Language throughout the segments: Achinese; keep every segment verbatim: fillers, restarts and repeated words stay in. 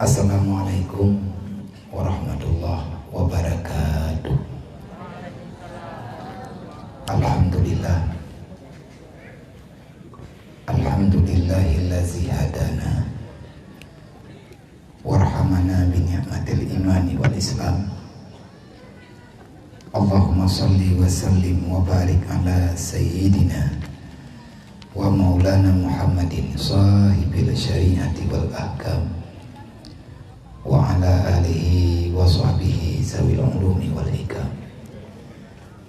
Assalamualaikum warahmatullahi wabarakatuh. Alhamdulillah. Alhamdulillahillazi hadana warhamana bi ni'matil imani wal islam. Allahumma shalli wa sallim wa barik ala sayyidina wa maulana Muhammadin sahibil syari'ati wal ahkam, wa ala alihi wa sahbihi zawil ulumi wal hikam.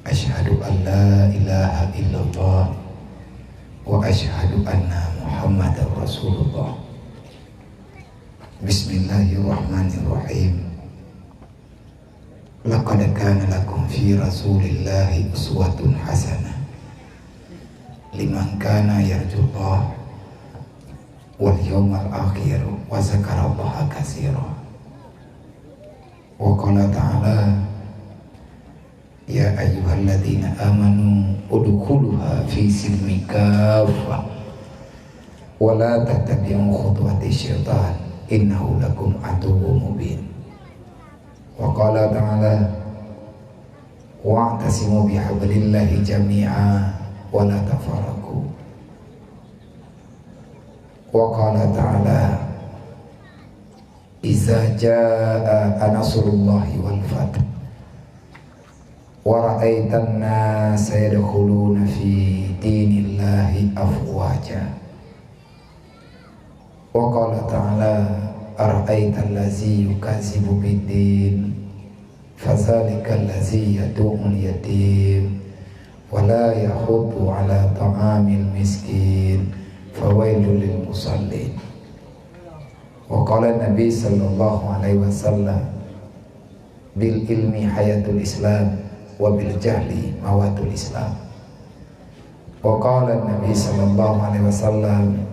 Asyhadu an la ilaha illallah wa asyhadu anna Muhammadar Rasulullah. Bismillahirrahmanirrahim. Laqad kana lakum fi Rasulillahi uswatun hasanah liman kana yarjullaha wal yawmal akhir wa dzakarallaha katsira. Wa qala ta'ala, "Ya ayyuhalladzina amanu udkhuluha fi silmi kaffah wa la tattabi'u khutuwati syaitan innahu lakum aduwwum mubin." Wa qala ta'ala, "Wa'tasimu bihablillahi jami'a wa la tafarraqu." Wa qala ta'ala, "Iza jaa nasrullahi wal fath, wa ra'aitan nasa yadkhuluna fi dinillahi afwaja." Wa qala ta'ala, "Ara'aital ladzi yukazzibu biddin, fadzalikal ladzi yadu'ul yatim, wa la yahuddu ala ta'amil miskin, fawailul lil musallin." Wa qala Nabi sallallahu alaihi wasallam, "Bil ilmi hayatul Islam, wa bil jahli mawatul Islam." Wa qala Nabi sallallahu alaihi wasallam,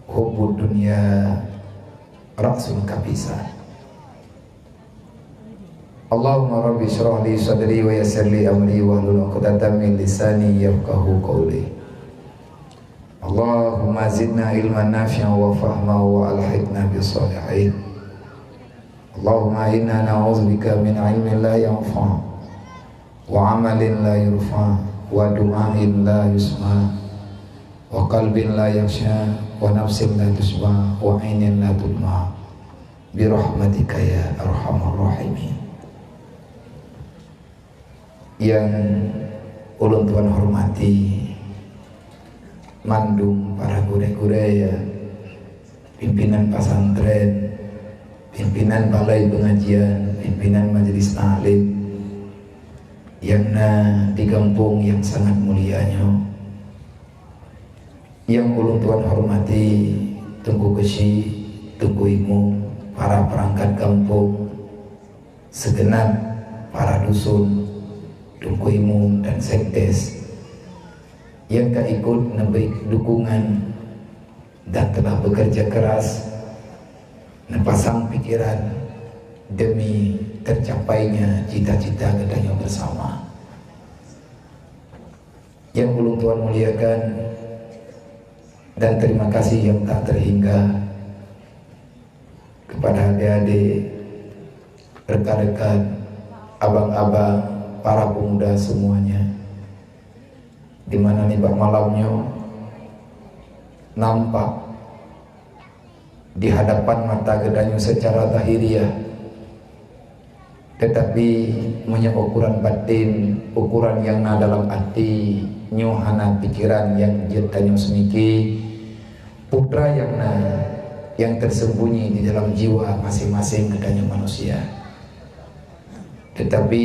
"Hubbud dunya ra'sul kabisa." Allahumma rabbi shrah li sadri wa yassir li amri wahlul 'uqdatam min lisani yafqahu qawli. Allahumma zidna ilman nafi'an wa fahma wa alhiqna bis shalihin. Allahumma inna na'udzubika min ilmin la yanfa', wa amalin la yurfa', wa du'ain la yusma', wa qalbin la yakhsha', wa nafsin la tasyba', wa ainin la tudma', bi rahmatika ya arhamar rahimin. Nyang ulôn tuan hormati mandum para gurée-gurée, ya, pimpinan pesantren, pimpinan balai pengajian, pimpinan majelis taklim nyang na di gampông nyang sangat mulia nyoe. Nyang ulôn tuan hormati Teungku Keuchik, Teungku Imum, para peurangkat gampông, seugeunab para dusun, Teungku Imum dan Sekdes, nyang ka ikot neubri dukungan dan telah bekerja keras neupasang pikiran demi tercapainya cita-cita geutanyoe bersama. Nyang ulôn tuan muliakan dan terima kasih yang tak terhingga kepada adik-adik, rekan-rekan, abang-abang, para pemuda semuanya, di mana nibak malam nyoe nampak di hadapan mata geutanyoe secara zahiriah. Tetapi meunyoe ukuran batin, ukuran nyang na dalam até, nyoe hana pikiran nyang jeuet tanyoe seumiki, putra nyang na, nyang tersembunyi di dalam jiwa masing-masing geutanyoe manusia. Tetapi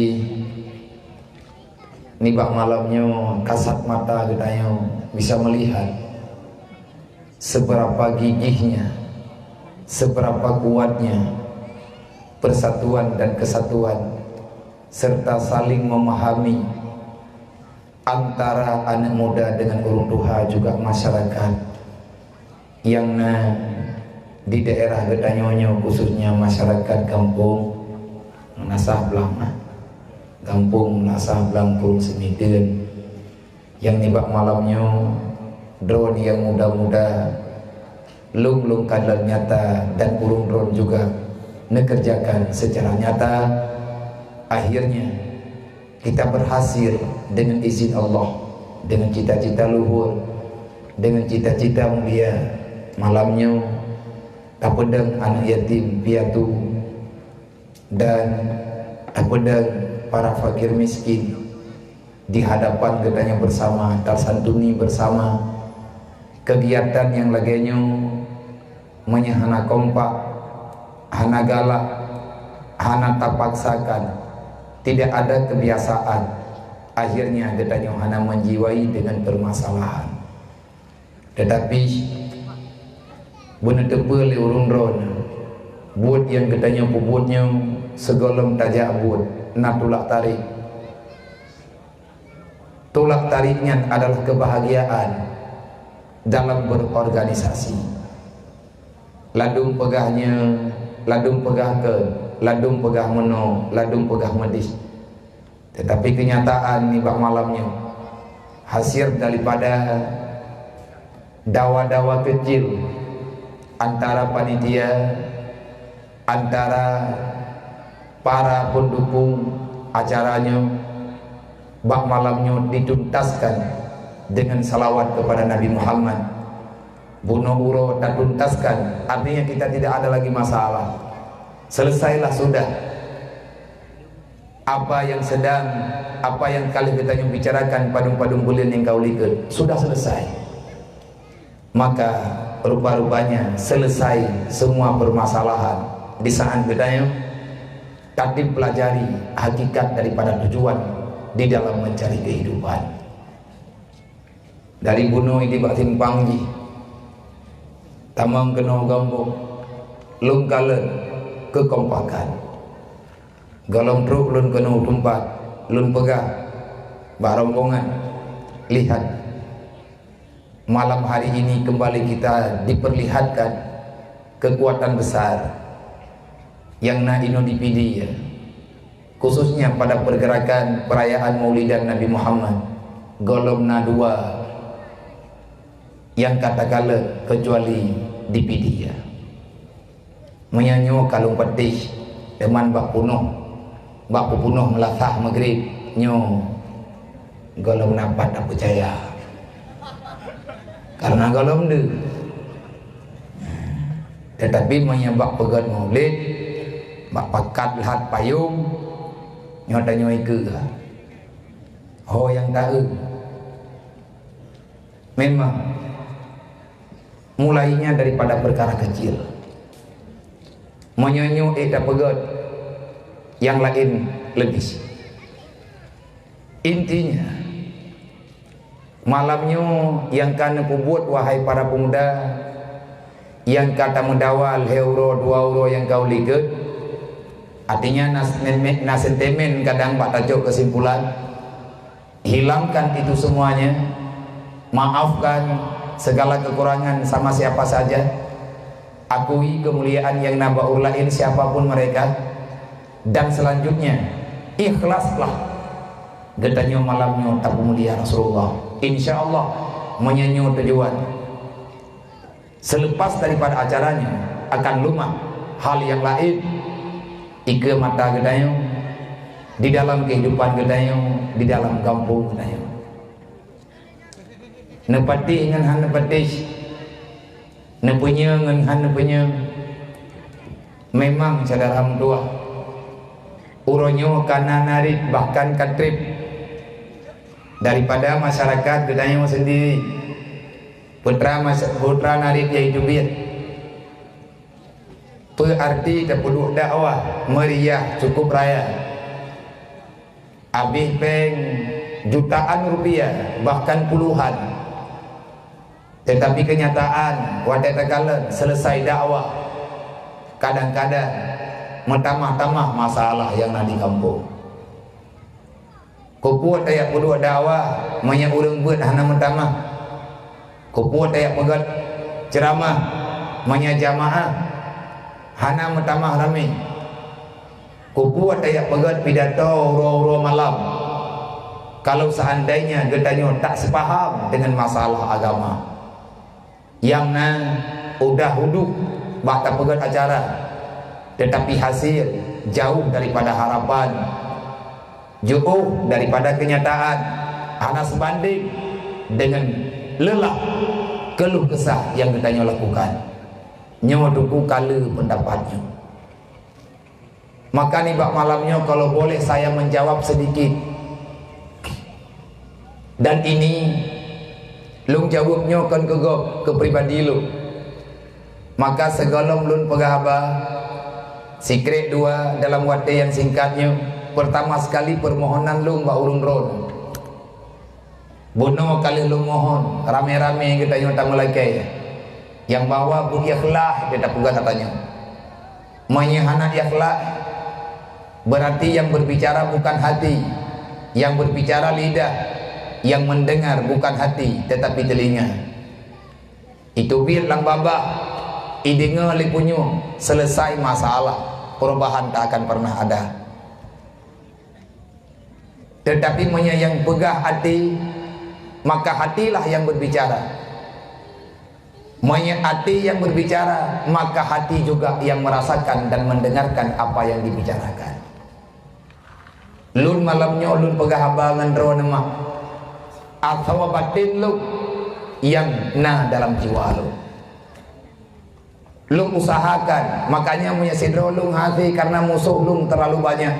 nibak malam nyoe kasat mata geutanyoe bisa melihat seberapa gigihnya, seberapa kuatnya persatuan dan kesatuan, serta saling memahami antara anak muda dengan ureuëng tuha juga masyarakat nyang na di daerah geutanyoe nyoe, khususnya masyarakat gampông Meunasah Blang, nah. Gampông Meunasah Blang Krueng Seumiteuen. Nyang nibak malam nyoe, droeneuh nyang muda-muda, Lôn, lôn kalon nyata dan ureuëng droen juga neukeureujakan seucara nyata. Akhirnya, kita berhasil dengan izin Allah, dengan cita-cita luhur, dengan cita-cita mulia. Malam nyoe, tapeudong aneuk yatim piatu dan tapeudong para fakir miskin di hadapan geutanyoe bersama, tasantuni bersama. Kegiatan nyang lagée nyoe, meunyoe hana kompak, hana galak, hana tapaksakan, tidak ada kebiasaan, akhirnya geutanyoe hana menjiwai dengan permasalahan. Tetapi, beuneuteupeu lé ureuëng droen, buet nyang geutanyoe peubuet nyoe sigohlom tajak buet, na tulak tarék. Tulak tarék nyan adalah kebahagiaan dalam berorganisasi. Ladum peugah nyoe, ladum peugah keu, ladum peugah meunoe, ladum peugah meudeh. Tetapi kenyataan nibak malam nyoe, hasil daripada dawa-dawa kecil antara panitia, antara para pendukung acara nyoe, bak malam nyoe dituntaskan dengan salawat kepada Nabi Muhammad. Bunoe uroe tatuntaskan, artinya kita tidak ada lagi masalah. Selesailah sudah apa yang sedang, apa yang ka lheueh geutanyoe bicarakan padum-padum buleuen nyang ka u likot, sudah selesai. Maka, rupa-rupanya selesai semua permasalahan di saat geutanyoe tatib pelajari hakikat daripada tujuan di dalam mencari kehidupan. Dari bunoe di bak simpang jih, tamong keunoe gampông, lôn kalon keukompakan. Gohlom trok lôn keunoe teumpat, lôn peugah bak rombongan, lihat, malam hari ini kembali kita diperlihatkan kekuatan besar yang na inoe di Pidie, khususnya pada pergerakan perayaan Maulidan Nabi Muhammad. Gohlom na dua nyang ka takalon kecuali di Pidie. Meunyoe nyoe ka lôn peuteh, teuma bak peunoh, bak peupunoh meulasah Maghrib nyoe gohlom na pat tapeucaya. Karena gohlom deuh. Tetapi meunyoe bak peugét Maulid, bak pakat lhat payong, nyoe tanyoe ikeue. Ho nyang taeu. Memang mulainya daripada perkara kecil. Meunyoe nyoe ék tapeugét, nyang laén leubeh. Intinya, malam nyoe nyang ka neupeubuet, wahai para pemuda, nyang ka tameudawa lhée uroe dua uroe nyang ka u likot, artinya na, na sentimen kadang bak tacok keusimpulan. Hilangkan itu semuanya. Maafkan segala kekurangan sama siapa saja. Akui kemuliaan yang na bak ureuëng laén, siapa pun mereka. Dan selanjutnya, ikhlaslah geutanyoe malam nyoe tapeumulia Rasulullah. Insya Allah, meunyoe nyoe tujuan. Selepas daripada acara nyoe akan lumah hal nyang laén ikeue mata geutanyoe, di dalam kehidupan geutanyoe, di dalam gampông geutanyoe. Neupatéh ngon hana neupatéh, neupeunyoe ngon hana neupeunyoe. Memang syedara meutuwah, uroe nyoe ka na narit bahkan ka treb daripada masyarakat geutanyoe sendiri. Putra mas-, putra narit yaitu biet. Peue arti tapeuduek dakwah meriah cukup raya? Abéh péng jutaan rupiah, bahkan puluhan. Tetapi kenyataan, watée takalon selesai dakwah, kadang-kadang meutamah-tamah masalah nyang na di gampông. Keupeue tajak peuduek dakwah meunyoe ureuëng beuet hana meutamah? Keupeue tajak peugét ceuramah meunyoe jamaah hana meutamah ramé? Keupeue tajak peugét pidato uroe-uroe malam, kalau seandainya geutanyoe tak seupaham dengan masalah agama? Nyang na, Udah uduk bak tapeugét acara, tetapi hasil jauh daripada harapan, jauh daripada kenyataan, hana sebanding dengan lelah keluh kesah yang geutanyoe lakukan. Nyoe Teungku kala pendapat nyoe. Maka nibak malam nyoe kalau boleh saya menjawab sedikit. Dan ini lôn jaweueb nyoe kon keu gob, keu pribadi lôn. Maka sigohlom lôn peugah haba, sikrek dua dalam watée nyang singkat nyoe, pertama sekali permohonan lôn bak ureuëng droe. Bunoe ka lheueh lôn mohon, ramé-ramé geutanyoe tameulakée, nyang bahwa beu-ikhlas di tapeugah geutanyoe. Meunyoe hana ikhlas, berarti yang berbicara bukan hati, yang berbicara lidah, yang mendengar bukan hati, tetapi telinga. Itu biet lam babah, ideungoe lé punyueng, selesai masalah, perubahan tak akan pernah ada. Tetapi meunyoe nyang peugah até, maka hatilah yang berbicara. Meunyoe até yang berbicara, maka hati juga yang merasakan dan mendengarkan apa yang dibicarakan. Lôn malam nyoe lôn peugah haba ngon droeneuh mah, atawa baten lôn nyang na dalam jiwa lôn. Lôn usahakan, makanya meunyoe sidroe lôn hase karena musoh lôn terlalu banyak.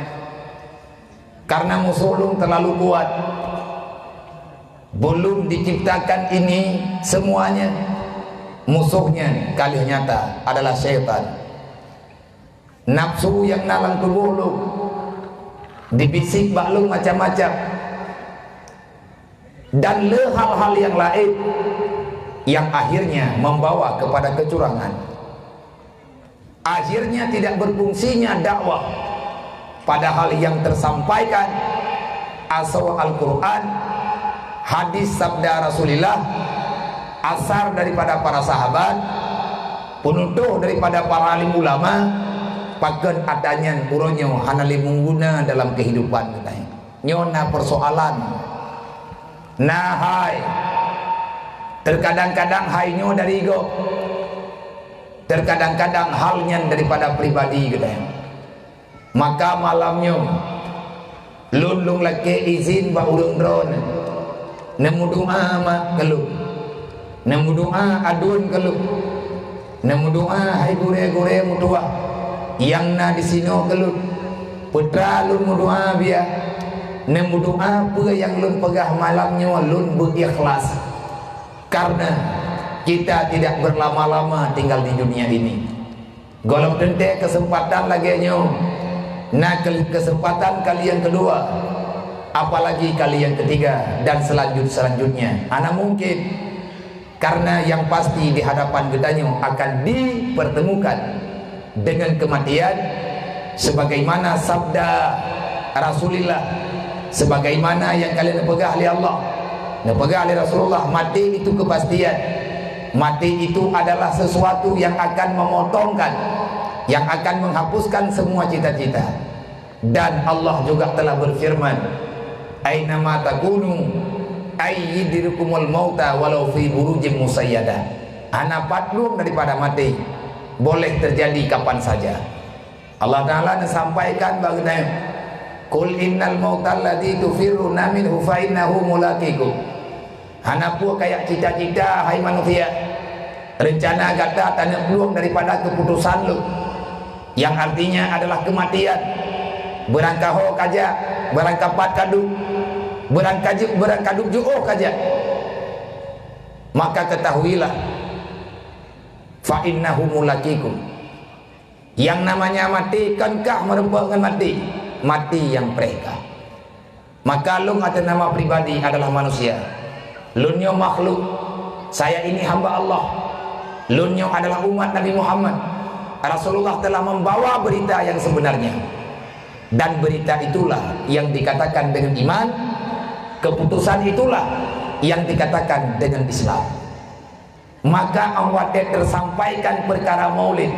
Karena musoh lôn terlalu kuat. Belum diciptakan ini semuanya, musohnya ka lheueh nyata adalah syaitan. Nafsu nyang na lam tuboh lôn, dibisik bak lôn macam-macam. Dan le hal-hal yang laén yang akhirnya membawa kepada kecurangan. Akhirnya tidak berfungsinya dakwah, padahal yang tersampaikan asoe Al-Quran, hadis sabda Rasulullah, asar daripada para sahabat, penutuh daripada para alim ulama, pakon atanyan uroe nyoe hana lé meuguna dalam kehidupan geutanyoe. Nyoe na persoalan. Na hai. Terkadang-kadang hai nyoe dari gob. Terkadang-kadang hal nyan daripada pribadi geutanyoe. Maka malam nyoe, lôn lôn lakée izin bak ureuëng droeneuh. Neumeudoá mak keu lôn. Neumeudoá aduen keu lôn. Neumeudoá hai gurée-gurée meutuwah nyang na disinoe keu lôn. Peue teuma lôn meudoá biya. Neumeudoá peue nyang lôn peugah malam nyoe lôn beu-ikhlas. Karena kita tidak berlama-lama tinggal di dunia ini. Gohlom teuntée keuseumpatan lagée nyoe, na keu-, keuseumpatan kali nyang keudua, apalagi kali nyang keutiga, dan selanjut-selanjutnya. Hana mungkin, karena yang pasti di hadapan geutanyoe akan dipertemukan dengan kematian, sebagaimana sabda Rasulullah, sebagaimana nyang ka lheueh neupeugah lé Allah, neupeugah lé Rasulullah, maté itu kepastian. Maté itu adalah sesuatu yang akan memotongkan, yang akan menghapuskan semua cita-cita. Dan Allah juga telah berfirman, "Ainama takunu, ayyidrikumul mauta walau fi burujim musayyadah." Hana pat lom daripada maté, boleh terjadi kapan saja. Allah Ta'ala neusampaikan bak geutanyoe, "Qul innal mautal ladzi tafirruna minhu fa innahu mulaqikum." Hana peue kajak cita-cita, hai manusia. Rencana gata taneuk plueng daripada keuputosan Lôn, nyang artinya adalah keumatian. Beurangkaho kajak, beurangkapat kaduek, beurangkajeuk, beurangkaduek jiôh kajak. Maka ketahuilah, fa innahu mulaqikum. Nyang namanya maté kon kah meurumpok ngon maté, maté nyang preh kah. Maka lôn ateueh nama pribadi adalah manusia. Lôn nyoe makhluk. Saya ini hamba Allah. Lôn nyoe adalah umat Nabi Muhammad. Rasulullah telah membawa berita yang sebenarnya. Dan berita itulah yang dikatakan dengan iman. Keputusan itulah yang dikatakan dengan Islam. Maka 'oh watée teusampaikan peukara maulid,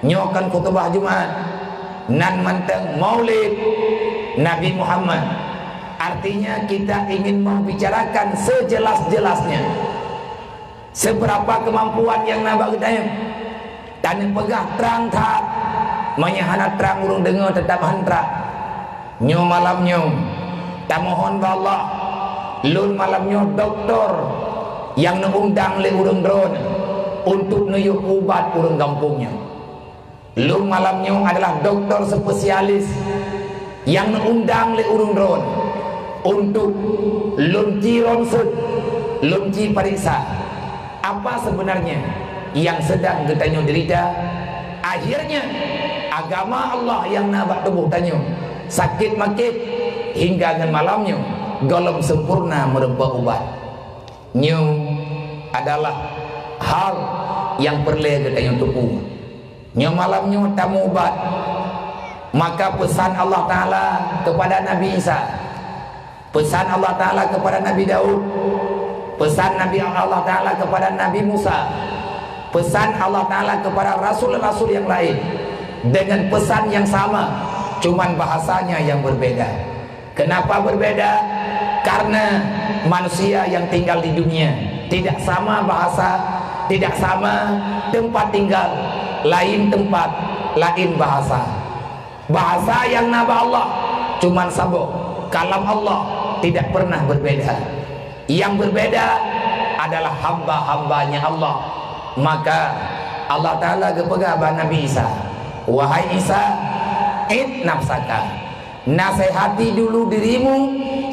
nyoe kan khutubah Jumat, nan mantong maulid Nabi Muhammad. Artinya, kita ingin membicarakan sejelas-jelasnya. Seberapa keumampuan nyang na bak geutanyoe, tanyoe peugah trang that, meunyoe hana trang ureuëng deungoe, teutab han trang. Nyoe malam nyoe, tamohon bak Allah, lôn malam nyoe doktor nyang neuundang lé ureuëng droeneuh untuk neuyue ubat ureuëng gampông nyoe. Lôn malam nyoe adalah doktor spesialis nyang neuundang lé ureuëng droeneuh untuk lôn ci ronsen, lôn ci pariksa. Apa sebenarnya yang sedang geutanyoe derita? Akhirnya, agama Allah nyang na bak tuboh tanyoe sakét maket hingga ngon malam nyoe gohlom sempurna meurumpok ubat. Nyoe adalah hal nyang peureulée geutanyoe teupeu. Nyoe malam nyoe tamubat. Maka pesan Allah Taala kepada Nabi Isa, pesan Allah Taala kepada Nabi Daud, pesan Nabi Allah Taala kepada Nabi Musa, pesan Allah Taala kepada rasul-rasul yang lain dengan pesan yang sama, cuman bahasanya yang berbeda. Kenapa berbeda? Karena manusia yang tinggal di dunia tidak sama bahasa, tidak sama tempat tinggal, lain tempat, lain bahasa. Bahasa yang na bak Allah cuman saboh, kalam Allah tidak pernah berbeda. Yang berbeda adalah hamba-hambanya Allah. Maka Allah Taala geupeugah bak Nabi Isa, "Wahai Isa, id nafsaka." Nasihati dulu dirimu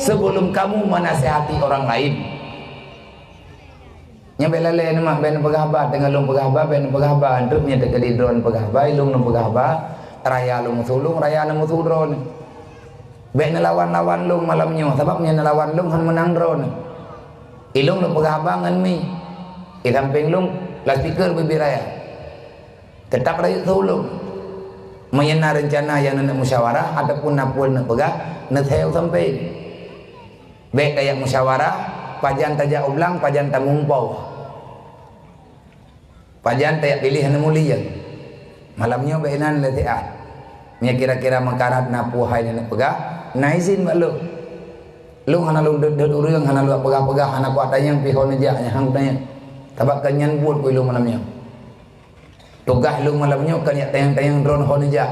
sebelum kamu menasihati orang lain. Nyan bék lalée neumak bék neupeugah haba, teungoh lôn peugah haba bék neupeugah haba, treuk nyan teukeudi droe neupeugah haba, ilong neupeugah haba, raya lôn musoh lôn, raya neumosoh droe. Bék neulawan-lawan lôn malam nyoe, sabab nyan neulawan lôn han meunang droe. Ilong neupeugah haba ngon mi, di sampéng lôn loudspeaker bubé raya. Teutab rayeuk seuulông. Meunyoe na reuncana nyang neuneuk musyawarah ataupun na peue neuneuk peugah, neuthée u sampéng. Bék tajak musyawarah, pajan tajak u blang, pajan tamuphom, pajan tajak piléh aneuk mulia. Malam nyoe bék inan lé siat. Meunyoe kira-kira meukarat na peue hai neuneuk peugah, na izin bak lôn. Lôn hana lôn deuet-deuet ureuëng, hana lôn peugah-peugah, hana kuat tanyong pih ho neujak nyang han tanyong. Sabab kon nyan buet keu lôn malam nyoe. Tugaih lôn malam nyoe kon jak tanyong-tanyong droe ho neujak.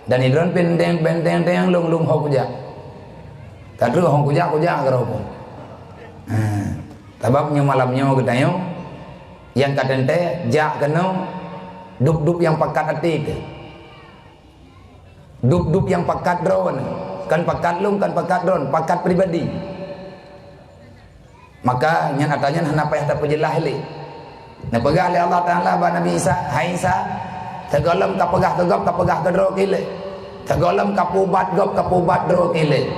Dan droe pih tanyong-tanyong lôn, lôn ho kujak. Ka troh ho kujak, kujak keudroe. Ha. Sabab nyoe malam nyoe geutanyoe nyang ka teuntée jak keunoe, dub-dub nyang pakat até teuh. Dub-dub nyang pakat droe, kon pakat lôn, kon pakat droe, pakat pribadi. Maka nyan atra nyan hana payah tapeujeulaih lé. Neupeugah lé Allah Taala bak Nabi Isa, "Hai Isa, sigohlom kapeugah keu gob, kapeugah keu droe keu ilée. Sigohlom kapeuubat gob, kapeuubat droe keu ilée.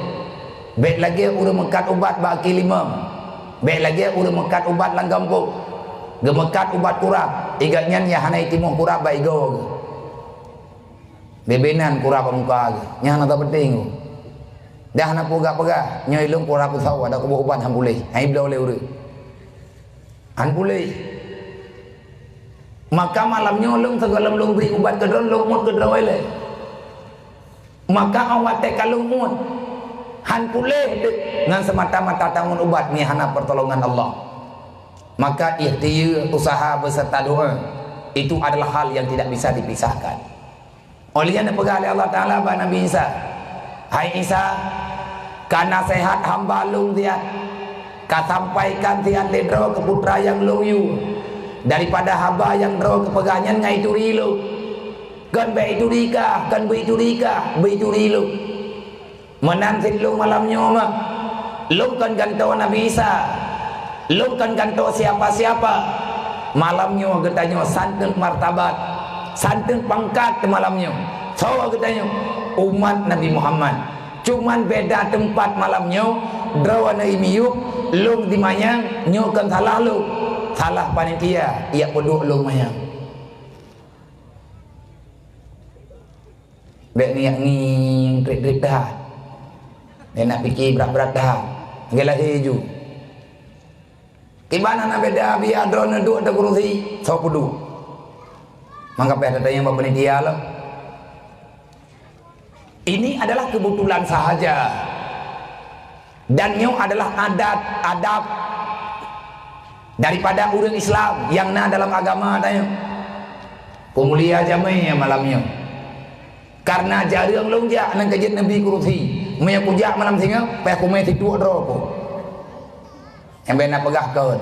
Bék lagée ureuëng meukat ubat bak kaki limong. Bék lagée ureuëng meukat ubat lam gampông. Geumeukat ubat kurab, igat nyan nyang hana jitimoh kurab bak igoe geuh." Bebe nan kurab bak muka geuh, nyan hana tapeuténg geuh. Dah na peugah-peugah, nyoe ilong kurab beusawa, dak kuboh ubat han puléh, han ibloe lé ureuëng. Han puléh. Maka malam nyoe lôn sigohlom lôn bri ubat keu droe, lôn muet keu droe ilée. Maka óh watée ka lôn muet, han puléh teuk ngon seumata-mata tamuet ubat meunyoe hana peurtolongan Allah. Maka ikhtiar, usaha beserta doa itu adalah hal yang tidak bisa dipisahkan. Óh lheueh nyan neupeugah lé Allah Taala bak Nabi Isa, "Hai Isa, ka naseuhat hamba lôn siat, ka sampaikan siat lé droe keu putra nyang lôn yue, daripada haba nyang droe keupeugah nyan ngon ituri lôn. Kon bék ituri kah, kon beu ituri kah, beu ituri lôn." Meunan cit lôn malam nyoe mah. Lôn kon gantoe Nabi Isa. Lôn kon gantoe siapa-siapa. Malam nyoe geutanyoe santeut martabat, santeut pangkat malam nyoe. Soe geutanyoe? Umat Nabi Muhammad. Cuman beda teumpat malam nyoe, droeneuh i miyueb, lôn di manyang, nyoe kon salah lôn. Salah panitia, jak peuduek lôn manyang. Bék niyak ngieng trik-trik that. Bék nak pike brat-brat that. Lagée lahé ju. Kiban hana beda biya droeneuh duek ateueh kurusi, soe peuduek. Mangka payah tatanyong bak panitia lom. Ini adalah kebetulan sahaja. Dan nyoe adalah adat, adab Daripada ureuëng Islam nyang na dalam agama tanyoe. Peumulia jamé malam nyoe. Karena jareueng lôn jak nang kajeuet neubi kursi. Meunyoe kujak malam singoh, payah kumé situek droe ku. Nyang bèk na peugah kon.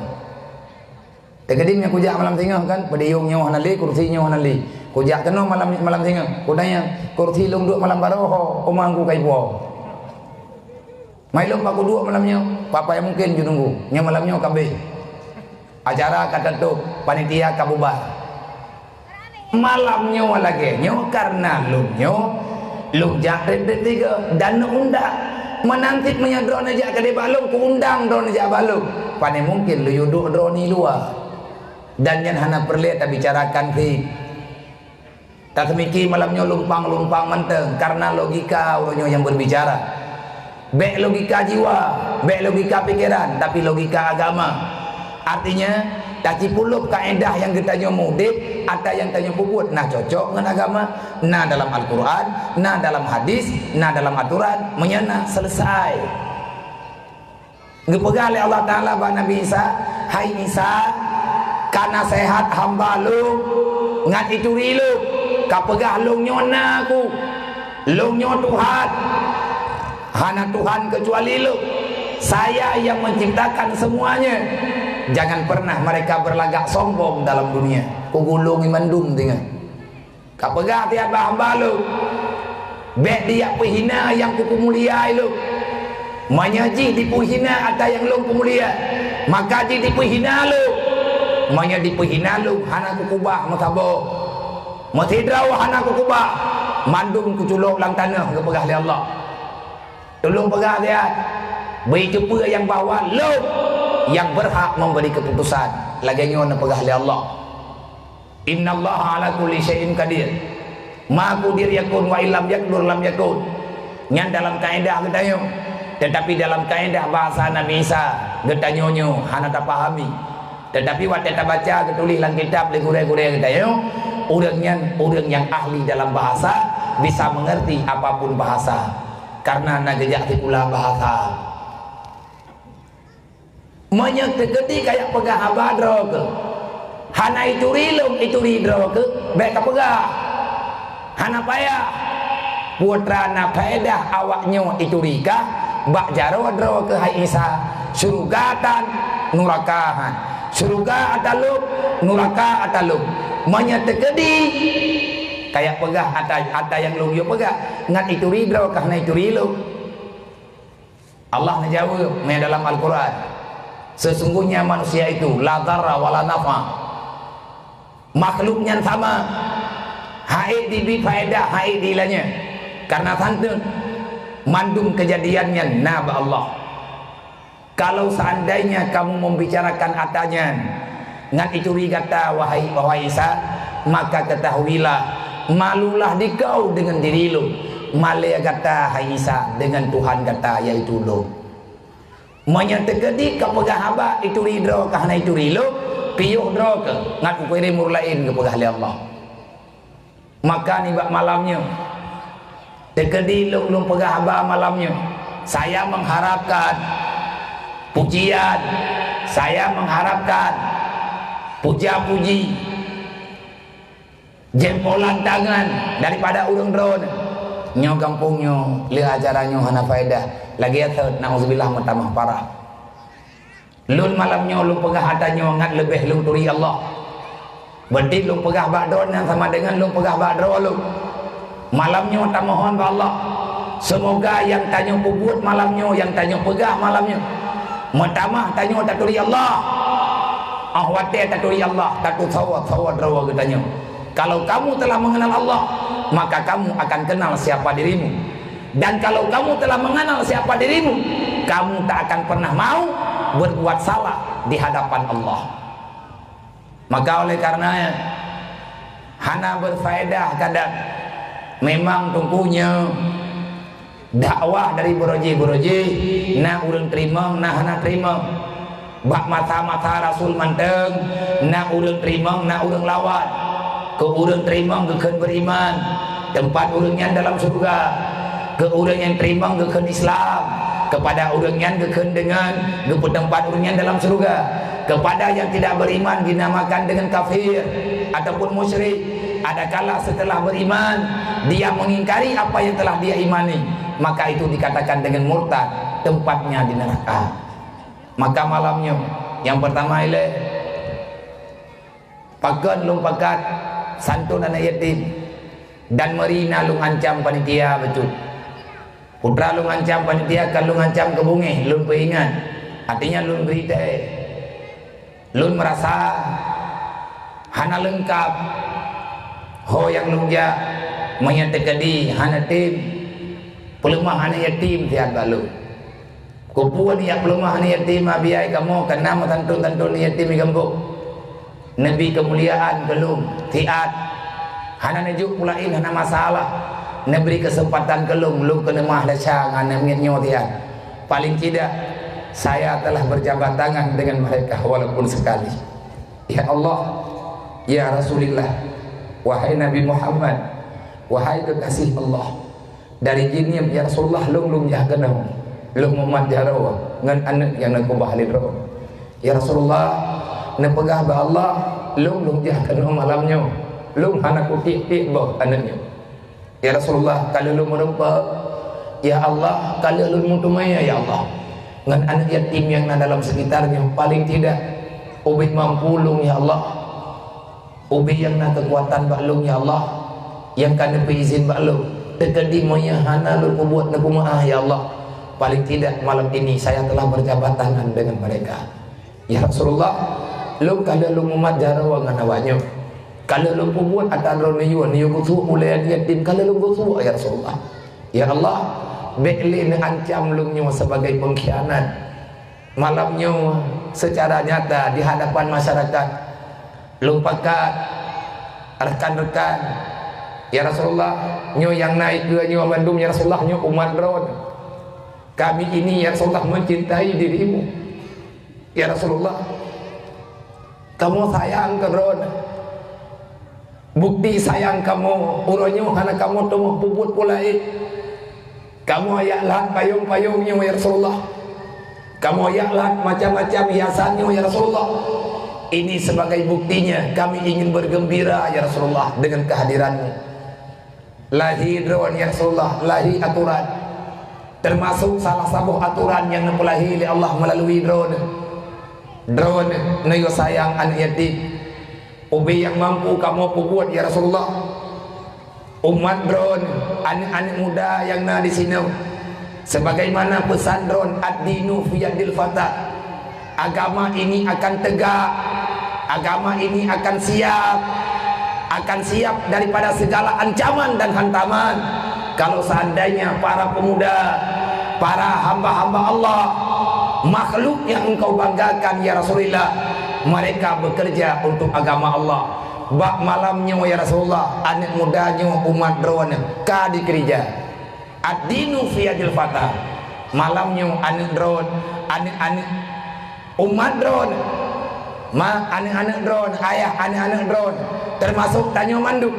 Teukeudi meunyoe kujak malam singoh kan, peudiyong nyoe hana lé, kursi nyoe hana lé. Kujak keunoe malam, malam singoh. Kutanyong, kursi lôn duek malam baroe ho, teuma ku ka ipo. Mai lôn bak kuduek malam nyoe, papa nyang mungken ju nunggu. Nyoe malam nyoe ka abéh. Acara ka teutôp, panitia ka bubar. Malam nyoe lagèe nyoe karena lôn nyoe, lôn jak trép-trép tiga dan neuundang. Meunan cit meunyoe droeneuh jak keudéh bak lôn, kuundang droeneuh jak bak lôn. Pane mungken lôn yue duek droeneuh luwa. Dan nyan hana peureulèe tabicarakan cit. Taseumiki malam nyoe lumpang-lumpang mantong karena logika uroe nyoe nyang berbicara. Bèk logika jiwa, bèk logika pikeran, tapi logika agama. Artinya, tacipulop kaedah nyang geutanyoe mudeb, ata nyang tanyoe peubuet na cocok ngon agama, na dalam Al-Quran, na dalam hadis, na dalam aturan, meunyoe na selesai. Geupeugah lé Allah Taala bak Nabi Isa, "Hai Isa, ka naseuhat hamba lôn ngon ituri lôn, ka peugah lôn nyoe na ku, lôn nyoe Tuhan, hana Tuhan keucuali lôn. Saya yang menciptakan semuanya. Jangan pernah mereka berlagak sombong dalam dunia." Kugulong mandum deungon. Ka peugah tiep bak hamba lôn, "Bèk dijak peuhina nyang kupeumulia lôn. Meunyoe jih jipeuhina ata nyang lôn peumulia, maka jih jipeuhina lôn. Meunyoe jipeuhina lôn, hana kukubah meusaboh. Meusidroe hana kukubah, mandum kuculok lam tanoh," geupeugah lé Allah. Tulông peugah siat, bri keupeue nyang bahwa lôn nyang berhak memberi keputusan. Lagèe nyoe neupeugah lé Allah. "Innallaha ala kulli syai'in qadir. Ma qadir yakun wa illam yaqdur lam yakun." Nyan dalam kaedah geutanyoe. Tetapi dalam kaedah bahasa Nabi Isa, geutanyoe nyoe hana tapahami. Tetapi watèe tabaca geutuléh lam kitab lé gurèe-gurèe geutanyoe, ureueng nyan ureueng nyang ahli dalam bahasa, bisa mengerti apapun bahasa. Karena na geujak sikula bahasa. Meunyoe teukeudi kajak peugah haba droe keuh, hana ituri lôn, ituri droe keuh, bèk kapeugah. Hana payah. Peue teuma na faedah awak nyoe ituri kah bak jaroe droe keuh hai Isa, syeuruga tan, nuraka han. Syeuruga ata lôn, nuraka ata lôn. Meunyoe teukeudi kajak peugah ata, ata nyang lôn yue peugah, ngat ituri droe kah hana ituri lôn. Allah neujaweueb meunan dalam Al-Quran, "Sesungguhnya manusia itu la dharra wa la nafa." Makhluk nyan sama, han ék jibri faedah, han ék jilanyah. Karena santeueng, mandum keujadian nyan na bak Allah. Kalau seandainya kamu membicarakan ata nyan, ngat ituri gata, wahai, wahai Isa, maka ketahuilah, malulah dikau dengan diri lôn, malèe gata, hai Isa, dengan Tuhan gata, yaitu lôn. Meunyoe teukeudi kapeugah haba ituri droe kah hana ituri lôn, piôh droe keuh, ngat kukirém ureueng laén geupeugah lé Allah. Maka nibak malam nyoe, teukeudi lôn, lôn peugah haba malam nyoe, saya mengharapkan pujian, saya mengharapkan puja-puji, jempolan tangan daripada ureueng droeneuh. Nyoe gampông nyoe, lé ajaran nyoe hana faedah, lagèe thot, nauzubillah, meutamah parah. Lôn malam nyoe lôn peugah ata nyoe ngat leubeh lôn turi Allah. Berarti lôn peugah bak droeneuh sama dengan lôn peugah bak droe lôn. Malam nyoe tamohon bak Allah, seumoga nyang tanyoe peubuet malam nyoe, nyang tanyoe peugah malam nyoe, meutamah tanyoe taturi Allah. Óh watèe taturi Allah, tatusoe-soe droe geutanyoe. Kalau kamu telah mengenal Allah, maka kamu akan kenal siapa dirimu. Dan kalau kamu telah mengenal siapa dirimu, kamu tak akan pernah mau berbuat salah di hadapan Allah. Maka oleh karena hana berfaedah kadang memang tungkunya dakwah dari beurojih-beurojih, na ureueng teurimong, na hana teurimong. Bak masa-masa Rasul mantong, na ureueng teurimong, na ureueng lawan. Keu ureueng teurimong geukheun beriman, teumpat ureueng nyan dalam syeuruga. Keu ureueng nyang teurimong geukheun Islam, keupada ureueng nyan geukheun deungon geupeuteumpat ureueng nyan dalam syeuruga. Kepada yang tidak beriman dinamakan dengan kafir ataupun musyrik. Adakala setelah beriman, dia mengingkari apa yang telah dia imani, maka itu dikatakan dengan murtad, tempatnya di neraka. Maka malam nyoe, nyang pertama ilée, pakon lôn pakat santun aneuk yatim dan meuri na lôn ancam panitia bacut. Putra lôn ancam panitia, ka lôn ancam keu beungéh, lôn peuingat. Artinya lôn bri teuh. Lôn meurasa hana leungkap ho nyang lôn jak, meunyoe teukeudi hana tem, peuleumah aneuk yatim siat bak lôn. Keupeue neujak peuleumah aneuk yatim, abiai kamoe ka na meusantun-santun aneuk yatim di gampông. Neubri keumuliaan keu lôn siat. Hana neujok peue laén, hana masalah. Neubri keuseumpatan keu lôn, lôn keuneuk meuah desya ngon aneuk miet nyoe siat. Paling tidak, saya telah berjabat tangan dengan mereka walaupun sekali. Ya Allah, ya Rasulullah, wahai Nabi Muhammad, wahai kekasih Allah, dari jih nyoe, ya Rasulullah, lôn lôn jah keunoe, lôn mumat jaroe ngon aneuk nyang neukeubah lé droe. Ya Rasulullah, neupeugah bak Allah, lôn lôn jah keunoe malam nyoe, lôn hana kutiek-tiek boh aneuk nyoe. Ya Rasulullah, ka lheueh lôn meurumpok, ya Allah, ka lheueh lôn meuteumèe, ya Allah, ngon aneuk yatim nyang na dalam sekitar nyoe, paling tidak ubit mampu lôn, ya Allah. Ubé nyang na keukuatan bak lôn, ya Allah, nyang ka neupeuizin bak lôn. Teukeudi meunyoe hana lôn peubuet neupeumaáh, ya Allah, paling tidak malam ini saya telah berjabat tangan dengan mereka. Ya Rasulullah, lôn ka lheueh lôn mumat jaroe ngon awak nyoe. Ka lheueh lôn peubuet ata droeneuh yue, yue geusuek ulèe yatim, ka lheueh lôn geusuek, ya Rasulullah. Ya Allah, bèk lé neuancam lôn nyoe sebagai pengkhianat. Malam nyoe secara nyata di hadapan masyarakat, lôn pakat, rekan-rekan, ya Rasulullah, nyoe nyang na ikeue nyoe mandum, ya Rasulullah, nyoe umat droen. Kami ini, ya Rasulullah, mencintai dirimu. Ya Rasulullah, kamoe sayang keu droen. Bukti sayang kamoe, uroe nyoe hana kamoe teumeuh peubuet peue laén. Kamoe jak lhat payong-payong nyoe, ya Rasulullah. Kamoe jak lhat macam-macam hiasan nyoe, ya Rasulullah. Ini sebagai buktinya kami ingin bergembira, ya Rasulullah, dengan kehadiranmu. Lahé droen, ya Rasulullah, lahé aturan. Termasuk salah saboh aturan nyang neupeulahé lé Allah melalui droen. Droen neuyue sayang aneuk yatim. Ubé nyang mampu kamoe peubuet, ya Rasulullah. Umat droen, aneuk-aneuk muda nyang na disinoe, sebagaimana peusan droen, "Ad-dinu fi yadil fata." Agama ini akan tegak, agama ini akan siap, akan siap daripada segala ancaman dan hantaman. Kalau seandainya para pemuda, para hamba-hamba Allah, makhluk yang engkau banggakan, ya Rasulullah, mereka bekerja untuk agama Allah, bak malam nyoe, ya Rasulullah, aneuk muda nyoe, umat droen ka dikeurija. Ad-dinu fi yadil fata. Malam nyoe aneuk droen, aneuk-aneuk umat droen, ma aneuk-aneuk droen, ayah aneuk-aneuk droen, termasuk tanyoe mandum.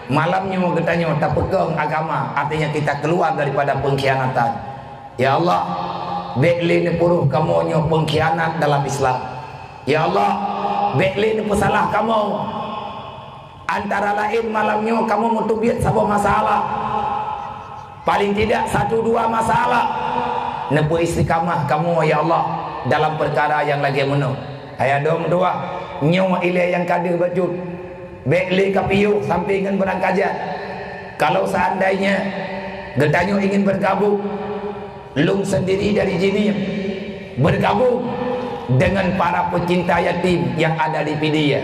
Malam nyoe geutanyoe tapeukong agama, artinya kita keluar daripada pengkhianatan. Ya Allah, bèk lé neupuruh kamoe nyoe pengkhianat dalam Islam. Ya Allah, bèk lé neupeusalah kamoe. Antara laén malam nyoe kamoe meuteubiet saboh masalah. Paling tidak satu dua masalah. Neupeu istiqamah kamoe, ya Allah, dalam peukara nyang lagèe meunoe. Hai adoe meutuwah, nyoe ilèe nyang ka deuh bacut. Bèk lé kapiôh sampoe ngon beurangkajat. Kalau seandainya geutanyoe ingin bergabung, lôn sendiri dari jih nyoe bergabung dengan para pecinta yatim yang ada di Pidie.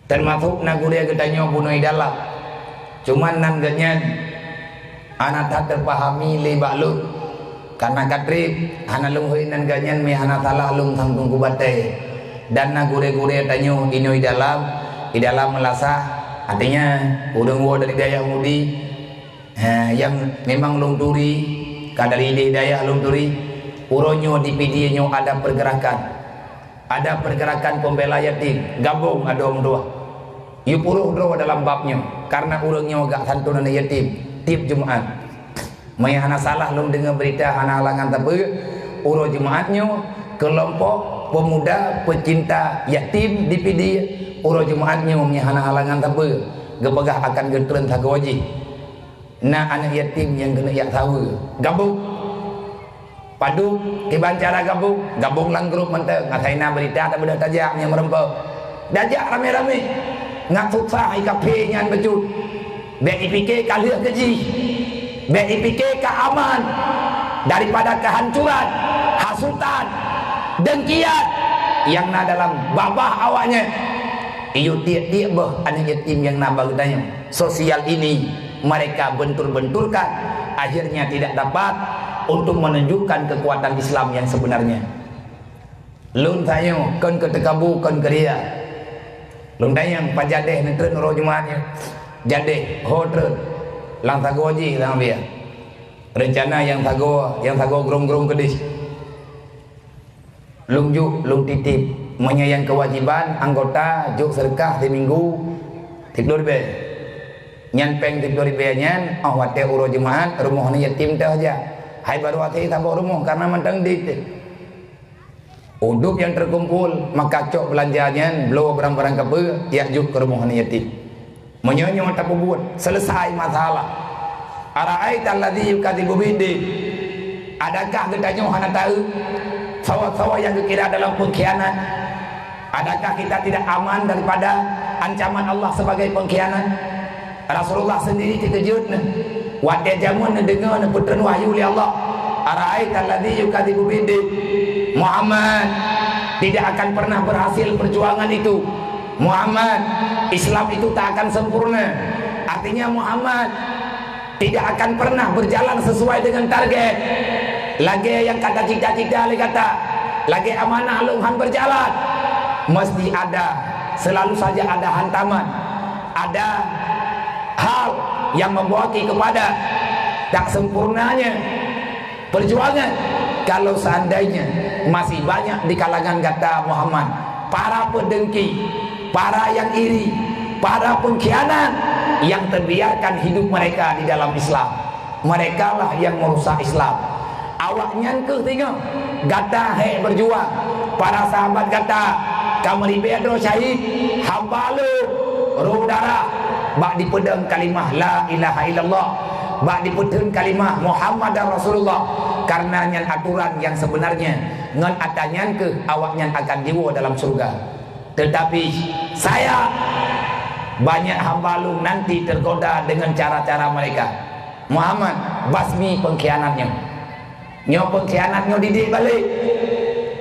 Termasuk na gurèe geutanyoe bunoe dalam. Cuman nan geuhnyan hana that teupahami lé bak lôn. Karena ka trép, hana lôn hôi nan geuhnyan, mé hana salah lôn sang Teungku Batèe. Dan na gurèe-gurèe tanyoe inoe dalam, di dalam meulasah, artinya ureueng woe dari dayah Mudi, ha, nyang memang lôn turi, ka dari dayah lôn turi, uroe nyoe di Pidie nyoe ada pergerakan. Ada pergerakan pembela yatim, gabong adoe meutuwah. Yue puruh droe dalam bab nyoe, karena ureueng nyoe gak santun aneuk yatim tiep Jumat. Meunyo hana salah lôn deungoe beurita, hana halangan sapeue, uroe Jumat nyoe keulompok Pemuda pecinta yatim di Pidie, uroe Jumaat nyoe meunyo hana halangan sapeue, geupeugah akan geutreun sagoe jih. Na aneuk yatim nyang keuneuk jak saweue, gabong. Padub, kiban cara gabong, gabong lam grup mantong, asai na beurita tabeudôh tajak nyang meureumpok. Tajak ramé-ramé, ngat susah i kafé nyan bacut. Bék ipike ka lheueh keu jih. Bék ipike ka aman daripada kehancuran, hasutan, dengkian nyang na dalam babah awaknyan. Iyue tiek-tiek boh aneuk yatim nyang na bak geutanyoe. Sosial ini mereka bentur-benturkan, akhirnya tidak dapat untuk menunjukkan kekuatan Islam yang sebenarnya. Lôn tanyoe kon keu teukabu, kon keu ria. Lôn tanyong pajan deh neutreun uroe Jumaat nyoe. Jadeh ho treun. Lam sagoe jih lam biya. Reuncana nyang sagoe, nyang sagoe grong-grong keudeh. Lôn jok, lôn titip. Meunyoe nyang keuwajiban anggota jok seudeukah siminggu tiplôh ribèe. Nyan péng tiplôh ribèe nyan, 'oh watèe uroe Jumaat rumoh aneuk yatim teuh jak. Hai baro até saboh rumoh karena mantong dit. Udub nyang teukumpul, maka cok beulanja nyan, bloe barang-barang kapeue, jak jok keu rumoh aneuk yatim. Meunyoe nyoe tapeubuet, seuleusai masalah. Ara'aita alladzi yukadzibu biddin. Adakah geutanyoe hana taeu soe-soe nyang geukira dalam pengkhianat? Adakah kita tidak aman daripada ancaman Allah sebagai pengkhianat? Rasulullah sendiri teukeujot nyan. Watèe jameun neudeungoe neupeutrön wahyu lé Allah, "Ara'aita alladzi yukadzibu biddin." Muhammad, tidak akan pernah berhasil perjuangan itu. Muhammad, Islam itu tak akan sempurna. Artinya Muhammad tidak akan pernah berjalan sesuai dengan target. Lagèe nyang ka tacita-cita lé gata, lagèe amanah lôn han berjalan. Mesti ada, selalu saja ada hantaman, ada hal yang membawa kepada tak sempurnanya perjuangan. Kalau seandainya masih banyak di kalangan gata Muhammad, para pedengki, para yang iri, para pengkhianat yang terbiarkan hidup mereka di dalam Islam, merekalah yang merusak Islam. Awaknyan keuh singoh gata hék berjuang, para sahabat gata ka meuribèe droe syahid, hamba lôn, roh darah, bak dipeudong kalimah la ilaha illallah, bak dipeutreun kalimah Muhammadar Rasulullah. Karena nyan aturan yang sebenarnya, ngon atra nyan keuh awaknyan akan jiwoe dalam syurga. Tetapi sayang, banyak hamba lôn nanti tergoda dengan cara-cara mereka. Muhammad, basmi pengkhianat nyoe. Nyoe pengkhianat nyoe didik balek.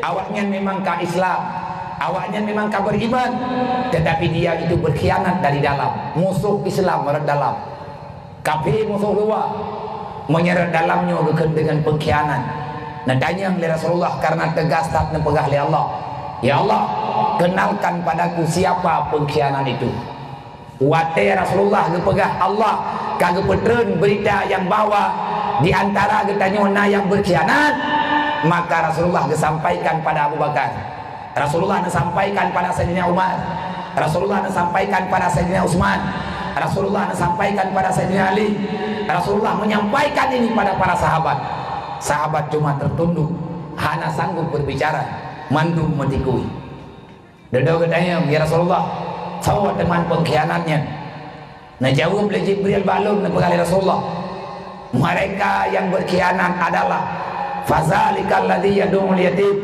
Awaknyan memang ka Islam, awaknyan memang ka beriman, tetapi dia itu berkhianat dari dalam. Musuh Islam rot dalam. Kafé musoh luwa, meunyoe rot dalam nyoe geukheun deungon pengkhianat. Neutanyong lé Rasulullah karena teugas that neupeugah lé Allah, "Ya Allah, kenalkan padaku siapa pengkhianat itu." Watèe Rasulullah geupeugah Allah ka geupeutreun beurita nyang bahwa di antara geutanyoe na nyang beukhianat, maka Rasulullah geusampaikan pada Abu Bakar. Rasulullah neusampaikan pada Saidina Umar. Rasulullah neusampaikan pada Saidina Utsman. Rasulullah neusampaikan pada Saidina Ali. Rasulullah menyampaikan ini pada para sahabat. Sahabat cuma tertunduk, hana sanggup berbicara, mandum meutikui. Dudoe geutanyong, "Ya Rasulullah, soe teuma pengkhianat nyan?" Neujaweueb lé Jibril bak lôn neupeugah lé Rasulullah, "Mereka yang berkhianat adalah fazalikal ladzi yadu'ul yatim."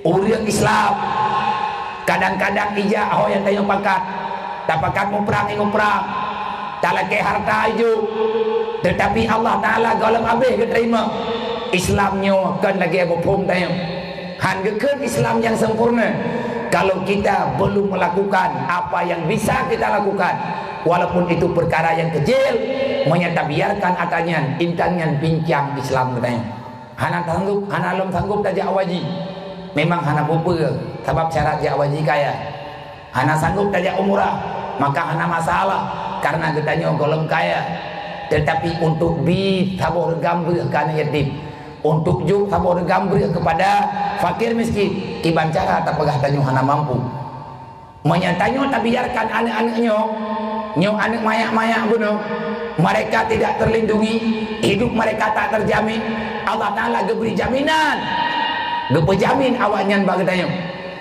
Ureuëng Islam kadang-kadang ijak ho nyang tanyoe pakat, tapakat muprang i muprang, talakée hareuta ijok, teutapi Allah Taala gohlom habéh geuteurimong. Islam nyoe kon lagée buphom tanyoe. Han geukheun Islam nyang sempurna kalau kita belum melakukan apa yang bisa kita lakukan, walaupun itu perkara yang kecil. Meunyo tabiarkan atra nyan, intan nyan pincang Islam geutanyoe. Hana sanggup, hana lom sanggup tajak haji. Memang hana peue-peue, sabab syarat jak haji kaya. Hana sanggup tajak umrah, maka hana masalah, karena geutanyoe gohlom kaya. Tetapi untuk bi saboh reugam breueh keu aneuk yatim, untuk jok saboh reugam breueh kepada fakir miskin, kiban cara tapeugah tanyoe hana mampu. Meunyo tanyoe tabiarkan aneuk-aneuk nyoe, nyoe aneuk manyak-manyak bunoe, mereka tidak terlindungi, hidup mereka tak terjamin, Allah Taala geubri jaminan Geupeujamin awaknyan bak geutanyoe.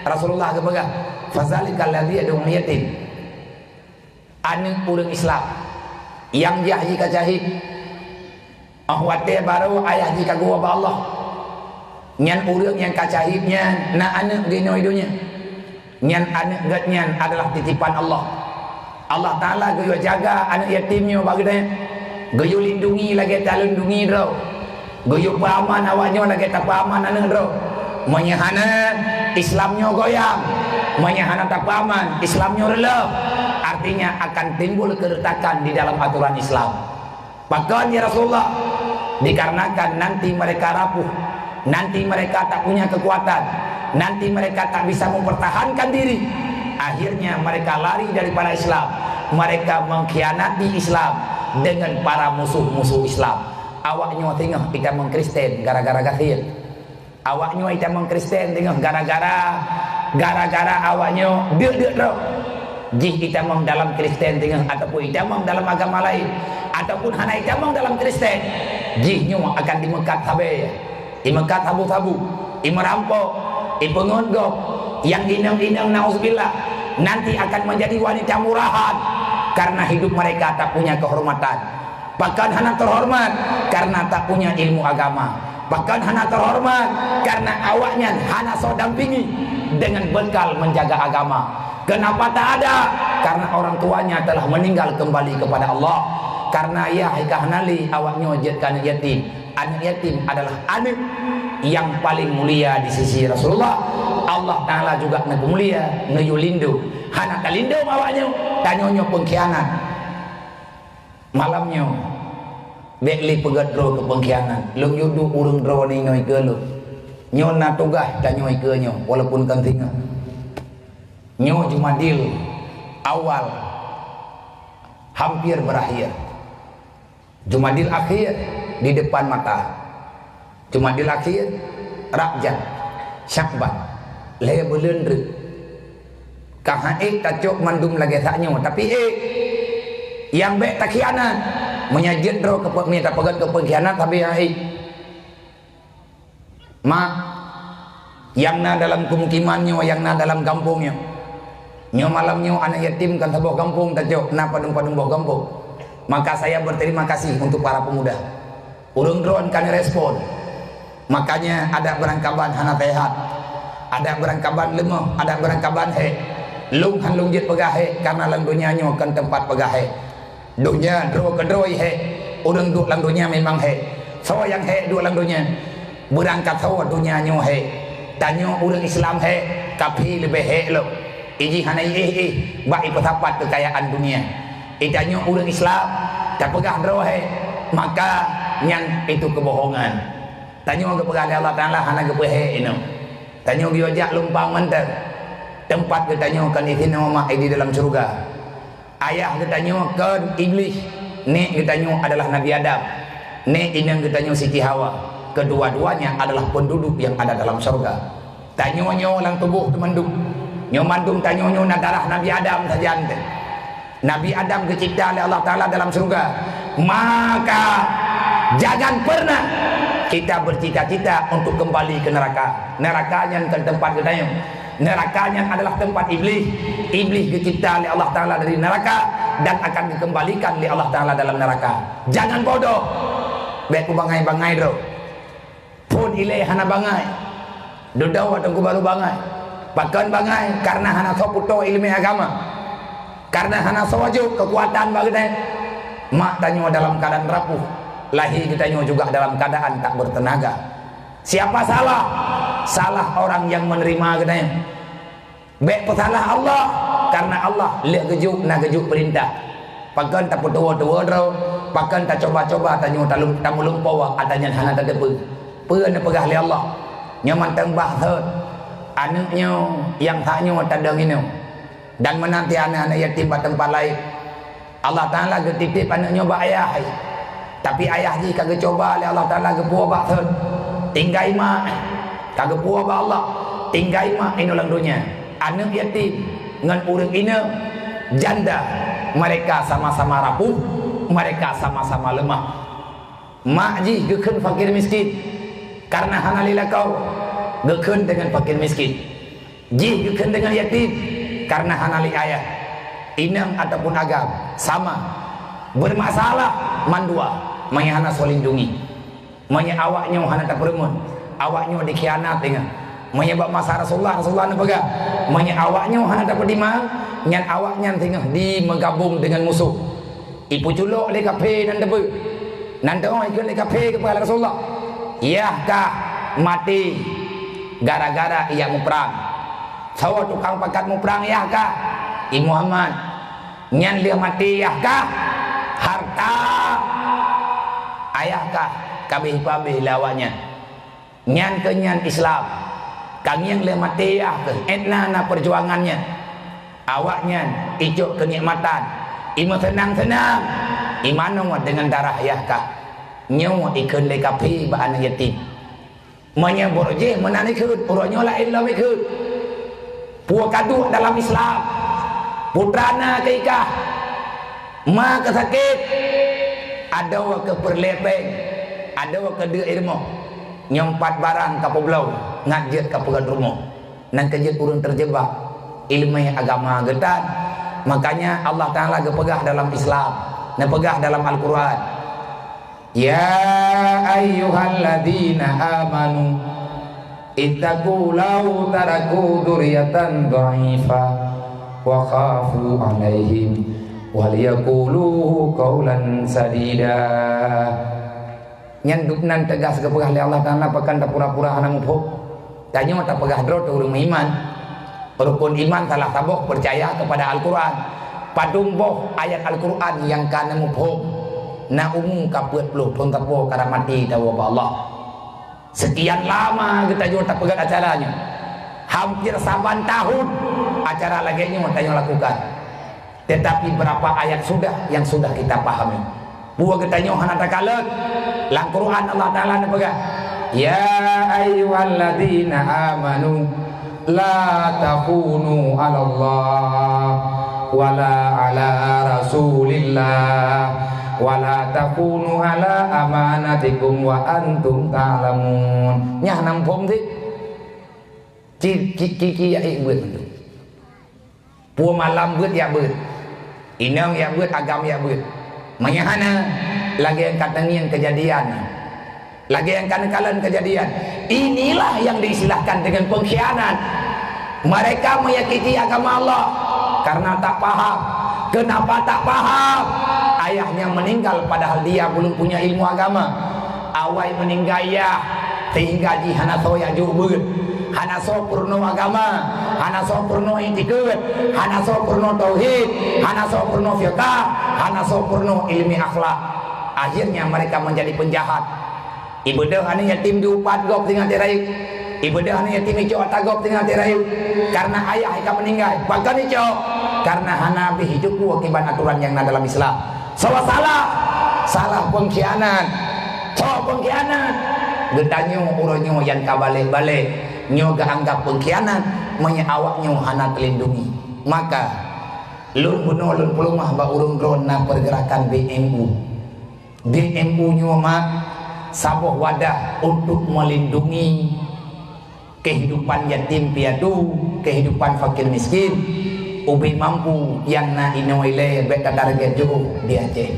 Rasulullah geupeugah, "Fadzalikal ladzi yad'ul yatim." Aneuëk ureuëng Islam nyang jah jih ka syahid, óh watée barô ayah jih ka geuwoe bak Allah. Nyan ureuëng nyang ka syahid nyan na aneuëk geunoe donya. Nyan aneuëk geuh nyan adalah titipan Allah. Allah Taala geuyue jaga aneuëk yatim nyoe bak geutanyoe, geuyue lindungi lagée talindungi droe, geuyue peuaman awaknyoe lagée tapeuaman aneuëk droe. Meunyoe hana, Islam nyoe goyang. Meunyoe hana tapeuaman, Islam nyoe reuloh. Artinya akan timbul keuretakan di dalam aturan Islam. Pakon, ya Rasulullah? Dikarenakan nanti mereka rapuh, nanti mereka tak punya kekuatan, nanti mereka tak bisa mempertahankan diri. Akhirnya mereka lari daripada Islam. Mereka mengkhianati Islam dengan para musuh-musuh Islam. Awaknyoe singoh itamong Kristen gara-gara gasien. Awaknyoe itamong Kristen teungoh gara-gara, gara-gara awaknyoe deuk-deuk droe. Jih itamong dalam Kristen teungoh ataupun itamong dalam agama laén, ataupun hana itamong dalam Kristen, jih nyoe akan dimeukat sabe, imeukat sabu-sabu, imerampok, ipeungeut gob, nyang inong-inong, nauzubillah, nanti akan menjadi wanita murahan karena hidup mereka tak punya kehormatan. Pakon hana terhormat? Karena tak punya ilmu agama. Pakon hana terhormat? Karena awaknyan hana soe dampingi dengan bekal menjaga agama. Kenapa tak ada? Karena orang tuanya telah meninggal kembali kepada Allah. Karena yah ka hana lé, awaknyoe jeuet keu aneuëk yatim. Aneuëk yatim adalah aneuëk yang paling mulia di sisi Rasulullah. Allah Taala juga neupeumulia, neuyue lindong. Hana talindong awaknyoe, tanyoe nyoe pengkhianat. Malam nyoe, bék lé peugét droe keu pengkhianat. Lôn yue duek ureuëng droe nyoe keu lôn. Nyoe na tugaih tanyoe keu nyoe, walaupun kon singoh. Nyoe Jumadil Awal hampir berakhir. Jumadil Akhir di depan mata. Jumadil Akhir, Rajab, Syakban, lhée buleuen reuet. Ka han ék tacok mandum lagée sak nyoe, tapi ék nyang bék takhianat. Meunyoe jeuet droe keu pe-, meunyoe tapeugét keu pengkhianat, sabe han ék. Mak, nyang na dalam pemukiman nyoe, nyang na dalam gampông nyoe. Nyoe malam nyoe aneuëk yatim kon saboh gampông tacok, na padum-padum boh gampông. Maka saya berterima kasih untuk para pemuda. Ureuëng droen ka neurespon. Makanya adak beurangkaban hana sehat. Adak beurangkaban leumoh, adak beurangkaban hék. Lôn han lôn jeuet peugah hék, karena lam donya nyoe kon teumpat peugah hék. Donya droe keudroe hék, ureuëng duek lam donya memang hék. Soe nyang hék duek lam donya? Beurangkat soe donya nyoe hék. Tanyoe ureuëng Islam hék, kaphé leubeh hék lom. Iji hana iéh-éh bak ipeusapat keukayaan dunia. Itanyoe ureuëng Islam, tapeugah droe hék, maka nyan itu kebohongan. Tanyoe geupeugah lé Allah Taala hana geupeuhék inoe. Tanyoe geuyue jak lumpang mantong. Teumpat geutanyoe kon disinoe mak di dalam syeuruga. Ayah geutanyoe kon Iblih, nék geutanyoe adalah Nabi Adam, nék inong geutanyoe Siti Hawa. Kedua-duanya adalah penduduk yang ada dalam syeuruga. Tanyoe nyoe lam tuboh teuh mandum. Nyoe mandum tanyoe nyoe na darah Nabi Adam sajan teuh. Nabi Adam geucipta lé Allah Taala dalam syeuruga. Maka jangan pernah kita bercita-cita untuk kembali ke neraka. Neraka nyan kon teumpat geutanyoe. Neraka nyan adalah teumpat Iblih. Iblih geucipta lé Allah Taala dari neraka dan akan geukeumbalikan lé Allah Taala dalam neraka. Jangan bodoh. Bék kubangai-bangai droe. Phon ilée hana bangai. Dudoe watée kubaru bangai. Pakon bangai? Karena hana soe peutoe iéleumé agama. Karena hana soe jok keukuatan bak geutanyoe. Mak tanyoe dalam keuadaan rapuh. Lahé geutanyoe juga dalam keuadaan tak bertenaga. Siapa salah? Salah orang yang menerima geutanyoe. Bék peusalah Allah, karena Allah lheueh geujok na geujok peurintah. Pakon tapeutuwoe-tuwoe droe, pakon tacoba-coba tanyoe talum-, tameulumpoe ata nyan hana tateupeue. Peue neupeugah lé Allah? Nyoe mantong bah thon. Aneuëk nyoe nyang that nyoe tadong inoe. Dan meunan ti aneuëk-aneuëk yatim bak teumpat laén. Allah Taala geutitip aneuëk nyoe bak ayah hai. Tapi ayah jih ka geucoba lé Allah Taala geupuwoe bak thon. Tinggai mak, ka geupuwoe bak Allah. Tinggai mak inoe lam donya. Aneuëk yatim ngon ureuëng inong janda, mereka sama-sama rapuh, mereka sama-sama lemah. Mak jih geukheun fakir miskin, karena hana lé lakoe. Geukheun deungon fakir miskin. Jih geukheun deungon yatim karena hana lé ayah, inong ataupun agam, sama. Bermasalah mandua meunyo hana soe lindungi. Meunyo awak nyoe hana tapeureumeun, awak nyoe dikhianat teungoh. Meunyo bak masa Rasulullah, Rasulullah neupeugah, meunyo awak nyoe hana tapeutimang, nyan awak nyan teungoh jimeugabong deungon musoh. Ipeuculok lé kafé nan teubeu. Nan teungoh ikheun lé kafé keupada Rasulullah, "Yah kah maté gara-gara ijak muprang. Soe tukang pakat muprang, yah kah? I Muhammad. Nyan lheueh maté, yah kah? Harta ayah kah ka abéh-abéh lé awaknyan." Nyan keuh nyan Islam. Ka ngieng lé maté yah keuh, étna na peujuangan nyan. Awaknyan icok keunikmatan, imeuseunang-seunang, imanoe deungon darah yah kah. Nyoe ikheun lé kafé bak aneuk yatim. Meunyoe boh jih meunan ikheun, uroe nyoe laén lom ikheun. Peue ka duek dalam Islam? Putra na keu ikah, ma keu sakét, adoe keu peureulée péng, adoe keu deuk ié rumoh. Nyoe pat barang ka peubloe, ngat jeuet ka peugét rumoh. Nan keu jeuet ureuëng teurjeubak ileumèe agama geutan. Makanya Allah Taala geupeugah dalam Islam, neupeugah dalam Al-Quran, "Ya ayyuhalladzina amanu, ittaqu law taraku dzurriyyatan dha'ifah wa khafu 'alaihim wal yaqulu qaulan sadida." Nyan dubnan teugas geupeugah lé Allah Taala, pakon tapura-pura hana muphom. Tanyoe tapeugah droe teuh ureuëng meuiman. Rukun iman salah saboh peucaya keupada Al-Quran. Padum boh ayat Al-Quran nyang ka neumuphom, na umu ka peuet ploh thon saboh ka maté tawoe bak Allah. Sekian lama geutanyoe tapeugét acara nyoe. Hampir saban tahun acara lagée nyoe tanyoe lakukan. Tetapi berapa ayat sudah yang sudah kita pahami? Peue geutanyoe hana takalon? Lam Quran Allah Taala neupeugah, "Ya ayyuhalladzina amanu, la takhunu 'alallah wala 'ala rasulillah, wala takhunu 'ala amanatikum wa antum ta'lamun." Nyan hana muphom sit? Ci, ci, ci, ci, ya, eh, buet tu. Peue malam beuet jak beuet, inong jak beuet, agam jak beuet. Meunyo hana, lagée nyang ka teungieng keujadian, lagée nyang ka neukalon keujadian. Inilah yang diistilahkan dengan pengkhianat. Mereka menyakiti agama Allah karena tak paham. Kenapa tak paham? Ayahnya meninggal padahal dia belum punya ilmu agama. Awai meuninggai yah, sehingga jih hana soe jak jok beuet, hana soe peurunoe agama, hana soe peurunoe iktikeuet, hana soe peurunoe tauhid, hana soe peurunoe fiqah, hana soe peurunoe ileumèe akhlak. Akhirnya mereka menjadi penjahat. Ibeudôh aneuk yatim diupat gob singoh teuk rayeuk. Ibeudôh aneuk yatim icok ata gob singoh teuk rayeuk. Karena ayah ka meuninggai, pakon icok? Karena hana bri icok peue kiban aturan nyang na dalam Islam. Soe salah? Salah pengkhianat. Soe pengkhianat? Geutanyoe uroe nyoe nyang ka balek-balek nyoe geuanggap pengkhianat meunyo awak nyoe hana teulindungi. Maka, lôn bunoe lôn peuleumah bak ureuëng droe na pergerakan B M U. B M U nyoe mak saboh wadah untuk melindungi kehidupan yatim piatu, kehidupan fakir miskin, ubé mampu nyang na inoe ilée bék tatarget jiôh di Aceh.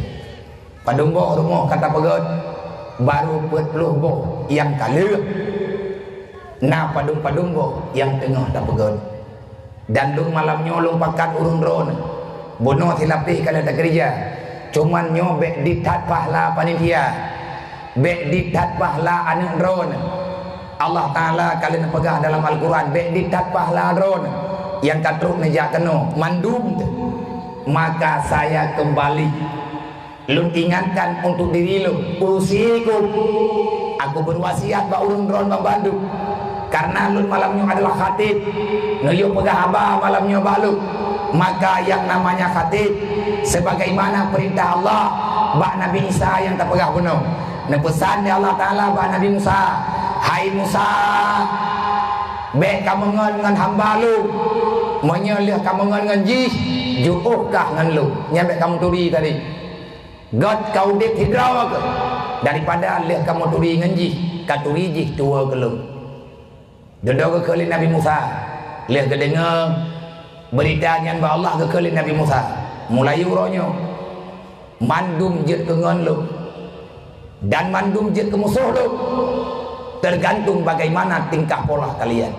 Padum boh rumoh ka tapeugét, barô peuet ploh boh nyang ka lheueh. Na padum-padum boh nyang teungoh tapeugét. Dan lôn malam nyoe lôn pakat ureuëng droeneuh. Bunoe silapéh ka lheueh takeurija. Cuman nyoe bék dit that pahala panitia. Bék dit that pahala aneuk droeneuh. Allah Taala ka lheueh neupeugah dalam Al-Quran, bék dit that pahala droeneuh nyang ka trok neujak keunoe mandum teuh. Maka saya kembali. Lôn ingatkan untuk diri lôn, usikum, aku berwasiat bak ureuëng droeneuh banmandum. Karena lôn malam nyoe adalah khatib, neuyue peugah haba malam nyoe bak lôn. Maka yang namanya khatib, sebagaimana perintah Allah bak Nabi Isa nyang tapeugah bunoe. Neupeusan lé Allah Taala bak Nabi Musa, "Hai Musa, bék kameungon ngon hamba lôn. Meunyoe lheueh kameungon ngon jih, jiôh kah ngon lôn." Nyan bék kameuturi tadi. Gét ka udeb sidroe keuh, daripada lheueh kameuturi ngon jih, katuri jih tuwoe keu lôn. Dudoe geukheun lé Nabi Musa, lheueh geudeungoe beurita nyan bak Allah, geukheun lé Nabi Musa, "Mulai uroe nyoe, mandum jeuet keu ngon lôn, dan mandum jeuet keu musoh lôn, teugantung bagaimana tingkah pola kalian.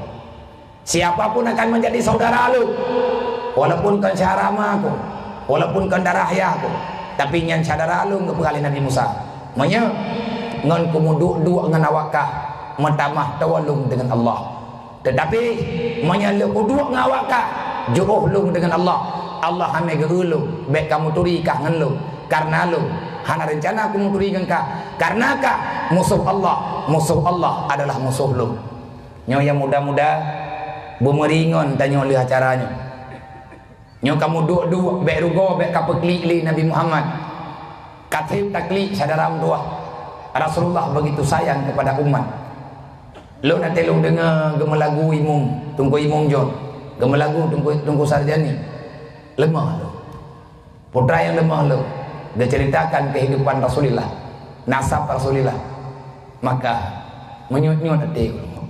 Siapa pun akan meunjadi saudara lôn, walaupun kon syedara ma ku, walaupun kon darah yah ku, tapi nyan syedara lôn," geupeugah lé Nabi Musa. "Meunyoe ngon kumeuduek-duek ngon awak kah, meutamah toe lôn deungon Allah. Teutapi, meunyoe lôn kuduek ngon awak kah, jiôh lôn deungon Allah, Allah hana geu-eu lôn, bék kameuturi kah ngon lôn. Kareuna lôn hana reuncana kumeuturi ngon kah, kareuna kah musoh Allah, musoh Allah adalah musoh lôn." Nyoe nyang muda-muda, beumeuringon tanyoe lheueh acara nyoe. Nyoe kameuduk-duk, bék rugoe, bék kapeuklik lé Nabi Muhammad. Ka trép taklik syedara meutuwah. Rasulullah begitu sayang kepada umat. Lôn até lôn deungoe geumeulagu Imum, Teungku Imum John. Geumeulagu Teungku, Teungku Sarjani. Leumah lôn. Putra nyang leumah lôn. Geuceuritakan kehidupan Rasulillah. Nasab Rasulillah. Maka, meunyut-nyut até ulôn.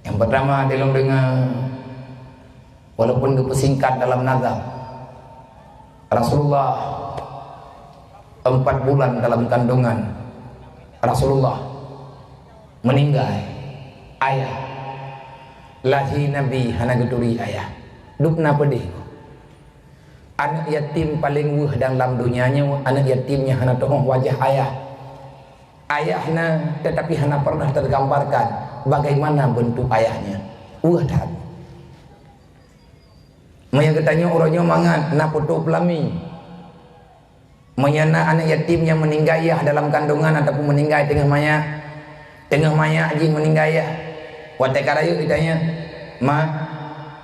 Nyang peurtama até lôn deungoe, walaupun geupeusingkat dalam nazam, Rasulullah empat bulan dalam kandungan, Rasulullah meuninggai. Ayah, lahé Nabi hana geuturi ayah. Dubna peudeh. Aneuk yatim paleng weueh dalam donya nyoe, aneuk yatim nyang hana teu'oh wajah ayah. Ayah na, tetapi hana pernah tergambarkan bagaimana bentuk ayahnya. Weueh that. Meunyoe geutanyoe uroe nyoe mangat na poto peulami. Meunyoe na aneuk yatim nyang meuninggai yah dalam kandungan ataupun meuninggai teungoh manyak, teungoh manyak jih meuninggai yah. Watée ka rayeuk geutanyoe, "Ma,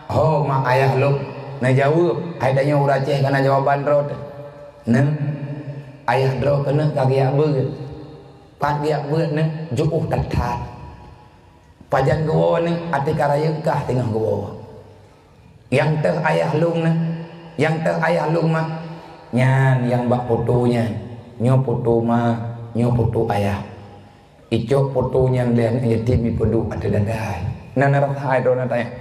ho ma ayah lôn?" Na jaweueb, hai tanyoe ureuëng Aceh ka na jawaban droe teuh. "Neuh, ayah droe keuneuk ka geujak beuet." Pat geujak beuet neuh, jiôh that-that. Pajan geuwoe neuh, até ka rayeuk kah teungoh geuwoe. Nyang teuh ayah lôn neuh, nyang teuh ayah lôn ma. Nyan nyang bak poto nyan, nyoe poto ma, nyoe poto ayah. Icok poto nyan lé aneuk yatim ipeuduek ateueh dada. Na, na rasa droe na tanyong.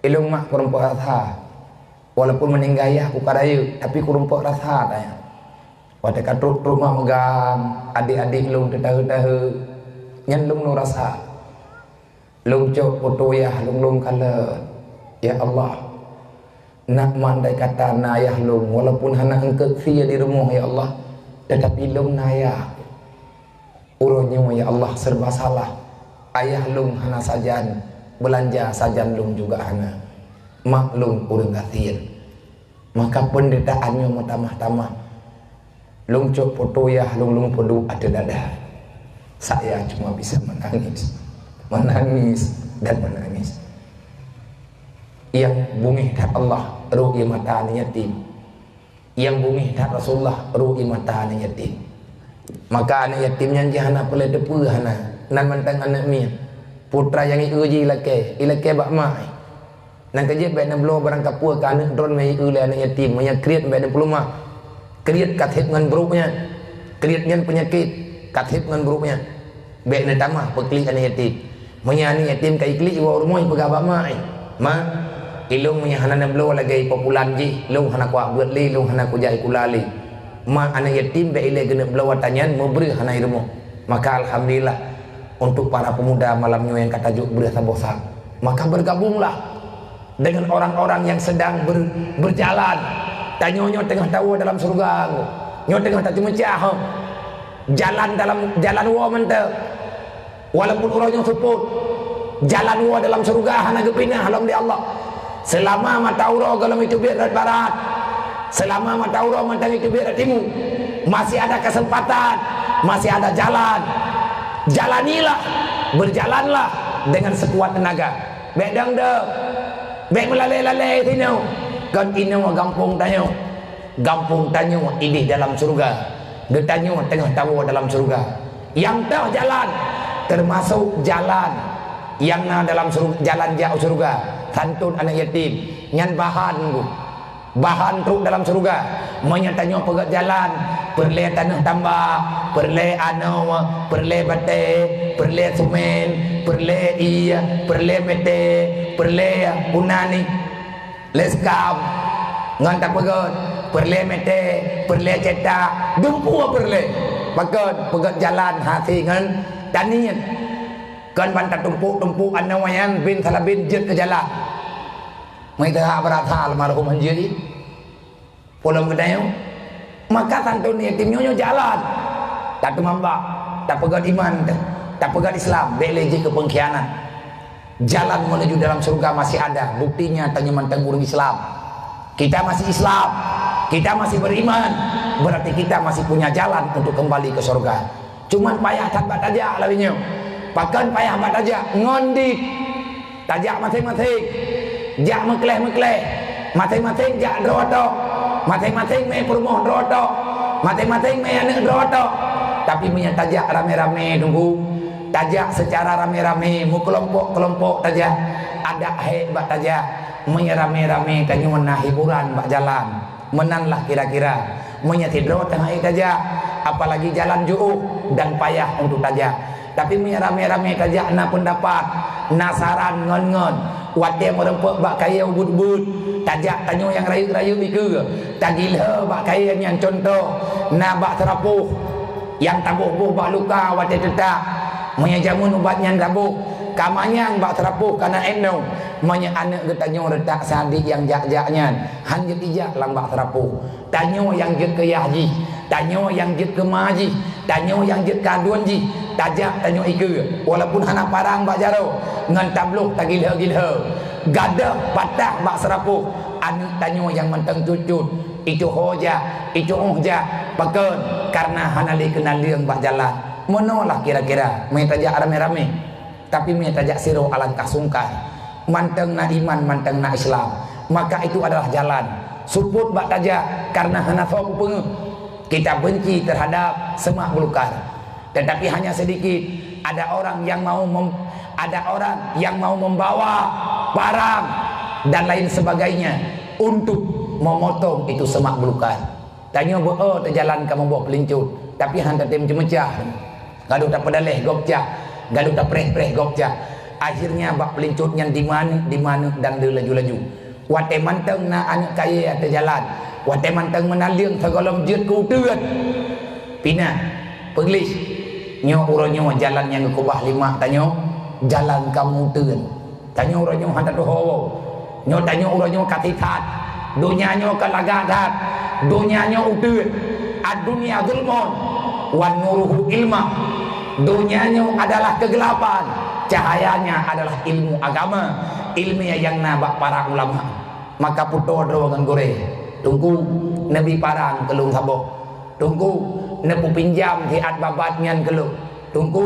Ilôn mak kureumpok rasa. Walaupun meuninggai yah ku ka rayeuk, tapi kureumpok rasa tanyong. Watée ka trok-trok mak meugang, adék-adék lôn teutahe-tahe, nyan lôn, lôn rasa. Lôn cok poto yah lôn, lôn kalon. Ya Allah, nak mandai kata na ayah lôn, walaupun hana eungkot sie di rumoh, ya Allah, tetapi lôn na ayah. Uroe nyoe, ya Allah, serba salah. Ayah lôn hana sajan, beulanja sajan lôn juga hana. Mak lôn ureuëng gasien. Maka penderitaan nyoe meutamah-tamah. Lôn cok poto yah lôn, lôn peuduek ateueh dada. Saya cuma bisa menangis, menangis, dan menangis. Nyang beungéh that Allah, rhot ie mata aneuk yatim. Nyang beungéh that Rasulullah, rhot ie mata aneuk yatim. Maka aneuk yatim nyan jih hana peureulée teupeue hana, nan mantong aneuk miet. Putra nyang ieu jih ilakée, ilakée bak mak. Nyang keujeuet bék neubloe barang kapeue keu aneuk droen nyang ieu lé aneuk yatim, meunyoe kriet bék neupeuleumah. Kriet ka trép ngon brok nyan. Kriet nyan peunyakét, ka trép ngon brok nyan. Bék neutamah peuklik aneuk yatim. Meunyoe aneuk yatim ka iklik iwoe u rumoh ipeugah bak mak, "Ma, ilôn meunyoe hana neubloe lagée ipoh pulan jih, lôn hana kuat beuet lé, lôn hana kujak sikula lé." Ma aneuk yatim bék ilée geuneuk bloe ata nyan meubreuh hana i rumoh. Maka alhamdulillah untuk para pemuda malam nyoe nyang ka tajok breuh saboh sa. Maka bergabunglah dengan orang-orang yang sedang ber-, berjalan. Tanyoe nyoe teungoh tawoe dalam syeuruga, nyoe teungoh taceumeucah. Jalan dalam, jalan woe mantong. Walaupun uroe nyoe seupôt, jalan woe dalam syeuruga hana geupinah lom lé Allah. Seulama mata uroe gohlom iteubiet rot barat, seulama mata uroe mantong iteubiet rot timu, masih ada kesempatan, masih ada jalan. Jalanilah, berjalanlah dengan sekuat tenaga. Bék dong-dong, bék meulalée-lalée sinoe, kon inoe gampông tanyoe. Gampông tanyoe idéh dalam syeuruga, geutanyoe teungoh tawoe dalam syeuruga. Nyang teuh jalan, teumasok jalan nyang na dalam syeuruga, jalan jak u syeuruga, santôn aneuk yatim, nyan bahan geuh. Bahan trok dalam syeuruga. Meunyoe tanyoe peugöt jalan, peureulée tanoh tambak, peureulée anoe, peureulée batée, peureulée seumén, peureulée ié, peureulée meuté, peureulée punani, leskam, ngon tapeugöt, peureulée meuté, peureulée cetak, dumpeue peureulée. Pakon peugöt jalan hase ngon taniet. Kon ban tatumpôk-tumpôk anoe nyan bin salabin jeuet keu jalan. Meunyoe teuhak beurasa almarhum hanjeuet. Polom geutanyoe. Maka santôn yatim nyoe, nyoe jalan. Tateumambak, tapeugöt iman teuh, tapeugöt Islam, bék lé jeuet keu peungkhianat. Jalan menuju dalam syeuruga masih ada, buktinya tanyoe mantong ureuëng Islam. Kita masih Islam, kita masih beriman, berarti kita masih punya jalan untuk kembali ke syeuruga. Cuman payah that bak tajak lawét nyoe. Pakon payah bak tajak? Ngon dit. Tajak maséng-maséng, jak meukleh-meukleh, maséng-maséng jak droe tok, maséng-maséng mé peurumoh droe tok, maséng-maséng mé aneuëk droe tok. Tapi meunyoe tajak ramé-ramé, Teungku, tajak seucara ramé-ramé, meukelompok-kelompok tajak, adak hék bak tajak. Meunyoe ramé-ramé, tanyoe na hiburan bak jalan. Meunan lah kira-kira. Meunyoe sidroe teungoh tajak, apalagi jalan jiôh dan payah untuk tajak. Tapi meunyoe ramé-ramé tajak, na peundapat, na saran ngon-ngon, watée meureumpok bak kayée ubeut-ubeut, tajak tanyoe nyang rayeuk-rayeuk ikeue, tagilhée bak kayée nyan, cuntoh, na bak seurapoh nyang taboh-boh bak luka watée teutak. Meunyoe jameun ubat nyan taboh, ka manyang bak seurapoh ka na éndoe. Meunyoe aneuëk geutanyoe reutak sadik nyang jak-jak nyan, han jeuet ijak lam bak seurapoh. Tanyoe nyang jeuet keu yah jih, tanyoe nyang jeuet keu ma jih, tanyoe nyang jeuet keu aduen jih, tajak tanyoe ikeue, walaupun hana parang bak jaroe, ngon tabloh tagilhée-gilhée. Gadôh patah bak seurapoh, aneuëk tanyoe nyang mantong cut-cut, itoe ho jak, itoe óh jak, pakon? Kareuna hana lé keunaleueng bak jalan. Meunoe lah kira-kira, meunyoe tajak ramé-ramé. Tapi meunyoe tajak sidroe alangkah sungkai, mantong na iman, mantong na Islam, maka itu adalah jalan. Seupôt bak tajak kareuna hana soe peungeut. Kita benci terhadap semak belukar. Tetapi hanya sedikit, ada orang yang mau mem-, ada orang yang mau membawa parang dan lain sebagainya untuk memotong itu semak belukar. Tanyoe beu-o teujalan ka muboh peulincut, tapi han tatem ceumeucah. Gadôh tapeudaleh gob cah, gadôh tapreh-preh gob cah. Akhirnya bak peulincut nyan dimaneuk-dimaneuk dan laju-laju. Watée mantong na aneuëk kayée ateueh jalan, watée mantong meunaleueng sigohlom jeuet keu uteuen. Pinah, peugleh. Nyoe uroe nyoe jalan nyang geukeubah lé mak tanyoe, jalan kamoe uteuen. Tanyoe uroe nyoe hana tuho woe. Nyoe tanyoe uroe nyoe ka sisat. Donya nyoe ka lagak that. Donya nyoe uteuen. Ad-dunya zulmun wa nuruhu ilma. Donya nyoe adalah kegelapan, cahayanya adalah ilmu agama, ilmu nyang na bak para ulama. Maka putôh droe ngon gurée, Teungku, neubi parang keu lôn saboh. Teungku, neupeupinjam siat babat nyan keu lôn. Teungku,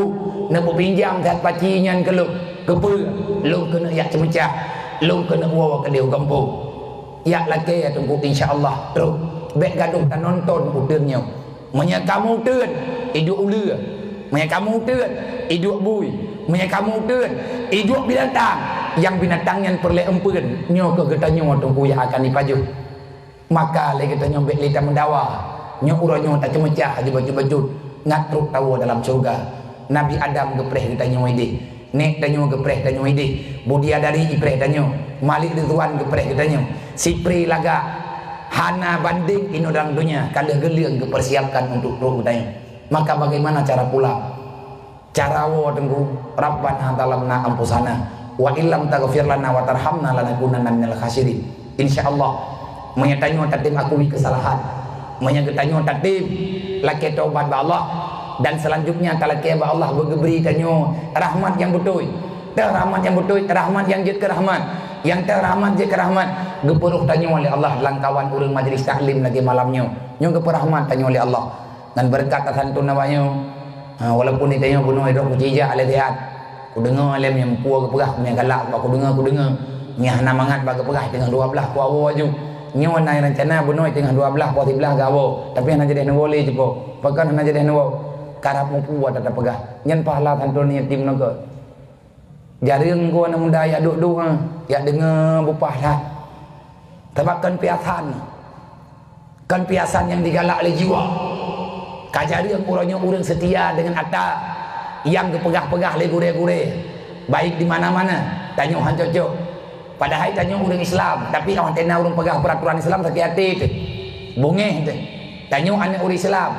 neupeupinjam siat paci nyan keu lôn. Keupeue? Lôn keuneuk jak ceumeucah, lôn keuneuk woe keudeh u gampông. Jak lakée ya Teungku, insya Allah. Trok, bék gadôh tanonton uteuen nyoe. Meunyoe kamoe uteuen, iduek uleue. Meunyoe kamoe uteuen, iduek bui. Meunyoe kamoe uteuen, iduek binatang. Nyang binatang nyan peureulée eumpeuen, nyoe keuh geutanyoe Teungku nyang akan ipajoh. Maka lé geutanyoe bék lé tameudawa. Nyoe uroe nyoe taceumeucah jibacut-bacut, ngat trok tawoe dalam syeuruga. Nabi Adam geupreh geutanyoe ideh, nék tanyoe geupreh tanyoe ideh, Budiadari ipreh tanyoe, Malik Ridwan geupreh geutanyoe. Sipri lagak hana bandéng inoe dalam donya, ka lheueh geuleueng geupeusiapkan untuk trok geutanyoe. Maka bagaimana cara pulang? Cara woe Teungku, Rabbana zalamna anfusana wa illam taghfir lana wa tarhamna lanakunanna minal khasirin. Insya Allah, meunyoe tanyoe tatem akui keusalahan, meunyoe geutanyoe tatem lakée tobat bak Allah, dan selanjutnya talakée bak Allah beugeubri tanyoe rahmat nyang beutôi. Teuh rahmat nyang beutôi, rahmat nyang jeuet keu rahmat. Nyang teuh rahmat jeuet keu rahmat, geupeurôh tanyoe lé Allah lam kawan ureuëng majlis taklim lagée malam nyoe. Nyoe geupeurahmat tanyoe lé Allah. Ngon beureukat tasantun awak nyoe. Ha, walaupun di tanyoe bunoe droe kuci jak lé siat. Kudeungoe lé meunyoe meupeue geupeugah, meunyoe galak bak kudeungoe, kudeungoe. Meunyoe hana mangat bak geupeugah, teungoh dua blaih kuwoe aju. Nyoe na rencana bunoe teungoh dua blaih, poh siblaih geuwoe. Tapi hana jadeh neuwoe lé cit po. Pakon hana jadeh neuwoe? Karab meupeue ata tapeugah. Nyan pahala santun yatim nangkeuh. Jareueng ku aneuk muda yak duek-duek, yak deungoe bupah that. Sabab kon piasan, kon piasan nyang digalak lé jiwa. Ka jareueng uroe nyoe ureuëng seutia deungon ata nyang geupeugah-peugah lé gurée-gurée, baik di mana-mana, tanyoe han cocok. Padahai tanyoe ureuëng Islam, tapi óh tena ureuëng peugah peuraturan Islam sakét até teuh, beungéh teuh. Tanyoe aneuëk ureuëng Islam,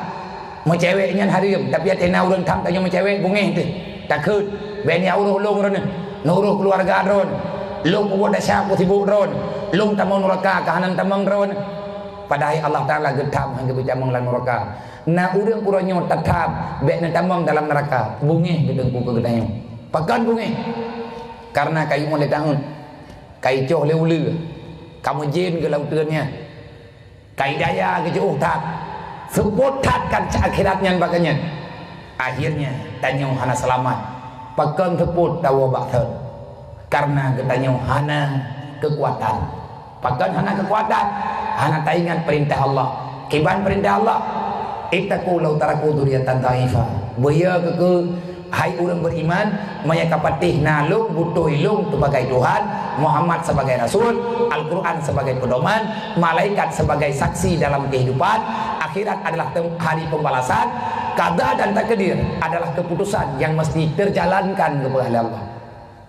meucewek nyan hareuem, tapi óh tena ureuëng tham tanyoe meucewek, beungéh teuh. Takheun, bék neuroh lôn droeneuh, neuroh keuluwarga droeneuh, lôn peubuet desya peusibok droeneuh, lôn tamong nuraka ka hana tamong droeneuh. Padahai Allah Taala geutham han geupeutamong lam nuraka. Na ureuëng uroe nyoe tatham bék neutamong dalam nuraka, beungéh geuteungku keu geutanyoe. Pakon beungéh? Karena kayue mon lé taun, kayue coh lé uleue, ka meujén geuh lam uteuen nyan. Kayue daya geujiôh that, seupôt that kan akhirat nyan bak geuh nyan. Akhirnya tanyoe hana seulamat. Pakon seupôt tawoe bak thon? Karena geutanyoe hana keukuatan. Pakon hana keukuatan? Hana taingat peurintah Allah. Kiban peurintah Allah, "Ittaqu law taraku dzurriyyatan dha'ifa." Beuyo keukeue, hai ureuëng beriman, meunyo ka patéh na lôn, beutôi lôn sebagai Tuhan, Muhammad sebagai Rasul, Al-Quran sebagai pedoman, malaikat sebagai saksi dalam kehidupan, akhirat adalah tem-, hari pembalasan, qada dan takdir adalah keputusan yang mesti terjalankan kepada Allah.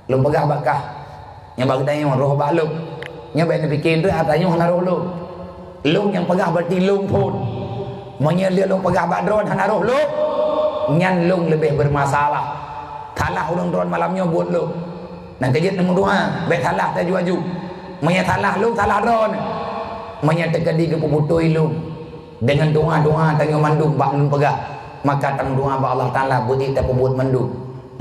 Lôn peugah bak kah, nyoe bak geutanyoe roh bak lôn. Nyoe bék neupike droe, ata nyoe hana roh lôn. Lôn nyang peugah berarti lôn phon. Meunyoe lé lôn peugah bak droe hana roh lôn, nyan lôn leubeh bermasalah. Salah ureuëng droe malam nyoe buet lôn. Nyang keujeuet neumeudoa, bék salah taju-aju. Meunyoe salah lôn, salah droe. Meunyoe teukeudi geupeubeutôi lôn, deungon doa-doa tanyoe mandum bak lôn peugah, maka tameudoa bak Allah Taala beuék tapeubuet mandum.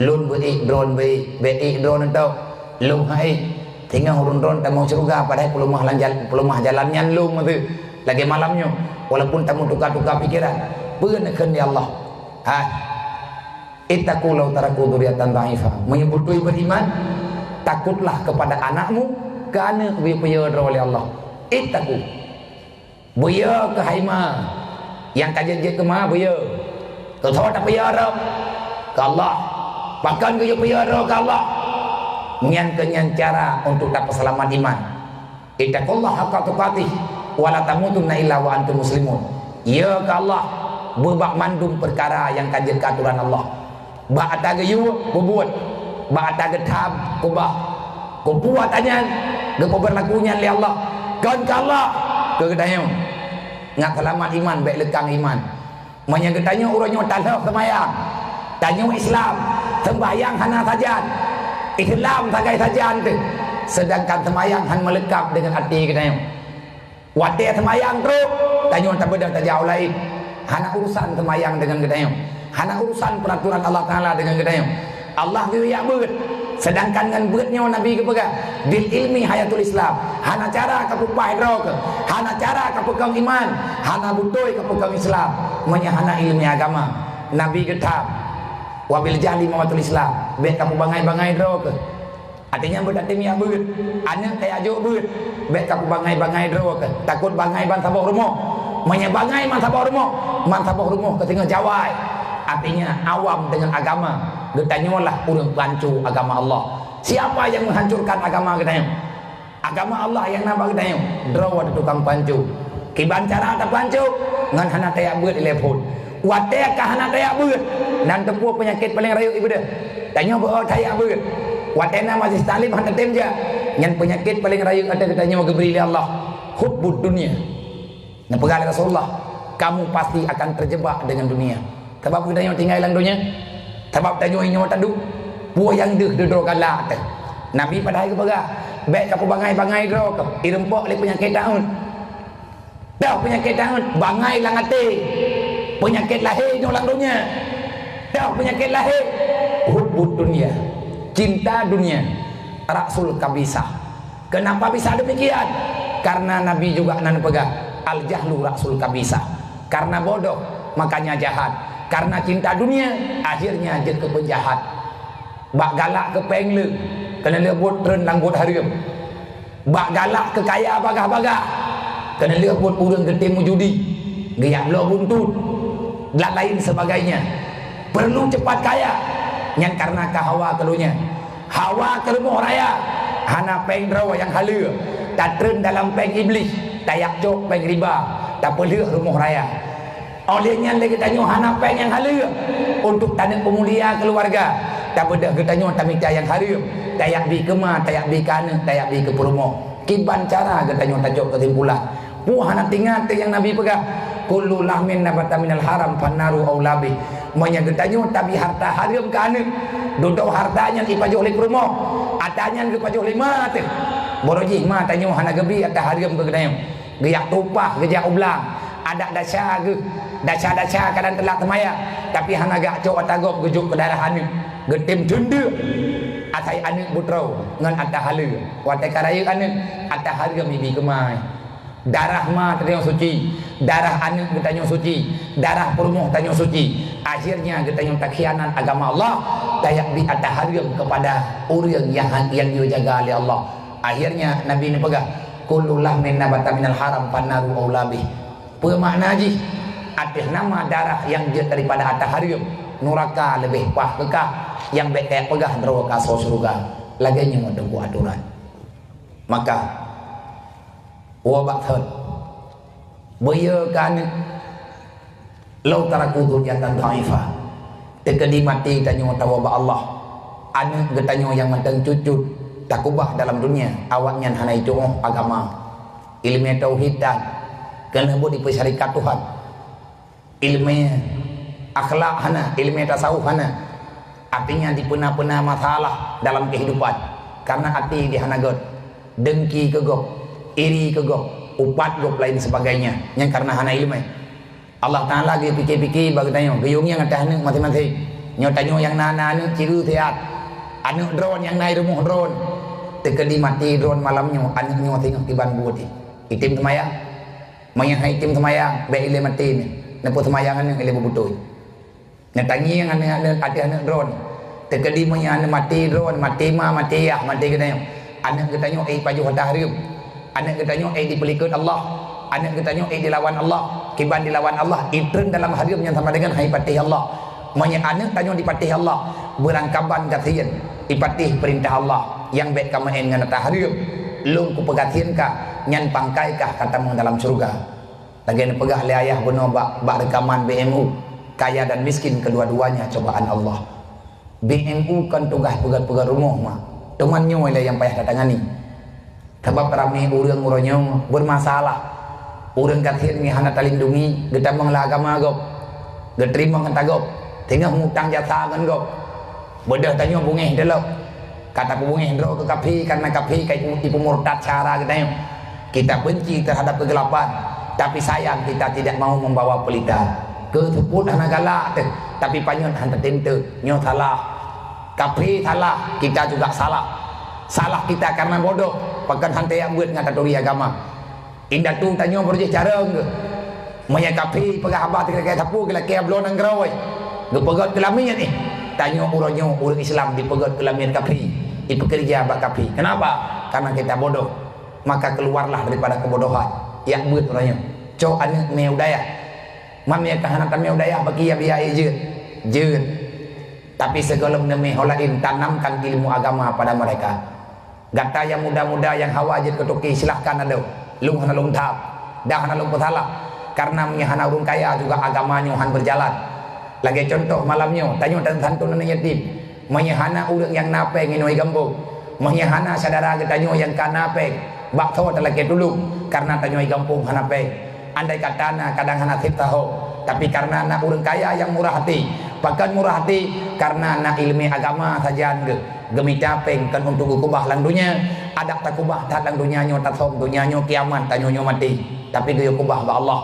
Lôn beuék, droe beuék, bék ék droe tok. Lôn han ék. Teungoh ureuëng droe tamong syeuruga padahai peuleumah lam jal-, peuleumah jalan nyan lôn meuteue lagée malam nyoe. Walaupun tameutuka-tuka pikeran, peue neukheun di Allah? Hai, "Ittaqu law taraku dzurriyyatan dha'ifa." Meunyoe beutôi beriman, takutlah kepada anakmu, keu aneuëk beupeuyö droe lé Allah. Ittaqu. Beuyo keu hai ma nyang ka jeuet-jeuet keu ma, beuyo. Keu soe tapeuyo droe? Keu Allah. Pakon geuyue peuyo droe keu Allah? Nyan keuh nyan cara untuk tapeuseulamat iman. "Ittaqullaha haqqa tuqatih, wa la tamutunna illa wa antum muslimun." Yo keu Allah, beubak mandum peukara nyang ka jeuet keu atoran Allah. Bak ata geuyue peubuet, bak ata geutham keubah, keupeue ata nyan geupeubeurlaku nyan lé Allah, kon keu Allah, keu geutanyoe. Ngat seulamat iman, bék leukang iman. Meunyoe geutanyoe uroe nyoe talheueh seumayang, tanyoe Islam, seumbahyang hana sajan, Islam sagai sajan teuh, seudangkan seumayang han meuleukab deungon até geutanyoe. Watée seumayang trok, tanyoe tabeudôh tajak u laén. Hana urusan seumayang deungon geutanyoe. Hana urusan peuraturan Allah Taala deungon geutanyoe. Allah geuyue jak beuet. Seudangkan ngon beuet nyoe Nabi geupeugah, "Bil ilmi hayatul Islam." Hana cara kapeupah droe keuh, hana cara kapeukong iman, hana beutôi kapeukong Islam, meunyoe hana iéleumé agama. Nabi geutham, "Wa bil jahli mamatul Islam." Bék kapeubangai-bangai droe keuh. Artinya, beutateumiak beuet, aneuëk kajak jok beuet, bék kapeubangai-bangai droe keuh, takot bangai ban saboh rumoh. Meunyoe bangai ban saboh rumoh, ban saboh rumoh ka singoh jawai. Artinya, awam deungon agama, geutanyoe lah ureuëng peuhanco agama Allah. Siapa yang menghancurkan agama geutanyoe? Agama Allah nyang na bak geutanyoe, droe tukang peuhanco. Kiban cara tapeuhanco, ngon hana tajak beuet ilée phon. Watée ka hana tajak beuet, nan teupeu peunyakét paleng rayeuk ibadah. Tanyoe beu-o tajak beuet. Watée na majlis taklim hana tem jak, nyan peunyakét paleng rayeuk ateueh geutanyoe geubri lé Allah. Hubbud dunya. Neupeugah lé Rasulullah, "Kamu pasti akan terjebak dengan dunia." Sabab geutanyoe tinggai lam donya. Sabab tanyoe nyoe taduek, peue nyang deuh dudoe galak teuh. Nabi padahai geupeugah, bék kapeubangai-bangai droe keuh, ireumpok lé peunyakét taun. Toh peunyakét taun, bangai lam até. Peunyakét lahé nyoe lam donya. Toh peunyakét lahé, hubbud dunya, cinta dunia, rasul kabisah. Kenapa bisa demikian? Karena Nabi juga na neupeugah, "Al-jahlu ra'sul kabisah." Karena bodoh, makanya jahat. Karena cinta dunia, akhirnya jeuet keu peujahat. Bak galak keu péng le, keuneulheueh buet treun lam buet hareuem. Bak galak keu kaya bagah-bagah, keuneulheueh buet ureuëng geutem meujudi, geujak bloe buntut, dan lain sebagainya. Perlu cepat kaya, nyan karena ka hawa keu donya. Hawa keu rumoh raya, hana péng droe nyang haleue. Tatreun dalam péng Iblih, tajak cok péng riba, tapeulheueh rumoh raya. Óh lheueh nyan lé geutanyoe hana péng nyang haleueng untuk taneuk peumulia keuluwarga. Tabeudôh geutanyoe tamita nyang hareuem, tajak bi keu ma, tajak bi keu aneuk, tajak bi keu peurumoh. Kiban cara geutanyoe tacok keusimpulan? Peue hana teuingat nyang Nabi peugah, "Kullu lahmin nabata minal haram fannaru aula bih." Meunyoe geutanyoe tabi harta hareuem keu aneuk, dudoe harta nyan ipajoh lé peurumoh, ata nyan geupajoh lé ma teuh. Barô jih ma tanyoe hana geubi ata hareuem keu geutanyoe. Geujak tumpah, geujak u blang. Adak desya geuh, desya-desya kadang teulat seumayang, tapi hana geujak cok ata gob geujok keu darah aneuk. Geutem teundeuk asai aneuk beutroe ngon ata haleueng. Watée ka rayeuk aneuk, ata hareuem ibi keu ma. Darah ma geutanyoe suci, darah aneuk geutanyoe suci, darah peurumoh tanyoe suci. Akhirnya geutanyoe takhianat agama Allah, tajak bi ata hareuem keupada ureuëng nyang, nyang geujaga lé Allah. Akhirnya Nabi neupeugah, "Kullu lahmin nabata minal haram fannaru aula bih." Peue makna jih? Ateueh nama darah nyang jeuet daripada ata hareuem, nuraka leubeh paih keu kah nyang bék kajak peugah droe ka soe syeuruga. Lagée nyoe teungku atoran. Maka, woe bak thon, beuyeu keu aneuk, "Lau taraku dzurriyyatan dha'ifah." Teukeudi maté tanyoe tawoe bak Allah, aneuk geutanyoe nyang mantong cut-cut takubah dalam dunia, awaknyan hana jitu'oh agama, iéleumé tauhid tan, keuneuk buet jipeusyarikat Tuhan. Iéleumé akhlak hana, iéleumé tasawuf hana. Artinya dipeuna-peuna masalah dalam kehidupan karena até jih hana gét, dengki keu gob, iri keu gob, upat gob lain sebagainya nyang karena hana iéleumé. Allah Taala geupike-pike bak geutanyoe, geuyue ngieng ateueh aneuk maséng-maséng. Nyoe tanyoe nyang na, na aneuk cireue siat, aneuk droen nyang na i rumoh droen. Teukeudi maté droen malam nyoe, aneuk nyoe singoh kiban buet jih. Item seumayang? Meunyoe han item seumayang, bék ilée maté nyoe. Neupeuseumbayang aneuk ilée beubeutôi. Neutangieng aneuk-aneuk ateueh aneuk droen. Teukeudi meunyoe aneuk maté droen, maté ma, maté yah, maté geutanyoe. Aneuk geutanyoe ék pajoh ata hareuem. Aneuk geutanyoe ék dipeulikot Allah. Aneuk geutanyoe ék dilawan Allah. Kiban dilawan Allah, itreun dalam hareuem nyang sama deungon han ipatéh Allah. Meunyoe aneuk tanyoe dipatéh Allah, beurangkaban gasien ipatéh peurintah Allah nyang bék kameu'en ngon ata hareuem. Lôn kupeugasien kah, nyan pangkai kah ka tamong dalam syeuruga. Lagée neupeugah lé ayah bunoe bak, bak reukaman B M U, kaya dan miskin kedua-duanya cobaan Allah. B M U kon tugaih peugét-peugét rumoh ma, teuma nyoe lé nyang payah tatangani. Sabab ramé ureuëng uroe nyoe beurmasalah. Ureuëng gasien nyang hana talindungi, geutamong lé agama gob, geuteurimong ata gob, teungoh mutang jasa ngon gob. Beudôh tanyoe beungéh teulok. Ka tapeubungéh droe keu kafé, kareuna kafé ka ipeumurtad syara geutanyoe. Kita benci terhadap kegelapan, tapi sayang kita tidak mau membawa pelita. Keu seupôt hana galak teuh, tapi panyöt hana teuntèe. Nyoe salah. Kafé salah, kita juga salah. Salah kita karena bodoh, pakon han tajak beuet ngon taturi agama. Indatu tanyoe beurujih carông geuh. Meunyoe kafé peugah haba teuka sapeue geulakée bloe nanggroe, geupeugét keu lamiet ih. Tanyoe uroe nyoe ureuëng Islam dipeugét keu lamiet kafé, ipeukeureuja bak kafé. Kenapa? Karena kita bodoh. Maka keluarlah daripada kebodohan. Jak beuet uroe nyoe. Cok aneuk mé u dayah. Man meunyoe ka hana tamé u dayah, bagi ya biaya jeuet. Jeuet. Tapi sigohlom neumé ho laén, tanamkan ilmu agama pada mereka. Gata nyang muda-muda nyang hawa jeuet keu toke, silahkan adoe. Lôn hana lôn thab, dan hana lôn peusalah. Karena meunyoe hana ureuëng kaya juga agama nyoe han beujalan. Lagée contoh malam nyoe, tanyoe tan santun aneuk yatim. Meunyoe hana ureuëng nyang na péng inoe gampông, meunyoe hana syedara geutanyoe nyang ka na péng, bak soe talakée tulông, karena tanyoe gampông hana péng. Andai kata na kadang hana sép saho, tapi karena na ureuëng kaya nyang murah até. Pakon murah até? Karena na iéleumé agama sajan geuh. Geumita péng kon untuk geukeubah lam donya. Adak takeubah that lam donya nyoe, tasöm donya nyoe kiamat, tanyoe nyoe maté. Tapi geuyue keubah bak Allah.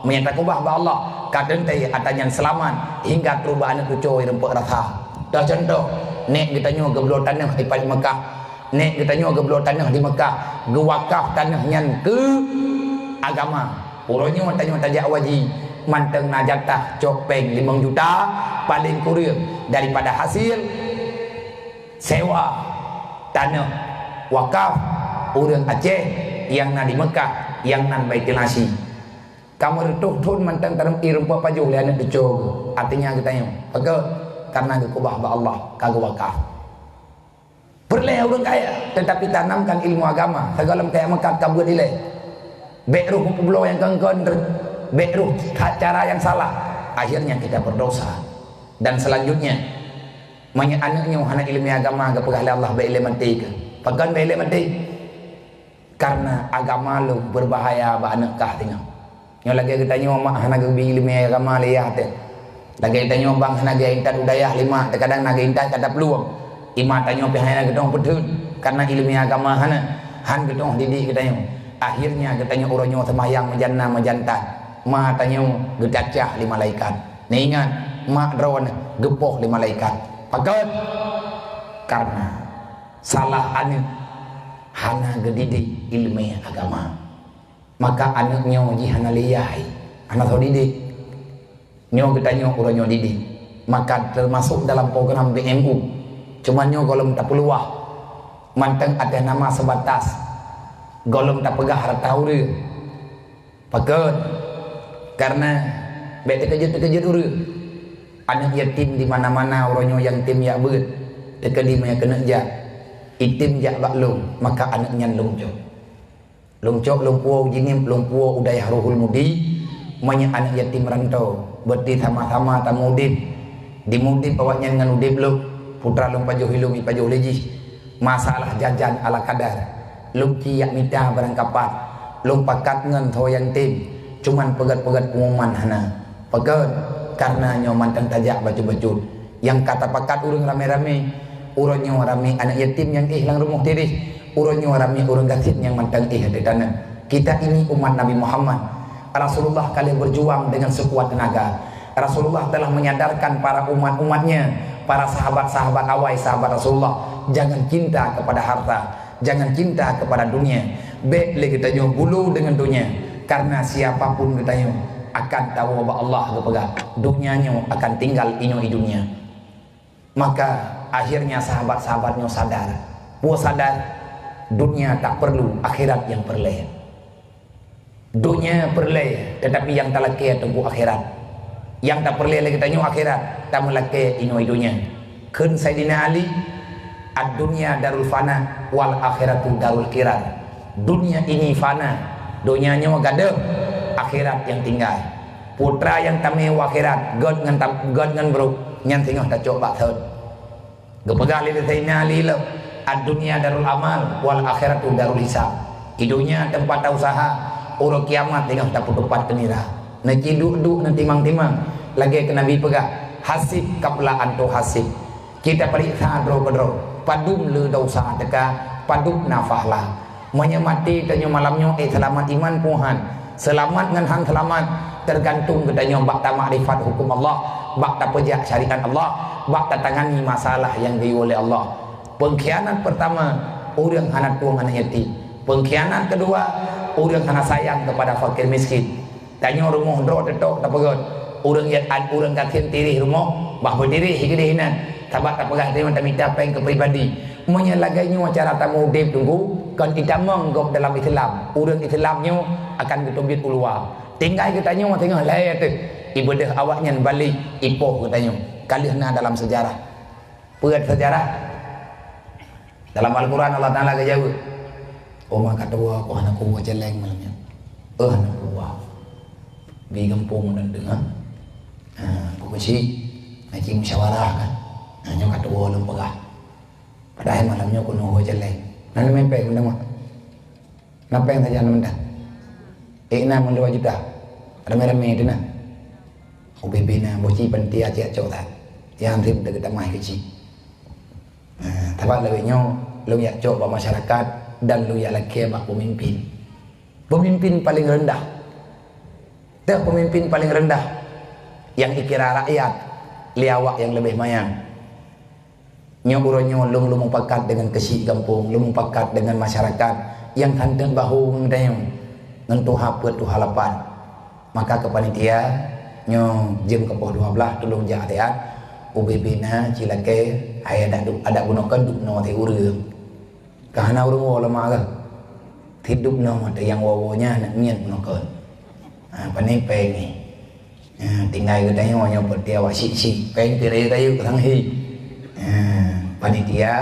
Meunyoe takeubah bak Allah, ka teuntèe ata nyan seulamat hingga trok bak aneuk cucoe rumpok rasa. Dah contoh, nèk geutanyoe geubloe tanoh di Parit Meukah. Nèk geutanyoe geubloe tanoh di Meukah, geuwakaf tanoh nyan keu agama. Uroe nyoe tanyoe tajak haji, mantong na jatah cok péng limong juta, paleng kureueng daripada hasil sewa tanoh wakaf ureuëng Aceh nyang na di Meukah, nyang nan Baitul Haji. Ka meureutoh thon mantong taneuk ié rumpok pajoh lé aneuk cucoe, artinya geutanyoe. Pakon? Karena geukeubah bak Allah, ka geuwakaf. Peureulée ureuëng kaya, tetapi tanamkan ilmu agama, sigohlom kaya meukat ka buet ilée. Bék roh peubloe nyang kon-kon, bék roh that cara nyang salah, akhirnya kita berdosa. Dan selanjutnya, meunyoe aneuëk nyoe hana iéleumé agama, geupeugah lé Allah bék ilée maté keuh. Pakon bék ilée maté? Karena agama lôn beubahaya bak aneuëk kah singoh. Nyoe lagée geutanyoe mak hana geubi iéleumé agama lé yah teuh. Lagée geutanyoe bang hana geuintat u dayah lé mak, teukadang na geuintat ka taplueng. Ié mak tanyoe pih hana geutanyoe peutheun, karena iéleumé agama hana, han geutanyoe didik geutanyoe. Akhirnya geutanyoe uroe nyoe seumayang meujanna meujantan, ma tanyoe geucacah lé malaikat. Neuingat, mak droeneueh geupoh lé malaikat. Pakon? Karena salah aneuëk hana geudidik iéleumé agama. Maka aneuëk nyoe jih hana lé yah, hana soe didik. Nyoe geutanyoe uroe nyoe didik. Maka teumasok dalam program B M U. Cuma nyoe gohlom tapeuluwah. Mantong até nama seubatas. Gohlom tapeugah rata ureuëng. Pakon? Karena bék teukeujot-teukeujot ureuëng. Aneuëk yatim di mana-mana uroe nyoe nyang tem jak beuet. Teukeudi meunyoe keuneuk jak. Item jak bak lôn, maka aneuëk nyan lôn cok. Lôn cok lôn puwoe u Jeunieb, lôn puwoe u dayah Ruhul Mudi, meunyoe aneuëk yatim rantô, berarti sama-sama tameudeb. Dimeudeb awaknyan ngon udeb lôn, putra lôn pajoh ilôn, ipajoh lé jih. Masalah jajan ala kadar, lôn ci jak mita barang kapat, lôn pakat ngon soe nyang tem, cuman peugét-peugét pengumuman hana. Pakon? Karena nyoe mantong tajak bacut-bacut. Nyang ka tapakat ureuëng ramé-ramé, uroe nyoe ramé aneuëk yatim nyang éh lam rumoh tirih, uroe nyoe ramé ureuëng gasien nyang mantong éh ateueh taneuk. Kita ini umat Nabi Muhammad. Rasulullah ka lheueh berjuang dengan sekuat tenaga. Rasulullah telah menyadarkan para umat-umatnya, para sahabat-sahabat awai sahabat Rasulullah, jangan cinta kepada harta, jangan cinta kepada dunia. Bék lé geutanyoe gulu deungon dunia, karena siapa pun geutanyoe akan tawoe bak Allah geupeugah, dunia nyoe akan tinggal inoe i dunia. Maka akhirnya sahabat-sahabat nyoe sadar. Peue sadar? Dunia tak perlu, akhirat nyang peureulée. Dunia peureulée, tetapi nyang talakée teungku akhirat. Nyang tapeureulée lé geutanyoe akhirat, tameulakée inoe i dunia. Kheun Saidina Ali, "Ad-dunya darul fana, wal akhiratu darul qirar." Dunia ini fana, donya nyoe gadôh, akhirat nyang tinggai. Putra nyang tamé u akhirat, gét ngon tam-, gét ngon brôk, nyan singoh tacok bak thon. Geupeugah lé Saidina Ali lom, "Ad-dunya darul amal, wal akhiratu darul hisab." I dunia teumpat ta usaha, uroe kiamat singoh tapeutupat teunira. Neuci duek-duek neutimang-timang, lagée keu Nabi peugah, "Hasib qabla an tuhasib." Kita peuriksa droe keudroe, padum le desya teuka, padum nafah la. Meunyoe maté tanyoe malam nyoe, eh, seulamat iman peue han, seulamat ngon han seulamat, teugantung geutanyoe bak tamakrifat huköm Allah, bak tapeujak syariat Allah, bak tatangani masalah nyang geuyue lé Allah. Peungkhianat peurtama, ureuëng hana tueng aneuëk yatim. Peungkhianat keudua, ureuëng hana sayang keupada fakir miskin. Tanyoe rumoh droe teutôk tapeugét. Ureuëng ya-, ureuëng gasien tirih rumoh, bah beutirih keudeh inan. Sabab tapeugah tanyoe tamita péng keu pribadi. Meunyoe lagée nyoe cara tameudeb teungku, kon itamong gob dalam Islam. Ureuëng Islam nyoe akan geuteubiet u luwa. Tinggai geutanyoe singoh lahé teuh. Ibeudôh awaknyan balek, ipoh geutanyoe. Ka lheueh na dalam seujarah. Peue seujarah? Dalam Al-Quran Allah Taala geujaweueb, "Oma ka tuwoe, ku hana kuwoe céléng malam nyoe. Eh, hana kuwoe. Bi gampông dan deungoe. Ha, ku keuchik, ngaji musyawarah kan. Ha, nyoe ka tuwoe lôn peugah. Padahai malam nyoe ku neuwoe céléng." Nan meumpéh meundeungoe. Na péng sajan mantong. Ék na meudua juta. Ramé-ramé teuh na. Ubé-bé na boh ci pantia ciyak cok that. Nyang treb teuh geutamah keuchik. Nah, sabab lagée nyoe, lôn yak cok bak masyarakat dan lôn yak lakée bak peumimpin. Peumimpin paleng reundah. Teuh peumimpin paleng reundah nyang ikira rakyat lé awak nyang leubeh manyang. Nyoe uroe nyoe lôn, lôn mupakat deungon keuchik gampông, lôn mupakat deungon masyarakat nyang santeuet bahô ngon geutanyoe, ngon tuha peuet tuha lapan. Maka keu panitia, nyoe jeuem keu poh dua blaih tulông jak siat, ubé-bé na ci lakée, hai adak du-, adak bunoe kon dubnoe teuh ureuëng. Ka hana ureuëng woe lama geuh. Hidup nyoe teuh nyang woe-woe nyan, nyan bunoe kon. Ha, pane péng nyoe. Ha, tinggai geutanyoe nyoe peuti awak syiek-syiek. Péng pih rayeuk-rayeuk sang hi. Ha, panitia,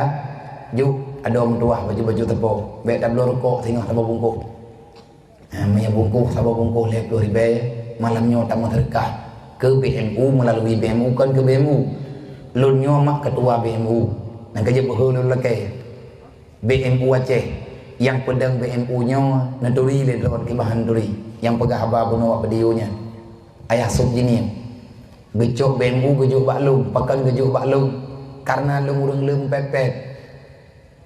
juk Adoe meutuwah bacut-bacut teupeu, bèk tabloe rukok singoh saboh bungkôh. Ha, meunyoe bungkôh saboh bungkôh lhèe plôh ribèe, malam nyoe tameuseudekah keu B M U meulalu B M U, kon keu B M U. Lôn nyoe mak keutua B M U. Nyang ka jeuet beuhe lôn lakèe. B M U Aceh, nyang peudong B M U nyoe neuturi lé droe, kiban neuturi. Nyang peugah haba bunoe bak video nyan, Ayah Sop Jinie. Geucok B M U geujok bak lôn, pakon geujok bak lôn? Kareuna lôn ureueng leuem pèt-pèt.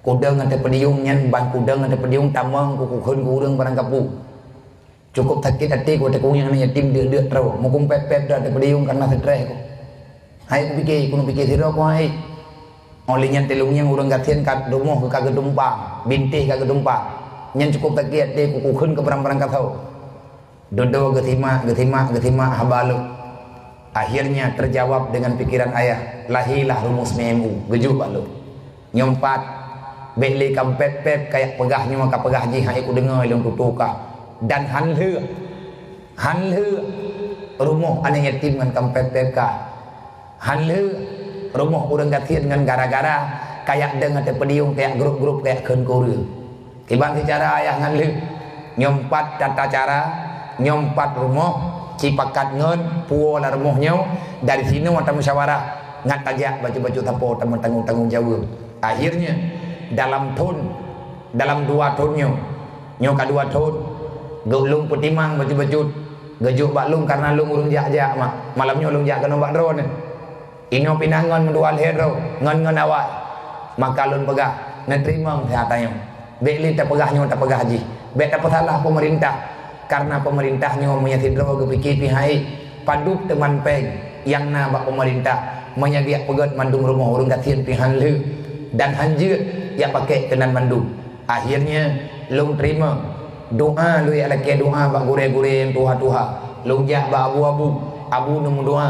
Kudong ateueh podium nyan, ban kudong ateueh podium tamong kukheun keu ureueng barangkapeue. Cukôp sakét até ku watèe kuwueng aneuk yatim deuk-deuk troe. Mukheun pèt-pèt dak ateueh podium kareuna strès ku. Hai kupike, keuneuk pike sidroe ku hai. Óh lheueh nyan teulông nyang ureueng gasien ka rumoh ka geutumpang, bintéh ka geutumpang. Nyan cukôp sakét até ku kukheun keu barang-barang kasoe. Dudoe geusimak, geusimak, geusimak haba lôn. Akhirnya terjawab dengan pikiran ayah, lahirlah rumus B M U, geujok bak lôn. Nyoe pat, bèk lé kampèt-pèt kajak peugah nyoe ka peugah jih, hai kudeungö lôn tutoe ka. Dan han lheueh, han lheueh rumoh aneuk yatim ngon kampèt-pèt ka. Han lheueh rumoh ureueng gasien ngon gara-gara kajak dong ateueh podium, kajak grup-grup, kajak kheun keu ureueng. Kiban seucara ayah ngon lheueh, nyoe pat tata cara, nyoe pat rumoh, sipakat ngon puwoe lam rumoh nyoe, dari sinoe tamusyawarah, ngat tajak bacut-bacut sapo tameutanggong-tanggong jaweueb. Akhirnya, dalam thon, dalam dua thon nyoe, nyoe ka dua thon, geuh lôn peutimang bacut-bacut, geujok bak lôn kareuna lôn ureueng jak-jak mak. Malam nyoe lôn jak keunoe bak droeneuh. Inoe pih na ngon meudua lhèe droe, ngon-ngon awai. Maka lôn peugah, neuteurimong siat tanyoe. Bèk lé tapeugah nyoe tapeugah jih. Bèk tapeusalah peumeurintah. Kareuna peumeurintah nyoe meunyoe sidroe geupike pih hai, padub teuma péng nyang na bak peumeurintah meunyoe geujak peugöt mandum rumoh ureueng gasien pih han lheueh dan han jeuet jak pakèk keunan mandum. Akhirnya, lôn teurimong doa, lôn jak lakèe doa bak gurèe-gurèe nyang tuha-tuha. Lôn jak bak abu-abu, abu neumeudoa.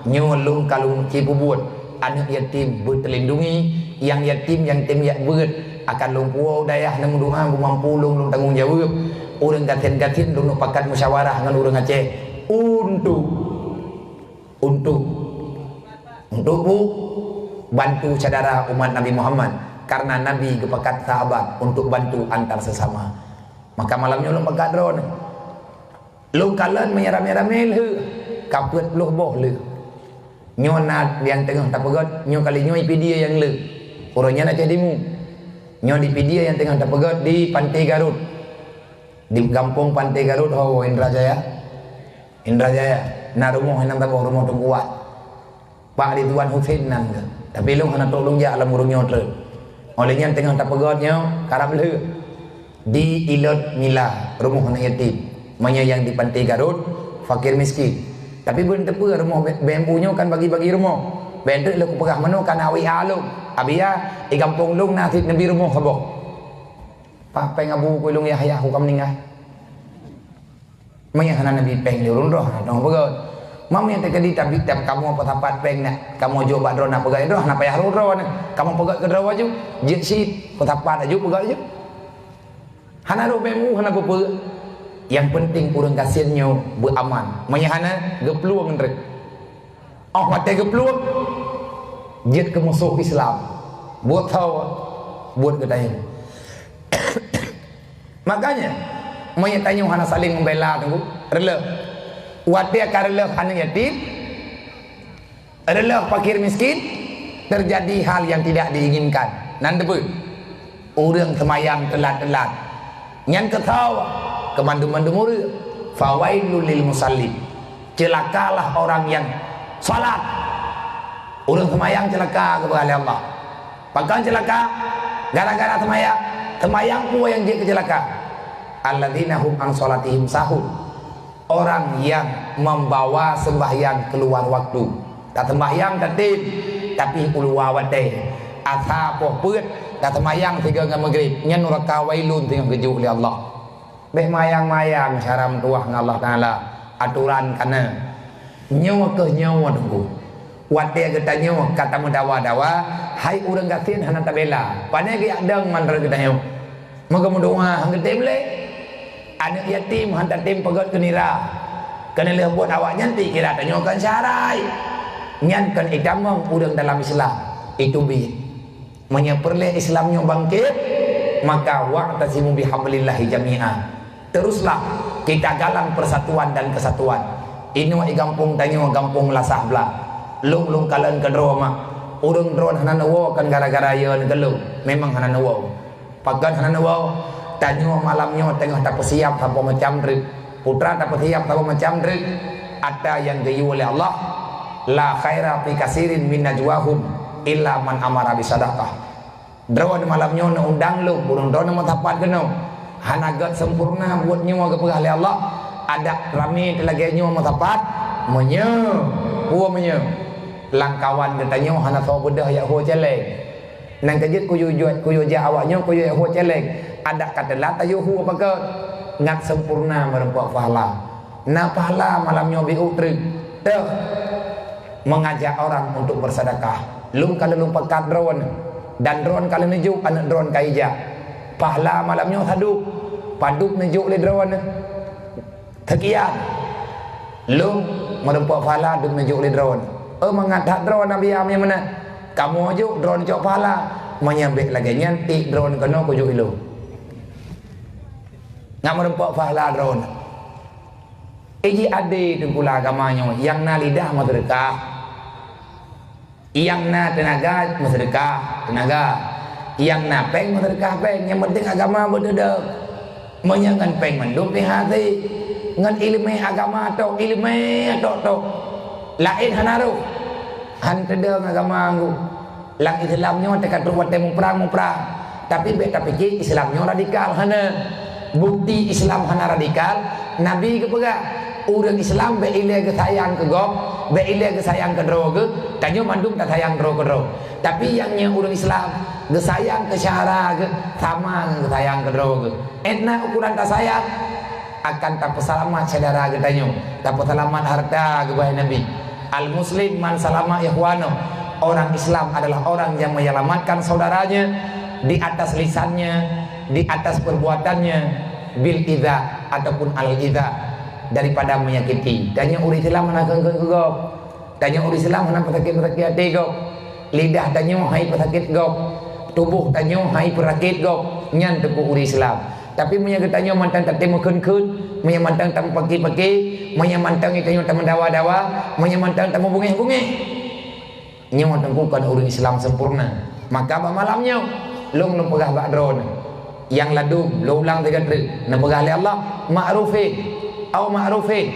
Nyoe lôn ka lôn ci peubuet, aneuk yatim beuteulindungi, nyang yatim nyang tem jak beuet akan lôn puwoe u dayah neumeudoa, beumampu lôn, lôn tanggong jaweueb. Ureueng gasien-gasien lôn pakat musyawarah ngon ureueng Aceh untuk Untuk, untuk bu-, bantu syedara umat Nabi Muhammad, karena Nabi geupakat sahabat untuk bantu antar sesama. Maka malam nyoe lôn peugah droeneuh. Lôn kalon meunyoe ramé-ramé lheueh, ka peuet ploh boh lheueh. Nyoe na nyang teungoh tapeugöt, nyoe kali nyoe di Pidie nyang le. Uroe nyan Aceh Timu. Nyoe di Pidie nyang teungoh tapeugöt di Pantai Garut. Di gampông Pantai Garut ho Indra Jaya. Indra Jaya, na rumoh inong taboh rumoh Teungku Wat. Pak Ridwan Husein nan geuh. Tapi lôn hana trok lôn jak lam ureueng nyoe treun. Óh lheueh nyan teungoh tapeugöt nyoe, karab lheueh. Di Ilot Mila, rumoh aneuk yatim. Meunyoe nyang di Pantai Garut, fakir miskin. Tapi beuneuteupeue rumoh B-, B M U nyoe kan bagi-bagi rumoh. Bèk treuk lôn kupeugah meunoe kana W A lôn. Abia, di gampông lôn na cit neubi rumoh saboh. Pak péng abu ku ilôn yah-yah ku ka meuninggai. Meunyoe hana neubi péng lé ureueng droe, hana teupeugöt. Meunyoe teukeudi tabi, tam kamoe peusapat péng na, kamoe jok bak droe na peugöt droe, hana payah rot droe na. Kamoe peugöt keu droe aju, jeuet cit, peusapat aju, peugöt aju. Hana rot péng mu, hana peue-peue. Nyang penting ureueng gasien nyoe beuaman. Meunyoe hana, geuplueng treuk. Óh watèe geuplueng, jeuet keu musoh Islam. Buet tho, buet geutanyoe. Makanya, meunyoe tanyoe hana saling membela, Teungku, reuloh. Watèe ka reuloh aneuk yatim, reuloh fakir miskin, terjadi hal yang tidak diinginkan. Nan teupeue? Ureueng seumayang teulat-teulat. Nyan keu tho, keu mandum-mandum ureueng. Fawailul lil musallin. Celakalah orang yang salat. Ureueng seumayang celaka, geupeugah lé Allah. Pakon celaka? Gara-gara seumayang. Seumayang peue nyang jeuet keu celaka? Alladzina hum an salatihim sahun. Orang yang membawa sembahyang keluar waktu. Taseumbahyang tatem, tapi u luwa watèe. Asa poh peuet, taseumbahyang sigoe ngon Maghrib. Nyan nuraka wailun teungoh geujok lé Allah. Bèk mayang-mayang cara meutuwah ngon Allah Taala. Atoran ka na. Nyoe keuh nyoe, Teungku. Watèe geutanyoe ka tameudawa-dawa, hai ureueng gasien hana tabela. Pane geujak dong mandum geutanyoe. Meugeumeudoa han geutem lé. Aneuk yatim han tatem peugöt keu nira. Keuneulheueh buet awaknyan pih kira tanyoe kon syarai. Nyan kon itamong ureueng dalam Islam. Itu bit. Meunyoe peureulée Islam nyoe bangkit, maka wa'tasimu bihablillahi jami'a. Teruslah kita galang persatuan dan kesatuan. Inoe i gampông tanyoe gampông Lasah Blah. Lôn, lôn kalon keudroe mak. Ureuëng droe hana neuwoe kon gara-gara yö neugeulong. Memang hana neuwoe. Pakon hana neuwoe? Tanyoe malam nyoe teungoh tapeusiab saboh macam treuk. Putra tapeusiab saboh macam treuk. Ata nyang geuyue lé Allah, "La khaira fi kasirin min najwahum illa man amara bisadaqah." Droe malam nyoe neuundang lôn, ureuëng droe meusapat keunoe. Hana gét sempurna buet nyoe geupeugah lé Allah, adak ramé teulagée nyoe meusapat, meunyoe, peue meunyoe? Lam kawan geutanyoe hana soe beudôh jak hue céléng. Nyang keujeuet kuyue jeuet, kuyue jak awak nyoe, kuyue hue céléng. Adak ka teulat tayue hue pakon. Ngat sempurna meureumpok pahala. Na pahala malam nyoe biôk treuk. Teuh. Mengajak orang untuk bersedekah. Lôn ka lôn pakat droe. Dan droe ka lôn neujok aneuëk droe ka ijak. Pahala malam nyoe sadub. Padub neujok lé droe. Seukian. Lôn meureumpok pahala dub neujok lé droe. Oh, mangat that droe Nabi Amé meunan. Kamoe jok droe cok pahala. Meunyoe bék lagée nyan, tiek droe keunoe kujok ilôn. Ngat meureumpok pahala droe. Iji adé teungku lam agama nyoe, nyang na lidah meuseudeukah. Nyang na teunaga meuseudeukah teunaga, nyang na péng meuseudeukah péng, nyang penting agama beudeudeuk. Meunyoe ngon péng mandum pih hase, ngon iéleumé agama tok, iéleumé tok-tok. Laén hana roh, han teudong agama nggu. Lam Islam nyoe teuka trok watée muprang-muprang. Tapi bék tapiké Islam nyoe radikal, hana. Bukti Islam hana radikal, Nabi geupeugah, ureuëng Islam bék ilée geusayang keu gob, bék ilée geusayang keu droe geuh, tanyoe mandum tasayang droe keu droe. Tapi nyang nyoe ureuëng Islam geusayang keu syedara geuh sama ngon geusayang keu droe geuh. Étna ukuran tasayang, akan tapeuseulamat syedara geutanyoe, tapeuseulamat hareuta geubai Nabi. Al-Muslim man salama ikhwanahu. Orang Islam adalah orang yang menyelamatkan saudaranya di atas lisannya, di atas perbuatannya, bil idza ataupun al idza, daripada menyakiti. Tanyoe ureuëng Islam hana keu-keu gob. Tanyoe ureuëng Islam hana peusakét-peusakét até gob. Lidah tanyoe hai peusakét gob. Tuboh tanyoe hai peurakét gob. Nyan teungku ureuëng Islam. Tapi meunyoe geutanyoe mantong tatem meukeun-keun, meunyoe mantong tameupaki-paki, meunyoe mantong geutanyoe tameudawa-dawa, meunyoe mantong tameubungéh-bungéh, nyoe teungku kon ureuëng Islam sempurna. Maka bak malam nyoe, lôn neupeugah bak droeneuh, nyang ladum, lôn ulang sigoe treuk, neupeugah lé Allah, ma'rufin, au ma'rufin,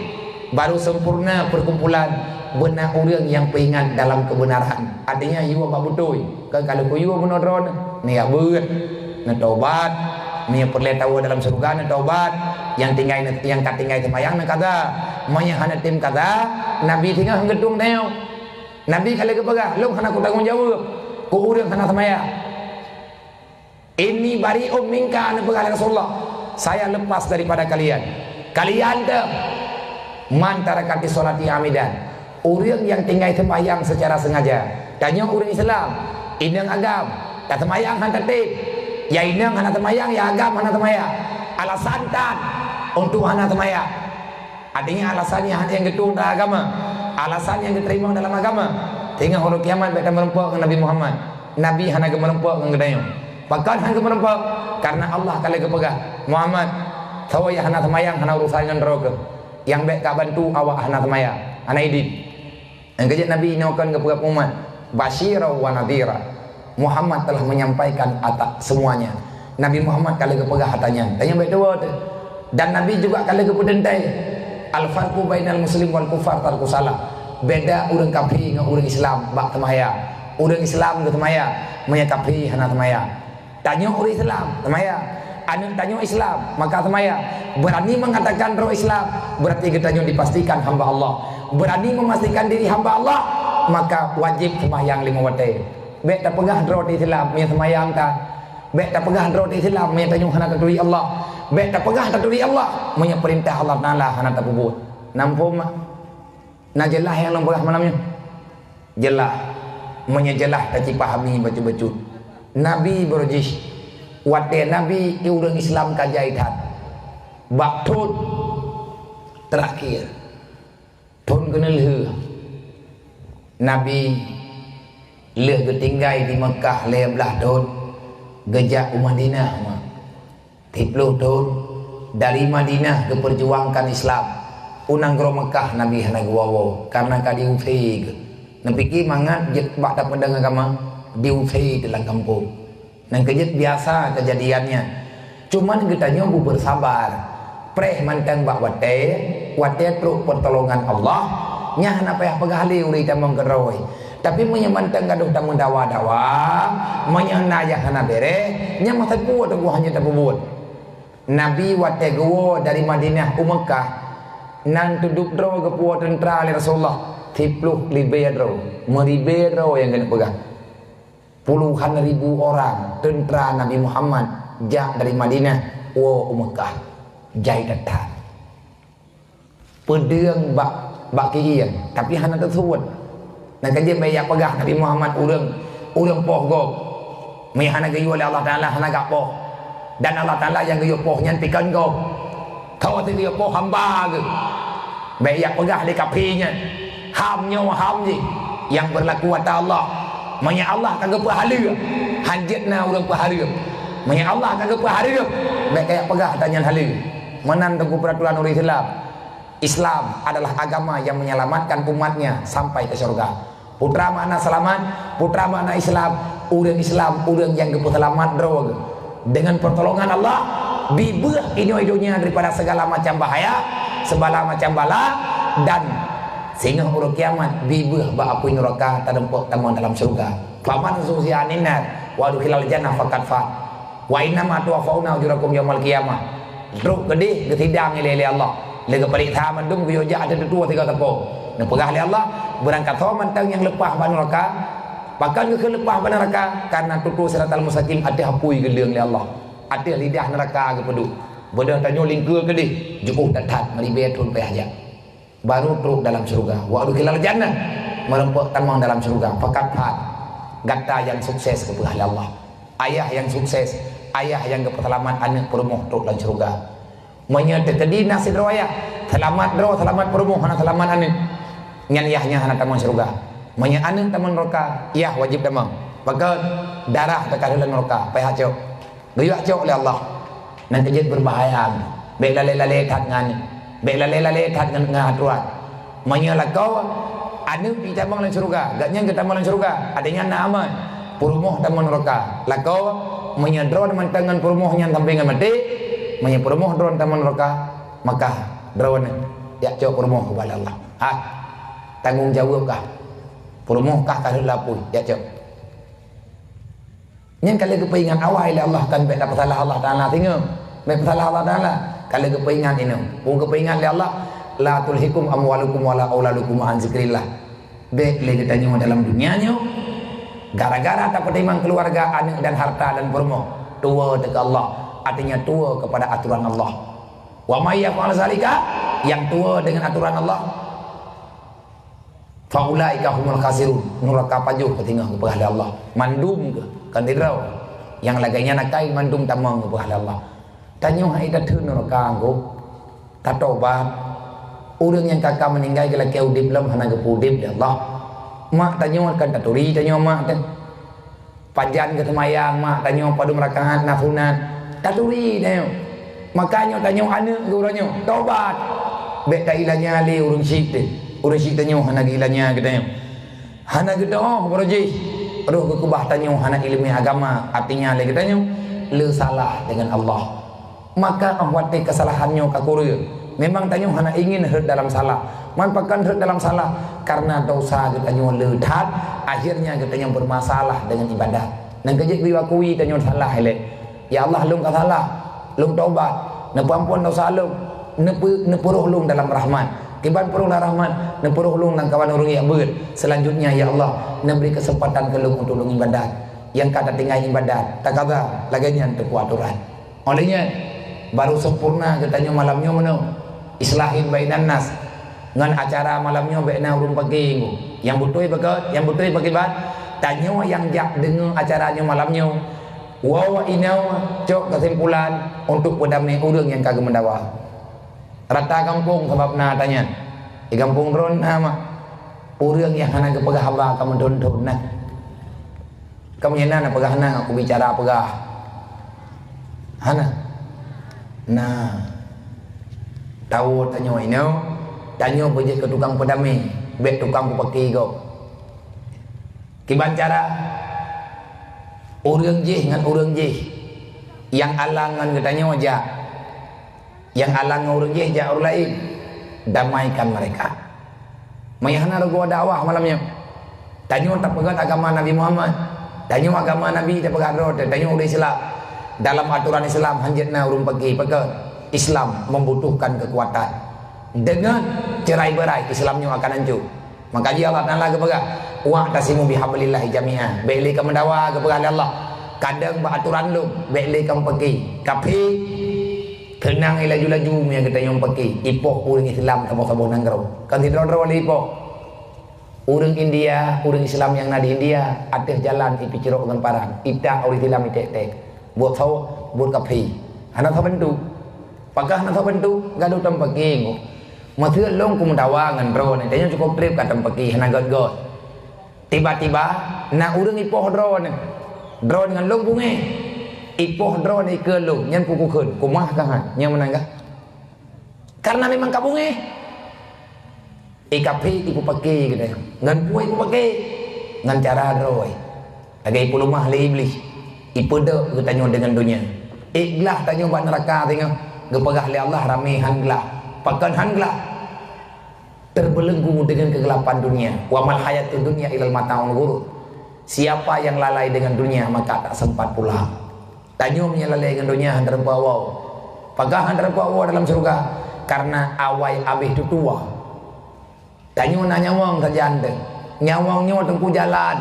baru sempurna perkumpulan beuna ureuëng nyang peuingat dalam keubeunaran. Artinya, yue bak beutôi. Kan kalau kuyue bunoe droeneuh, neujak beuet, neutobat, meunyoe peureulée tawoe dalam syeuruga neutobat, nyang tinggai, nyang ka tinggai seumayang neukaza, meunyoe hana tem kaza, Nabi singoh geutueng tanyoe. Nabi ka lheueh geupeugah, "Lôn hana kutanggong jaweueb keu ureuëng hana seumayang." "Inni bari'un minka," neupeugah lé Rasulullah, "Saya lepas daripada kalian." Kalian teuh, "Man taraka sholati amidan," ureuëng nyang tinggai seumayang seucara seungaja. Tanyoe ureuëng Islam, inong agam, taseumayang han tatem. Ya inong hana seumayang, ya agam hana seumayang. Alasan tan untuk hana seumayang. Artinya alasan nyang hana nyang geutueng dalam agama. Alasan nyang geuteurimong dalam agama. Sehingga uroe kiamat bék tameureumpok ngon Nabi Muhammad. Nabi hana geumeureumpok ngon geutanyoe. Pakon hana geumeureumpok? Karena Allah ka lheueh geupeugah, "Muhammad, soe nyang hana seumayang hana urusan ngon droe keuh. Nyang bék kabantu awak hana seumayang, hana idin." Nyang keujeuet Nabi nyoe kon geupeugah umat, "Basyira wa nadhira." Muhammad telah menyampaikan atas semuanya. Nabi Muhammad ka lheueh geupeugah ata nyan. Tanyoe bék tuwoe teuh. Dan Nabi juga ka lheueh geupeuteuntée, "Al-farqu bainal muslim wal kufar tarku salah." Beda ureuëng kafé ngon ureuëng Islam bak seumayang. Ureuëng Islam geuseumayang, meunyoe kafé hana seumayang. Tanyoe ureuëng Islam, seumayang. Aneuëk tanyoe Islam, maka seumayang. Berani mengatakan droe Islam, berarti geutanyoe dipastikan hamba Allah. Berani memastikan diri hamba Allah, maka wajéb seumayang limong watée. Bék tapeugah droe Islam, meunyoe seumayang tan. Bék tapeugah droe Islam, meunyoe tanyoe hana taturi Allah. Bék tapeugah taturi Allah, meunyoe peurintah Allah Taala hana tapeubuet. Namphom mak? Na jeulaih nyang lôn peugah malam nyoe? Jeulaih. Meunyoe jeulaih tacipahami bacut-bacut. Nabi beurjih. Watée Nabi, ureuëng Islam ka jai that. Bak thon teurakhier. Thon keuneulheueh. Nabi Lheueh geutinggai di Meukah lhèe blaih thôn, geujak u Madinah ma. Siplôh thôn, dari Madinah geupeurjuangkan Islam u nanggroe Meukah, Nabi hana geuwoe-woe, kareuna ka diusé geuh. Neupike mangat jeuet bak tapeudong agama, diusé teuh lam gampông. Nyang keujeuet biasa keujadian nyan. Cuman geutanyoe beusabar. Preh mantong bak watèe, watèe trok peutulongan Allah, nyan hana payah peugah lé ureueng tamong keudroe. Tapi meunyoe mantong gadôh tameudawa-dawa, meunyoe na nyang hana bèrèh, nyan meusapeue teungku hana tapeubuet. Nabi watèe geuwoe dari Madinah u Meukah, nan teudop droe geupuwoe teuntra lé Rasulullah, siplôh ribèe droe, meuribèe droe nyang keuneuk peugah. Puluhan ribu orang teuntra Nabi Muhammad jak dari Madinah woe u Meukah. Jai that-that. Peudeueng bak, bak kieng, tapi hana teusuet. Nyang keujeuet bèk jak peugah Nabi Muhammad ureueng, ureueng poh gob. Meunyoe hana geuyue lé Allah Taala, hana gak poh. Dan Allah Taala nyang geuyue poh nyan pi kon gob. Tho teuh geuyue poh hamba geuh. Bèk jak peugah lé kaphé nyan, "Ham nyoe, ham jih." Nyang beurlaku ata Allah. Meunyoe Allah ka geupeuhareuem, hanjeuet na ureueng peuhareuem. Meunyoe Allah ka geupeuhareuem, bèk kajak peugah ata nyan haleue. Meunan teungku peuraturan ureueng Islam. Islam adalah agama yang menyelamatkan umatnya sampai ke syurga. Putra makna selamat, putra makna Islam, ureueng Islam, ureueng nyang geupeuseulamat droe geuh. Dengan pertolongan Allah, bibeuh inoe donya daripada segala macam bahaya, segala macam bala, dan singoh uroe kiamat bibeuh bak apui nuraka, tadeumpok tamong dalam syurga. Faman zuhziha 'anin nar wa udkhilal jannah faqad faz. Wa innama tuwaffawna ujurakum yaumal qiyamah. Trok keudeh geusidang ilèe lé Allah. Lé geupareksa mandum geuyue jak ateueh tutoe sigoe sapo. Neupeugah lé Allah, beurangkat soe mantong nyang leupah bak nuraka. Pakon geukheun leupah bak nuraka? Kareuna tutoe siratal mustaqim ateueh apui geuleueng lé Allah. Ateueh lidah nuraka geupeuduek. Beudôh tanyoe lingkeue keudeh, jiôh that-that meuribèe thôn payah jak. Baru trok dalam syurga. Wa udkhilal jannah, meureumpok tamong dalam syurga. Faqad faz. Gata nyang sukses geupeugah lé Allah. Ayah nyang sukses, ayah nyang geupeuseulamat aneuk peurumoh trok dalam syurga. Meunyoe teukeudi na sidroe yah, seulamat droe, seulamat peurumoh, hana seulamat aneuk, nyan yah nyan hana tamong syurga. Meunyoe aneuk tamong nuraka, yah wajéb tamong. Pakon? Darah teuka dalam nuraka, payah cok. Geuyue cok lé Allah. Nyang keujeuet beubahaya. Bèk lalé-lalé that ngon, bèk lalé-lalé that ngon, ngon aturan. Meunyoe lakoe, aneuk jitamong lam syeuruga, gobnyan geutamong lam syeuruga, até nyan na aman. Peurumoh tamong nuraka. Lakoe, meunyoe droe mantong ngon peurumoh nyan sampoe ngon maté, meunyoe peurumoh droe tamong nuraka, maka droe jak cok peurumoh keu Allah. Ha, tanggong jaweueb kah? Peurumoh kah ka rhot lam apui, jak cok. Nyan ka lheueh geupeuingat awai lé Allah, kan bèk tapeusalah Allah Taala singoh. Bèk peusalah Allah Taala, ka lheueh geupeuingat inong. Peue geupeuingat lé Allah, "La tulhikum amwalukum wala auladukum an zikrillah." Bèk lé geutanyoe dalam dunia nyoe, gara-gara tapeutimang keuluwarga, aneuk dan harta dan peurumoh, tuwoe teuh keu Allah, artinya tuwoe keupada atoran Allah. "Wa may yaf'al zalika," nyang tuwoe deungon atoran Allah, "fa ulaika humul khasirun," nuraka pajoh ka singoh geupeugah lé Allah. Mandum geuh, kon sidroe. Nyang lagèe nyan akai mandum tamong geupeugah lé Allah. Tanyoe hai tatheun nuraka, Teungku. Tatobat. Ureueng nyang ka-ka meuninggai geulakèe udép lom hana geupeu-udép lé Allah. Mak tanyoe kan taturi tanyoe mak teuh. Pajan geuseumayang mak tanyoe padum rakaat na sunat, taturi tanyoe. Maka nyoe tanyoe aneuk geuh uroe nyoe, tobat. Bèk tailanya lé ureueng syik teuh. Ureueng syik tanyoe hana geuilanya geutanyoe. Hana geutu'oh baroe jih. Roh geukeubah tanyoe hana ileumèe agama, artinya lé geutanyoe le salah deungon Allah. Maka 'oh watèe keusalahan nyoe ka kureueng, memang tanyoe hana ingin rhot dalam salah. Man pakon rhot dalam salah? Karena dosa geutanyoe le that, akhirnya geutanyoe bermasalah dengan ibadat. Nyang keujeuet geuakui tanyoe salah ilèe. "Ya Allah, lôn ka salah. Lôn tobat. Neupeuampon dosa lôn. Neupeu-, neupeuroh lôn dalam rahmat. Kiban peuroh lam rahmat, neupeuroh lôn lam kawan ureueng jak beuet. Selanjutnya, ya Allah, neubri keuseumpatan keu lôn untuk lôn ibadat." Nyang ka tatinggai ibadat, takaza, lagèe nyan teupeu atoran. Óh lheueh nyan, baru sempurna geutanyoe malam nyoe meunoe. Islahin bainan nas. Ngon acara malam nyoe bèk na ureueng pagé nyoe. Nyang beutôi beugot, nyang beutôi pakriban, tanyoe nyang jak deungoe acara nyoe malam nyoe, woe inoe cok keusimpulan untuk peudamé ureueng nyang ka geumeudawa. Rata gampông sabab na ata nyan. Di gampông droe na mak. Ureueng nyang hana geupeugah haba ka meuthon-thon na. Kamoe nyan na peugah, na aku bicara peugah. Hana. Nah. Tawoe tanyoe inoe, tanyoe beujeuet keu tukang peudamé, bék tukang peupaki gob. Kiban cara? Ureuëng jih ngon ureuëng jih, nyang alang ngon geutanyoe jak, nyang alang ngon ureuëng jih jak ureuëng laén, damaikan mereka. Meunyo hana reugoe dakwah malam nyoe, tanyoe tapeugét agama Nabi Muhammad, tanyoe agama Nabi tapeugah droe, tanyoe ureuëng Islam. Dalam aturan Islam hanjeuet na ureuëng paki, pakon? Islam membutuhkan kekuatan. Deungon cerai berai, Islam nyoe akan hancô. Maka jih Allah Taala geupeugah, "Wa'tasimu bihablillahi jami'a." Bék lé kamoe meudawa geupeugah lé Allah. Kadang bak aturan lôn, bék lé kamoe paki. Tapi, keunong laju-laju meunyo geutanyoe paki. Ipoh ureuëng Islam saboh-saboh nanggroe. Kon sidroe-droe lé ipoh. Ureuëng India, ureuëng Islam nyang na di India, ateueh jalan ipeucrok ngon parang. Itak ureuëng Islam iték-ték. Buet tho, buet kaphé. Hana tho bantu. Pakon hana tho bantu, gadôh tom paki ngon. Maksud lôn kumeudawa ngon droeneuh, tanyoe cukôp treb ka tom paki, hana gét-gét. Tiba-tiba, na ureuëng ipoh droeneuh. Droeneuh ngon lôn beungéh. Ipoh droeneuh ikeue lôn, nyan peue kukheun, kumah ka han, nyang meunan ka? Karena memang ka beungéh. Ie kaphé ipeupaki geutanyoe. Ngon peue ipeupaki? Ngon cara droe. Lagée ipeuleumah lé Iblih. Ipeudok geutanyoe deungon donya. Ie glah tanyoe bak neuraka singoh. Geupeugah lé Allah ramé han glah. Pakon han glah? Terbelenggu dengan kegelapan dunia. Wa mal hayatud dunya illal mata'ul ghurur. Siapa yang lalai dengan dunia, maka tak sempat pulang. Tanyoe meunyo lalée ngon donya hana teureumpok woe. Pakon hana teureumpok woe dalam syeuruga? Karena awai abéh tutoe. Tanyoe na nyawöng sajan teuh. Nyawöng nyoe teungku jalan.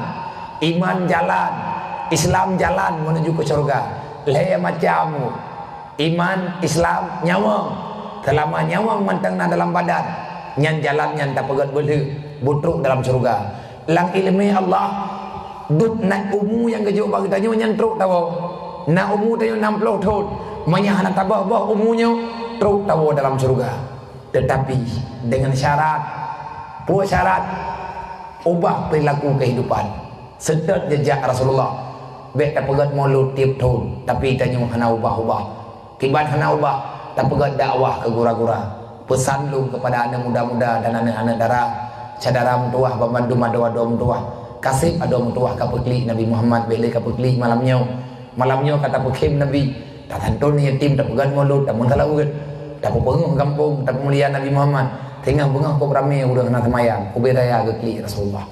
Iman jalan. Islam jalan menuju ke syeuruga. Lhée macam. Iman, Islam, nyawöng. Seulama nyawöng mantong na dalam badan, nyan jalan nyan tapeugét beuleue, beutrok dalam syeuruga. Lam iéleumé Allah, dum na umu nyang geujok bak geutanyoe nyan trok tawoe. Na umu tanyoe nam ploh thon, meunyo hana taböh-böh umu nyoe, trok tawoe dalam syeuruga. Teutapi deungon syarat. Peue syarat? Ubah peurilaku keuhidupan. Seutôt jeujak Rasulullah. Bék tapeugét mulod tieb thon, tapi tanyoe hana ubah-ubah. Kiban hana ubah, tapeugét dakwah keu gura-gura. Peusan lôn keupada aneuëk muda-muda dan aneuëk-aneuëk dara, syedara meutuwah, banmandum adoe-adoe meutuwah. Ka sép adoe meutuwah ka peuklik Nabi Muhammad, bék lé ka peuklik malam nyoe. Malam nyoe ka tapeukhém Nabi, tasanton yatim, tapeugét mulod, tameuseulaweuet, tapeupeungoh gampông, tapeumulia Nabi Muhammad. Singoh beungoh kôb ramé ureuëng hana seumayang, ubé raya geuklik Rasulullah.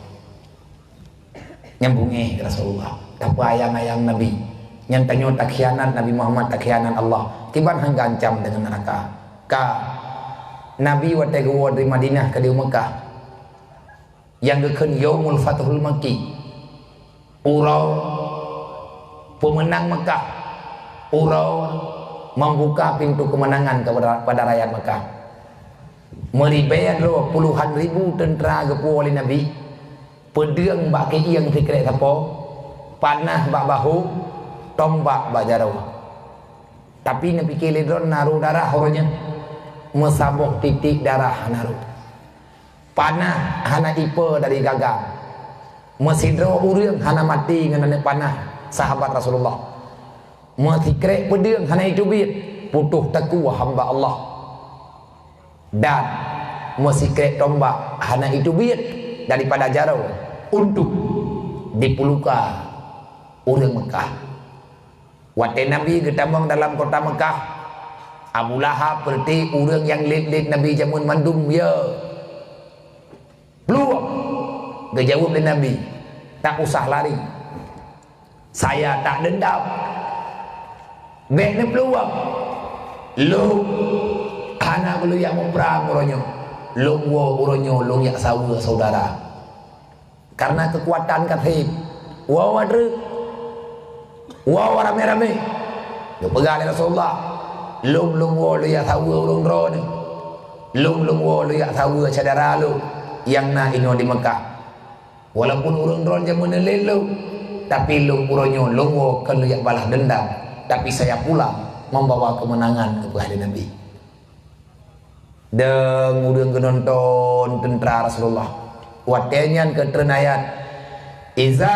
Nyan beungéh Rasulullah, tapeuayang-ayang Nabi. Nyan tanyoe takhianat Nabi Muhammad, takhianat Allah. Kiban han geuancam deungon neuraka. Ka Nabi watée geuwoe dari Madinah keudéh u Meukah, nyang geukheun Yaumul Fathul Makki, uroe peumeunang Meukah, uroe membuka pintu kemenangan kepada, kepada rakyat Meukah. Meuribée droe puluhan ribu teuntra geupuwoe lé Nabi, peudeueng bak keuieng sikrék sapo, panah bak bahô, tombak bak jaroe. Tapi neupike lé droe na rôh darah uroe nyoe, meusaboh titik darah hana rôh. Panah hana ipe dari gagang. Meusidroe ureuëng hana maté ngon aneuëk panah sahabat Rasulullah. Meusikrék peudeueng hana iteubiet, putôh takue hamba Allah. Dan meusikrék tombak hana iteubiet daripada jaroe untuk dipuluka ureuëng Meukah. Watée Nabi geutamong dalam kota Meukah, Abu Lahab peureuté ureuëng nyang lét-lét Nabi jameun mandum, ya. Plueng! Geujaweueb lé Nabi, "Tak usah lari. Saya tak dendam. Bék neuplueng. Lôn hana lôn jak muprang uroe nyoe. Lôn woe uroe nyoe lôn jak saweue syedara." Karena keukuatan ka sép. Woe treuk. Woe ramé-ramé. Geupeugah lé Rasulullah, "Lôn, lôn woe lôn jak saweue ureuëng droeneuh. Lôn, lôn woe lôn jak saweue syedara lôn nyang na inoe di Meukah. Walaupun ureuëng droeneuh jameun lé lôn, tapi lôn uroe nyoe lôn woe kon lôn jak balas dendam, tapi saya pulang membawa kemenangan," geupeugah lé Nabi. Dan ureuëng geunonton teuntra Rasulullah. Watée nyan ka treun ayat, Iza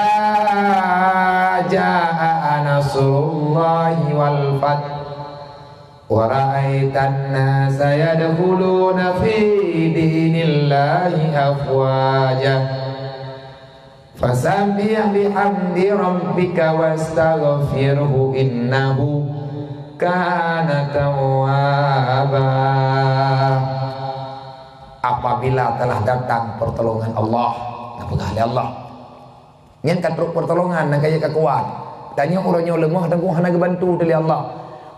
jaa nasrullahi wal fath, wa ra'aitan nasa yadkhuluna fi dinillahi afwaja. Fasabbih bihamdi rabbika wastaghfirhu innahu kana tawwaba. Apabila telah datang pertolongan Allah, na peugah lé Allah. Nyan ka trok pertolongan, na kaya ka kuat. Tanyoe uroe nyoe leumoh, teungku, hana geubantu lé Allah.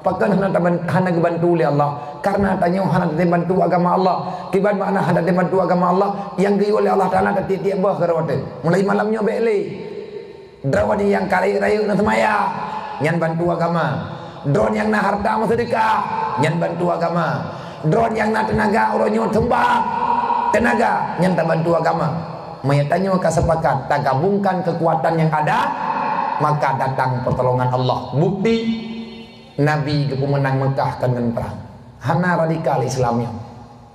Pakon hana taban-, hana geubantu lé Allah? Karena tanyoe hana tatem bantu agama Allah. Kiban makna hana tatem bantu agama Allah? Nyang geuyue lé Allah Taala tiep-tiep boh keudroe teuh. Mulai malam nyoe bék lé. Droeneuh nyang ka rayeuk-rayeuk na seumaya, nyan bantu agama. Droeneuh nyang na hareuta meuseudeukah, nyan bantu agama. Droeneuh nyang na teunaga uroe nyoe seumbang teunaga, nyan tabantu agama. Meunyoe tanyoe ka sepakat tagabungkan keukuatan nyang ada, maka datang pertolongan Allah. Bukti, Nabi geupeumeunang Meukah kon ngon prang. Hana radikal Islam nyoe.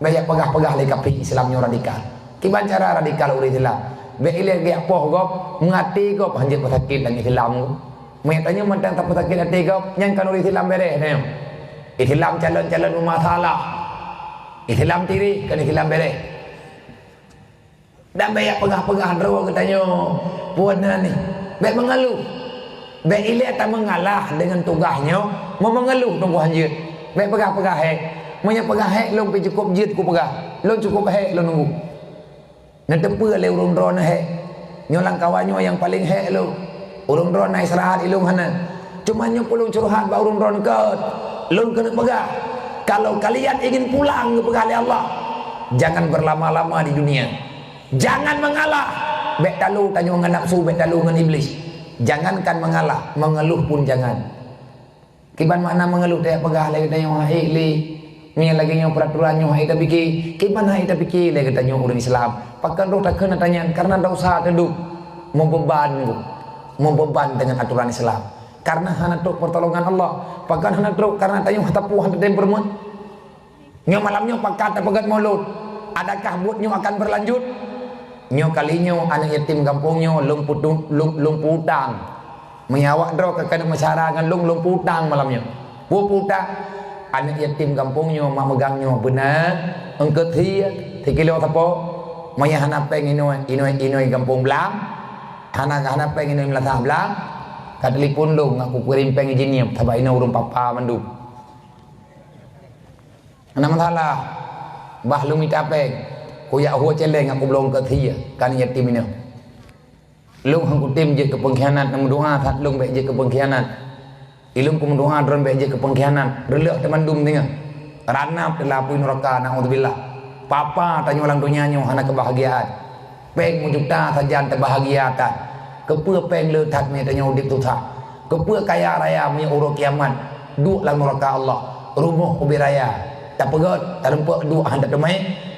Bék jak peugah-peugah lé kafé Islam nyoe radikal. Kiban cara radikal ureuëng Islam? Bék ilée geujak poh gob, meuaté gob hanjeuet peusakét lam Islam gob. Meunyoe tanyoe mantong tapeusakét até gob, nyan kon ureuëng Islam béréh tanyoe. Islam calon-calon beumasalah. Islam tireh kon Islam béréh. Dan bék jak peugah-peugah droe geutanyoe peue na nih. Bék meungeuluh. Bék ilée tameungalah deungon tugaih nyoe, meumeungeuluh teungku hanjeuet. Bék peugah-peugah hék. Meunyoe peugah hék lôn pih cukôp jeuet kupeugah. Lôn cukôp hék lôn nunggu. Neuteupeue lé ureuëng droeneuh hék. Nyoe lam kawan nyoe nyang paleng hék lôn. Ureuëng droeneuh na istirahat ilôn hana. Cuma nyoe peulôn curhat bak ureuëng droeneuh keuh. Lôn keuneuk peugah, kalau kalian ingin pulang geupeugah lé Allah, jangan berlama-lama di dunia. Jangan mengalah. Bék talu tanyoe ngon nafsu, bék talu ngon Iblih. Jangankan mengalah, mengeluh pun jangan. Kiban makna mengeluh, tajak peugah lé geutanyoe hana ék lé. Meunyoe lagée nyoe peuraturan nyoe hana ék tapike. Kiban hana ék tapike lé geutanyoe ureuëng Islam. Pakon roh takheun atra nyan, karena dosa teuduek. Meubeban, meubeban deungon aturan Islam. Karena hana trok pertolongan Allah. Pakon hana trok, karena tanyoe hana tapuih, hana tatem peurumoh. Nyoe malam nyoe pakat tapeugét mulod. Adakah buet nyoe akan berlanjut? Nyoe kali nyoe aneuëk yatim gampông nyoe lôn putu-, lôn, lôn peutang. Meunyoe awak droe ka keuneuk meusyara ngon lôn, lôn peutang malam nyoe. Peue peutang? Aneuëk yatim gampông nyoe mak meugang nyoe beuna eungkôt sie sikilo sapo. Meunyoe hana péng inoi, inoi, inoi gampông blang, hana, hana péng inoi meulasah blang, ka telepon lôn, aku kirim péng jih nyoe, sabab inong ureuëng papa mandum. Hana masalah. Bah lôn mita péng, kujak hue céléng, aku bloe eungkôt sie keu aneuëk yatim inong. Lôn han kutem jeuet keu peungkhianat, neumeudoa that lôn bék jeuet keu peungkhianat. Ilôn kumeudoa droe bék jeuet keu peungkhianat. Reuleueh teumandum teungoh. Ranab teulapui nuraka, naudzubillah. Papa tanyoe lam donya nyoe hana keubahgiaan. Péng meujuta sajan teubahagia that. Keupeue péng le that meunyoe tanyoe udeb susah? Keupeue kaya raya meunyoe uroe kiamat duek lam nuraka Allah? Rumoh ubé raya tapeugét, talumpok duek hana teumé,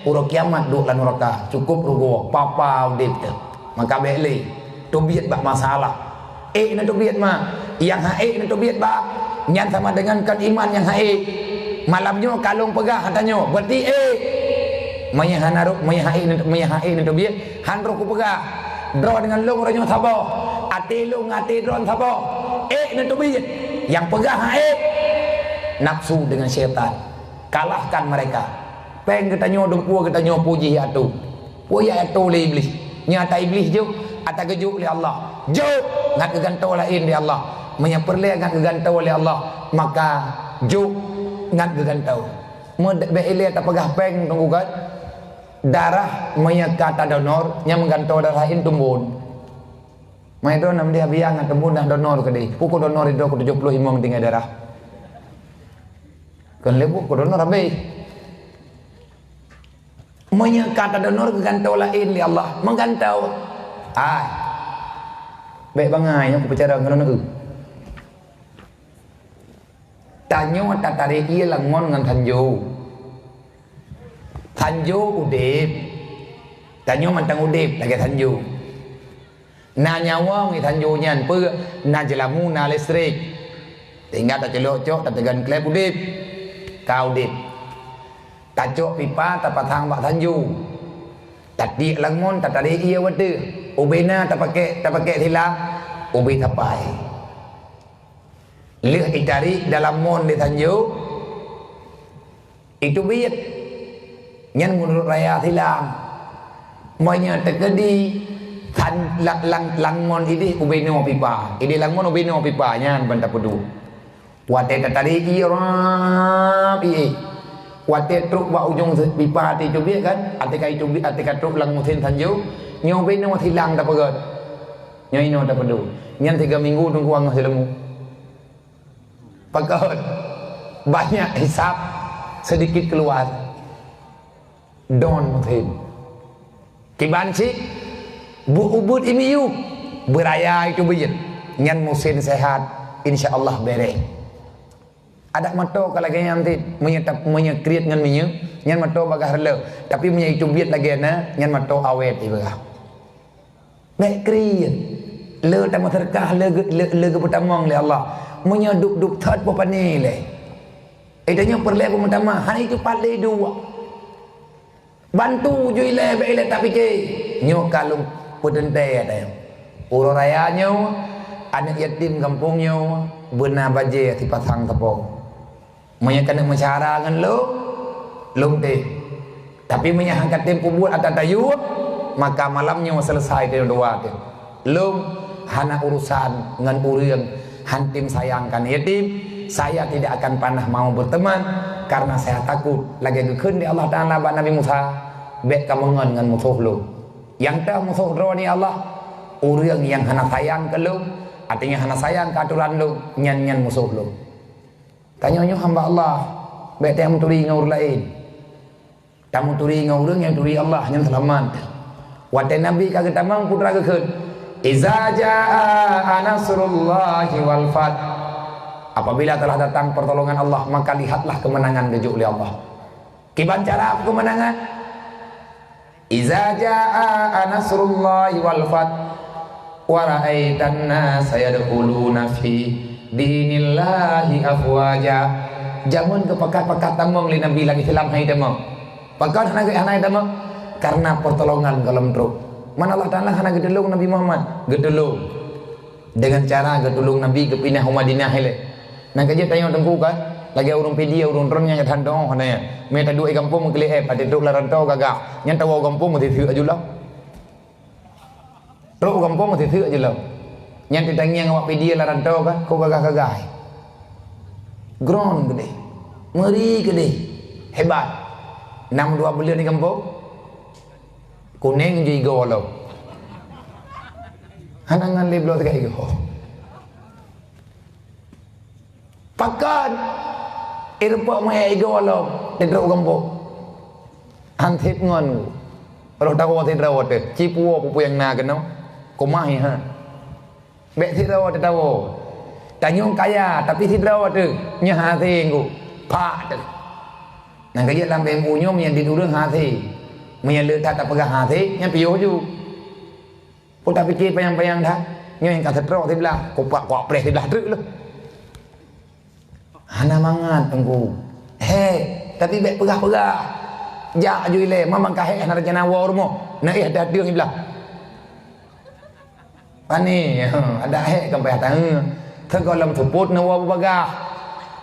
uroe kiamat duek lam nuraka. Cukôp rugoe, papa udeb teuh. Maka bék lé teubiet bak masalah. Ék na teubiet ma, nyang han ék na teubiet bak, nyan sama deungon kon iman nyang han ék. Malam nyoe ka lôn peugah tanyoe, berarti ék. Meunyoe hana rôh, meunyoe han ék, meunyoe han ék na teubiet, han rôh kupeugah. Droe deungon lôn uroe nyoe saboh, até lôn ngon até droe saboh. Ék na teubiet, nyang peugah han ék. Nafsu deungon syaitan. Kalahkan mereka. Péng geutanyoe, dumpeue geutanyoe, puji atô. Peue nyang atô lé Iblih? Nyan ata Iblih jok, ata geujok lé Allah. Jok ngat geugantoe laén lé Allah. Meunyoe peureulée ngat geugantoe lé Allah, maka jok ngat geugantoe. Meu-, bék ilée tapeugah péng teungku kan. Darah meunyoe ka tadonor, nyan meugantoe darah laén tumbon. Mai droe nam dia biang ngat tumbon dah donor keudeh. Pukul donor idroe ku tujoh ploh limong tinggai darah. Kon lé buet ku donor habéh. Meunyoe ka tadonor geugantoe laén lé Allah, meugantoe. Ai. Bék bangai nyoe kupeucara ngon neueu. Tanyoe tatarek ié lam ngon ngon sanjo. Sanjo udeb. Tanyoe mantong udeb lagée sanjo. Na nyawöng di sanjo nyan, peue? Na jeulamu, na listrik. Tinggai taculok cok, tateugon klep, udeb. Ka udeb. Tacok pipa, tapasang bak sanjo. Tatiek lam ngon, tatarek ié watée. Ubena tapakék, tapakék silang, ubé sapai. Lheueh itarék dalam mon di Tanjong, iteubiet. Nyan meunurot raya silang. Meunyoe teukeudi san-, lam, lam, lam mon idéh ubenoe pipa. Idéh lam mon ubenoe pipa, nyan ban tapeuduek. Watée tatarék ié rab ié. Watée trok bak ujong se-, pipa ateueh iteubiet kan, ateueh ka iteubiet, ateueh ka trok lam meusén Tanjong, nyoe ubenoe silang tapeugét. Nyoe inoe tapeuduek. Nyan tiga minggu teungku angoh sileumeu. Pakon? Banyak hisab, sedikit keluar. Don meusén. Kiban cit, bu-, ubeuet i miyueb, beuraya iteubiet. Nyan meusén sehat, insya Allah bereh. Adak moto ka lagée nyan cit, meunyoe tap-, meunyoe kriet ngon minyeuk, nyan moto bagaih reuleu. Tapi meunyoe iteubiet lagée na, nyan moto awét ibarat. Bék kriet. Le tameuseurkah, le ge-, le, le geupeutamong lé Allah. Meunyoe dup-dup thot peue pane lé. Itanyoe peureulée peumeutamah, hana itupat lé duek. Bantu ju ilée bék ilée tapike. Nyoe ka lôn peuteuntée tanyoe. Uroe raya nyoe, aneuëk yatim gampông nyoe, beuna bajée sipasang sapo. Meunyoe keuneuk meusyara ngon lôn, lôn tem. Tapi meunyoe han katem peubuet ata tayue, maka malam nyoe seuleusoe tanyoe dua tem. Lôn hana urusan ngon ureuëng han tem sayang keu yatim. Saya tidak akan pernah mau berteman karena saya takut. Lagée geukheun lé Allah Taala bak Nabi Musa, bék kamoe ngon ngon musoh lôn. Nyang teuh musoh droeneuh Allah, ureuëng nyang hana sayang keu lôn, artinya hana sayang keu atoran lôn, nyan nyan musoh lôn. Tanyoe nyoe hamba Allah, bék tameuturi ngon ureuëng laén. Tameuturi ngon ureuëng nyang turi Allah, nyan seulamat. Watée Nabi ka geutamong, peue teuma geukheun, "Iza jaa nasrullahi wal fath." Apabila telah datang pertolongan Allah, maka lihatlah kemenangan geujok lé Allah. Kiban cara kemenangan? "Iza jaa nasrullahi wal fath, wa ra'aitan nasa yadkhuluna fi dinillahi afwaja." Jameun geupakat-pakat tamong lé Nabi, lagée Islam hai tamong. Pakon hana geu-, hana tamong? Karena pertolongan gohlom trok. Man Allah Taala hana geutulông Nabi Muhammad? Geutulông. Dengan cara geutulông Nabi geupinah u Madinah ilée. Nang ka jeuet tanyoe teungku kan, lagée ureuëng Pidie, ureuëng droeneuh nyang geutanyoe hana nyan. Mé taduek i gampông meukeuleh, eh, patéh trok lam rantau gagah. Nyan tawoe gampông meusiseuk aju lom. Trok gampông meusiseuk aju lom. Nyan teutangieng awak Pidie lam rantau kan, kok gagah-gagah. Gron keudeh. Meuri keudeh. Hebat. Nam dua buleuen di gampông. Kuneng ju igoe lom. Hana ngon lé bloe teuka igoe. Pakon? Ireupok meuhé igoe lom, di trok gampông. Han sép ngon. Roh tawoe sidroe teuh, ci puwoe peue-peue nyang na keunoe. Keumah iha. Bék sidroe teuh tawoe. Tanyoe kaya, tapi sidroe teuh, nyoe hasé ngon. Pak teuh. Nang ka jeuet lam B M U nyoe, meunyo dit ureuëng hasé. Meunyo le that tapeugah hasé, nyan piôh ju. Peue tapike panyang-panyang that? Nyoe nyang ka seutroe siblah, kupak kuak preh siblah treuk leuh. Hana mangat teungku. Hék, tapi bék peugah-peugah. Jak aju ilée, mamang ka hék hana rencana woe rumoh. Na éh ateueh ateueng siblah. Pane, adak hék kan payah tangeue. Teugohlom seupôt neuwoe beubagah.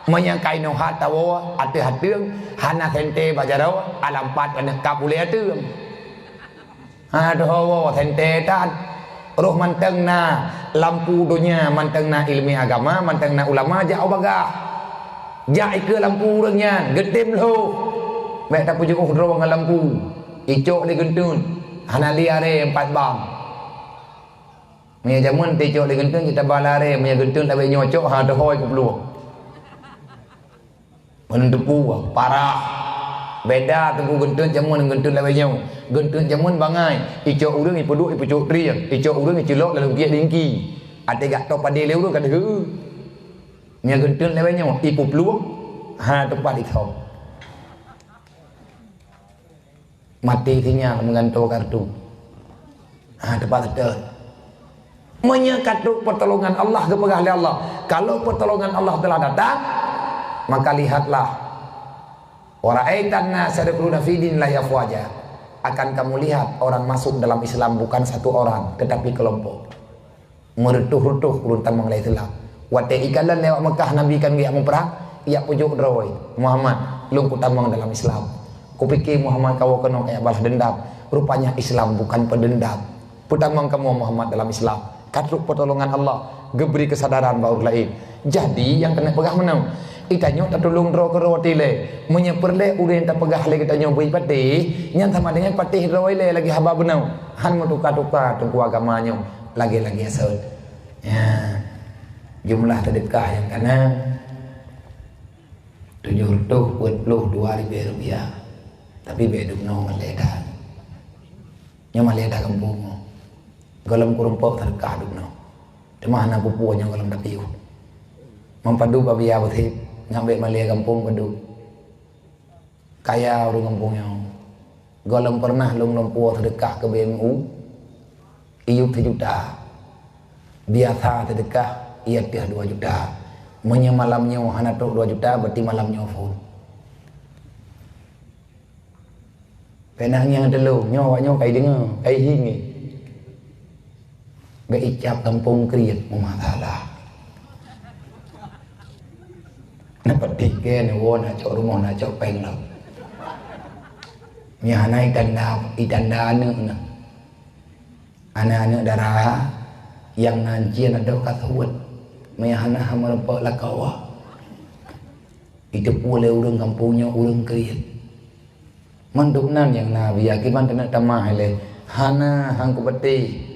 Meunyo ka inoe that tawoe ateueh ateueng, hana sente bak jaroe, alam pat aneuk kap ulée ateueng. Ha, teuhowoe sente that. Roh mantong na lampu donya, mantong na iéleumé agama, mantong na ulama jak u bagah. Jak ikeue lampu ureuëng nyan, geutem lhôh. Bék tapeujeuôh droe ngon lampu. Icok lé geunteuen, hana lé aré pat bang. Meunyo jameun teuicok lé geunteuen, cit taba lé aré, meunyo geunteuen lawét nyoe cok, ha, teuhôi peuplueng. Meunan teupeu, parah. Beda teungku geunteuen jameun ngon geunteuen lawét nyoe. Geunteuen jameun bangai, icok ureuëng ipeuduek ipeucok trieng, icok ureuëng iculok lalu piek lingki. Até gak toh padé lé ureuëng ka deuh. Nyan geunteuen lawét nyoe, ipeuplueng, ha, teupah di thon. Mati sinyal meugantoe kartu. Ha, teupah seutôt. Meunyo ka trok pertolongan Allah, geupeugah lé Allah, kalau pertolongan Allah telah datang, maka lihatlah, "Wa ra'aitan nasa yadkhuluna fi dinillahi afwaja." Akan kamu lihat orang masuk dalam Islam bukan satu orang, tetapi kelompok. Meureutoh-reutoh ureuëng tamong lam Islam. Watée ikalon lewat Mekah Nabi kan geujak meuprang, jak pujok droe, "Muhammad, lôn kutamong dalam Islam." Kupike Muhammad kawoe keunoe kaya balas dendam. Rupanya Islam bukan pendendam. Peutamong kamoe Muhammad dalam Islam. Ka trok pertolongan Allah, geubri keusadaran bak ureuëng laén. Jadi nyang keuneuk peugah meunoe, geutanyoe tatulông droe keudroe tilée. Meunyoe peureulée ureuëng nyang tapeugah lé geutanyoe bri patéh, nyan sama deungon patéh droe ilée lagée haba bunoe. Han meutuka-tuka teungku agama nyoe lagée-lagée sot. Ya. Jumlah seudeukah nyang kana tujoh reutôh peuet ploh dua ribée rupiah. Tapi bék dum noe malée that. Nyoe malée that gampông nyoe. Gohlom keurumpok seudeukah dum noe. Teuma hana peue-peue nyoe gohlom tapiôh. Meupadub Abiya Beusit ngon bék malée gampông padub. Kaya ureuëng gampông nyoe. Gohlom pernah lôn lumpoe seudeukah keu B M U, iyup sijuta. Biasa seudeukah, iya teuh dua juta. Meunyoe malam nyoe hana trok dua juta, berarti malam nyoe phon. Pernah nyang teulông, nyoe awak nyoe kai deungoe, kai hieng. Bék icap gampông kriet meumasalah. Na peutik keu neuwoe na cok rumoh na cok péng lom. Nyan hana itanda, itanda aneuëk na. Aneuëk-aneuëk dara nyang nan cien adoh ka suet. Meuhana hana meureumpok lakoe. Iteupue lé ureuëng gampông nyoe ureuëng kriet. Mandum nan nyang na biya kiban teuneuk tamah ilée. Hana hang kupeutih.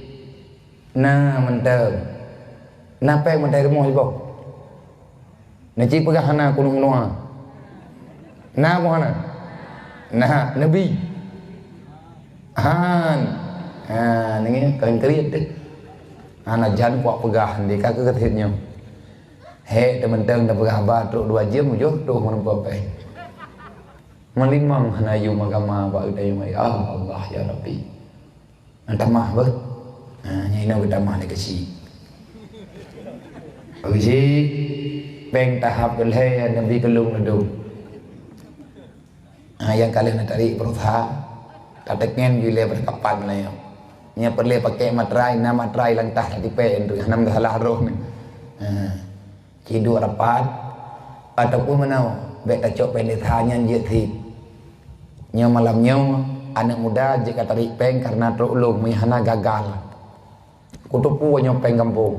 Na mantong. Na péng mantong rumoh iboh. Na cit peugah hana kunong nua. Na boh hana. Na neubi. Han. Ha, nengé kalian kriet deh. Hana jan kuak peugah di ka keu nyoe. Hek teumantong dah peugah haba trok dua jam ujoh tuh meureumpok péng. Meulimong hana yum agama bak geutanyoe, ya Allah, ya Rabbi. Nyan tamah beuh. Ha, nyan inoe geutamah lé keuchik. Keuchik, péng tahap keulhée nyang neubi keulung ladum. Ha, nyang ka lheueh neutarék berusaha, tateuken ju ilée beukapan lé nyoe. Nyang peureulée pakék matrai, na matrai lam tah tatipée, hana meusalah roh nyoe. Ha. Ci duek rapat, ataupun meunoe, bék tacok péng desa nyan jeuet sit. Nyoe malam nyoe, aneuëk muda jeuet ka tarék péng kareuna trok lom meuhana gagal. Kuteupue nyoe péng gampông.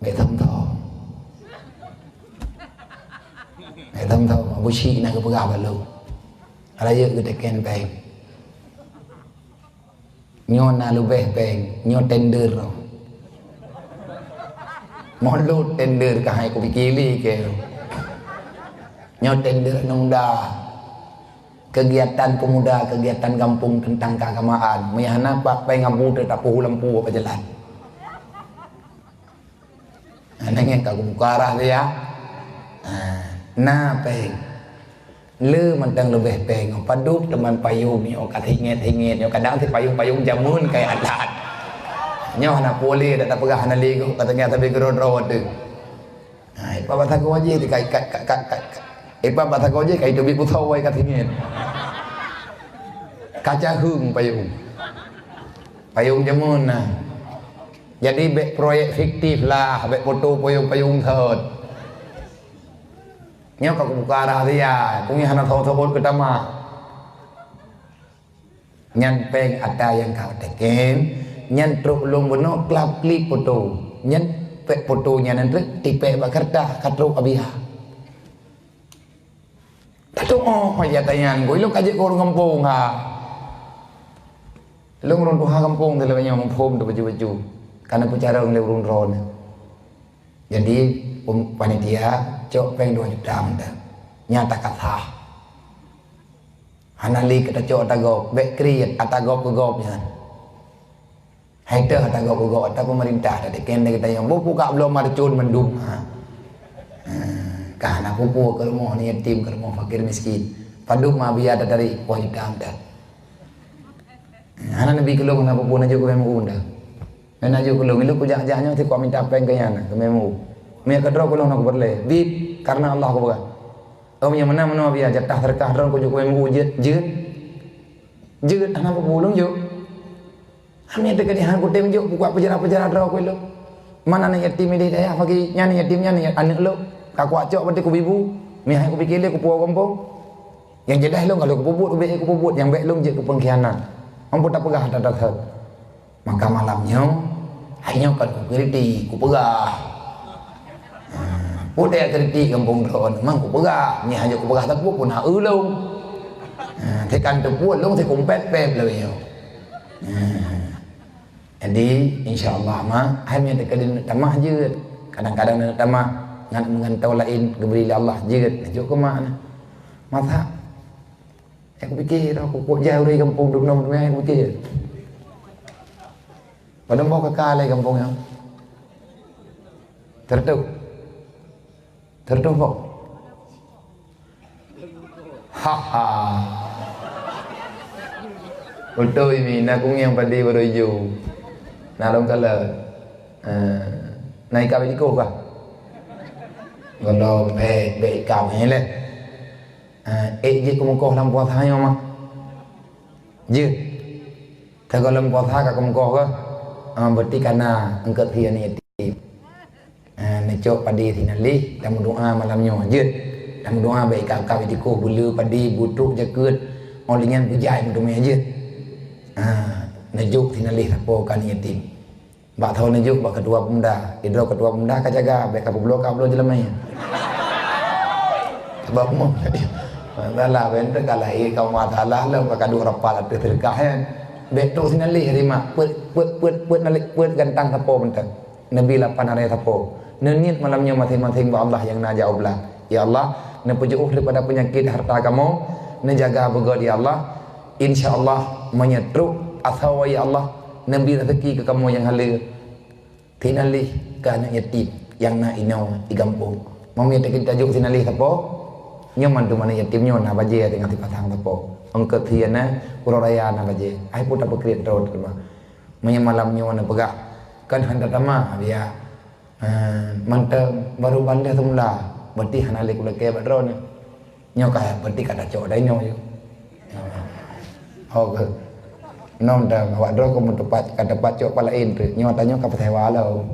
Bék thom-thom. Bék thom-thom, Abu Syik na geupeugah bak lôn. Rayeuk geuteuken péng. Nyoe na leubeh péng, nyoe tender. Moh lôn tender ka hai kupike lé keu. Nyoe tender nunda. Kegiatan pemuda, kegiatan gampông tentang keagamaan. Meunyo hana pat péng abu teuh tapoh lampu bak jalan. Ha, nyan ka kubuka rahsia. Ha, na péng. Le mantong leubeh péng. Padub teuma payong nyoe ka singét-singét nyoe. Kadang si payong-payong jameun kaya adat. Nyoe hana puléh dak tapeugah hana lé gob, ka teunyata sabe keudroe-droe teuh. Ha, ipat bak sagoe jih ka, ka, ka, ka, ka, ipat bak sagoe jih ka iteubiet beusoe ka singét. Ka caheueng payong. Payong jameun na. Jadi bék proyek fiktif lah, bék foto payong-payong thot. Nyoe ka kubuka rahsia, keuneuk hana thot-thot keu tamah. Nyan péng ata nyang ka teuken, nyan trok lôn bunoe klap-klip foto. Nyan pék foto nyan treuk tipék bak keureutah ka trok Abiya. Tatu'oh paja tanyan, gui lôn ka jeuet keu ureuëng gampông ha. Lôn ureuëng tuha gampông teuh lagée nyoe muphom teuh baju-baju. Ka na peucarông lé ureuëng droeneuh. Jadi, panitia cok péng dua juta mantong. Nyan ata ka sah. Hana lé keu tacok ata gob, bék kriet ata gob keu gob nyan. Hai teuh ata gob keu gob, ata peumeurintah, ata teuken lé geutanyoe. Bukak bloe marcon mandum. Ha. Ha. Ka hana peue-peue keu rumoh aneuk yatim, keu rumoh fakir miskin. Padub ma biya tatarék poh juta mantong. Ha, hana neubi keu lôn hana peue-peue, na jok keu M U mantong. Hana jok keu lôn, ilôn kujak-jak nyoe sikok minta péng keu nyan, keu M U. Meunyo keudroe keu lôn hana kupeureulée. Bit, kareuna Allah kupeugah. Oh, nyang meunan meunoe biya jatah seudeukah droe kujok keu M U jeuet, jeuet. Jeuet hana peue-peue lôn jok. Hana teuka di han kutem jok, peukuat peujarah-peujarah droe keu lôn. Mana aneuk yatim di dayah pagi, nyan yatim nyan aneuk lôn. Ka kuat cok berarti kubibu. Meuhai kupike lé kupuwoe gampông. Nyang jeulaih lôn kalau kupeubuet ubé kupeubuet, nyang bék lôn jeuet keu pengkhianat. Ampôn tapeugah that-that. Maka malam nyoe, hai nyoe kan kukritik, kupeugah. Ha, peue kritik gampông droe, memang kupeugah. Nyan hana kupeugah teupeu pun hak ulông. Ha, tekan teupeu lông sikumpet pep lagèe nyoe. Ha. Jadi, insya Allah mah, hai meunan teuka di tamah jeuet. Kadang-kadang di tamah ngan meugantoe laén geubri lé Allah jeuet. Jok keu mak na. Masa Nyang kupike, dah kukok jai ureueng gampông dum nong, nyang kupike. Padum boh kaka lé gampông nyoe. Tertuh. Tertuh boh. Ha ha. Beutôi mi, na kunyang padé baru ijo. Na lom kala. Eh, na ikan biji koh kah? Gohlom, eh, bèk ikan ni leh. Ah, ék jeuet keu meukoh lam puasa nyoe mah. Jeuet. Ka gohlom puasa ka keu meukoh kah? Ah, berarti kana eungkot sie aneuk yatim. Ah, neucok padé sinan lé, tameudoa malam nyoe. Jeuet. Tameudoa bèk ikab-kab itikoh, beuleu, padé, butrok, jakeuet. Oh lheueh nyan beujai meuteumé jeuet. Ah, neujok sinan lé sapo keu aneuk yatim. Bak thôn neujok bak ketua pemuda. Sidroe ketua pemuda ka jaga, bèk ka peubloe ka bloe jeulamèe. Sabab mon. Masalah bèk teuka lahé ka masalah lom ka duek rapal ateueh seudeukah nyan. Bèk trok sinan lé rimak, peuet, peuet, peuet, peuet nalek, peuet gantang sapo mantong. Neubi lapan aré sapo. Neuniet malam nyoe maséng-maséng bak Allah nyang na jawaban. Ya Allah, neupeujiôh daripada peunyakét harta kamoe, neujaga beugöt ya Allah. Insya Allah, meunyoe trok asoe ya Allah, neubri raseuki keu kamoe nyang haleue. Sinan lé keu aneuk yatim nyang na inoe di gampông. Meunyoe tajok sinan lé sapo, nyoe mandum aneuk yatim nyoe na bajèe teungoh sipasang sapo. Eungkot sie na, uroe raya na bajèe. Ai peue tapeukriet droe teuma. Meunyoe malam nyoe neupeugah, kan hana tamah, ya. Ha, mantong baru bandeh seumula, berarti hana lé kulakèe bak droeneuh. Nyoe ka berarti ka tacok dai nyoe. Ho keuh. Nyoe dan awak droe keu meutupat, ka teupat cok palaén tu. Nyoe tanyoe ka peusewa lom.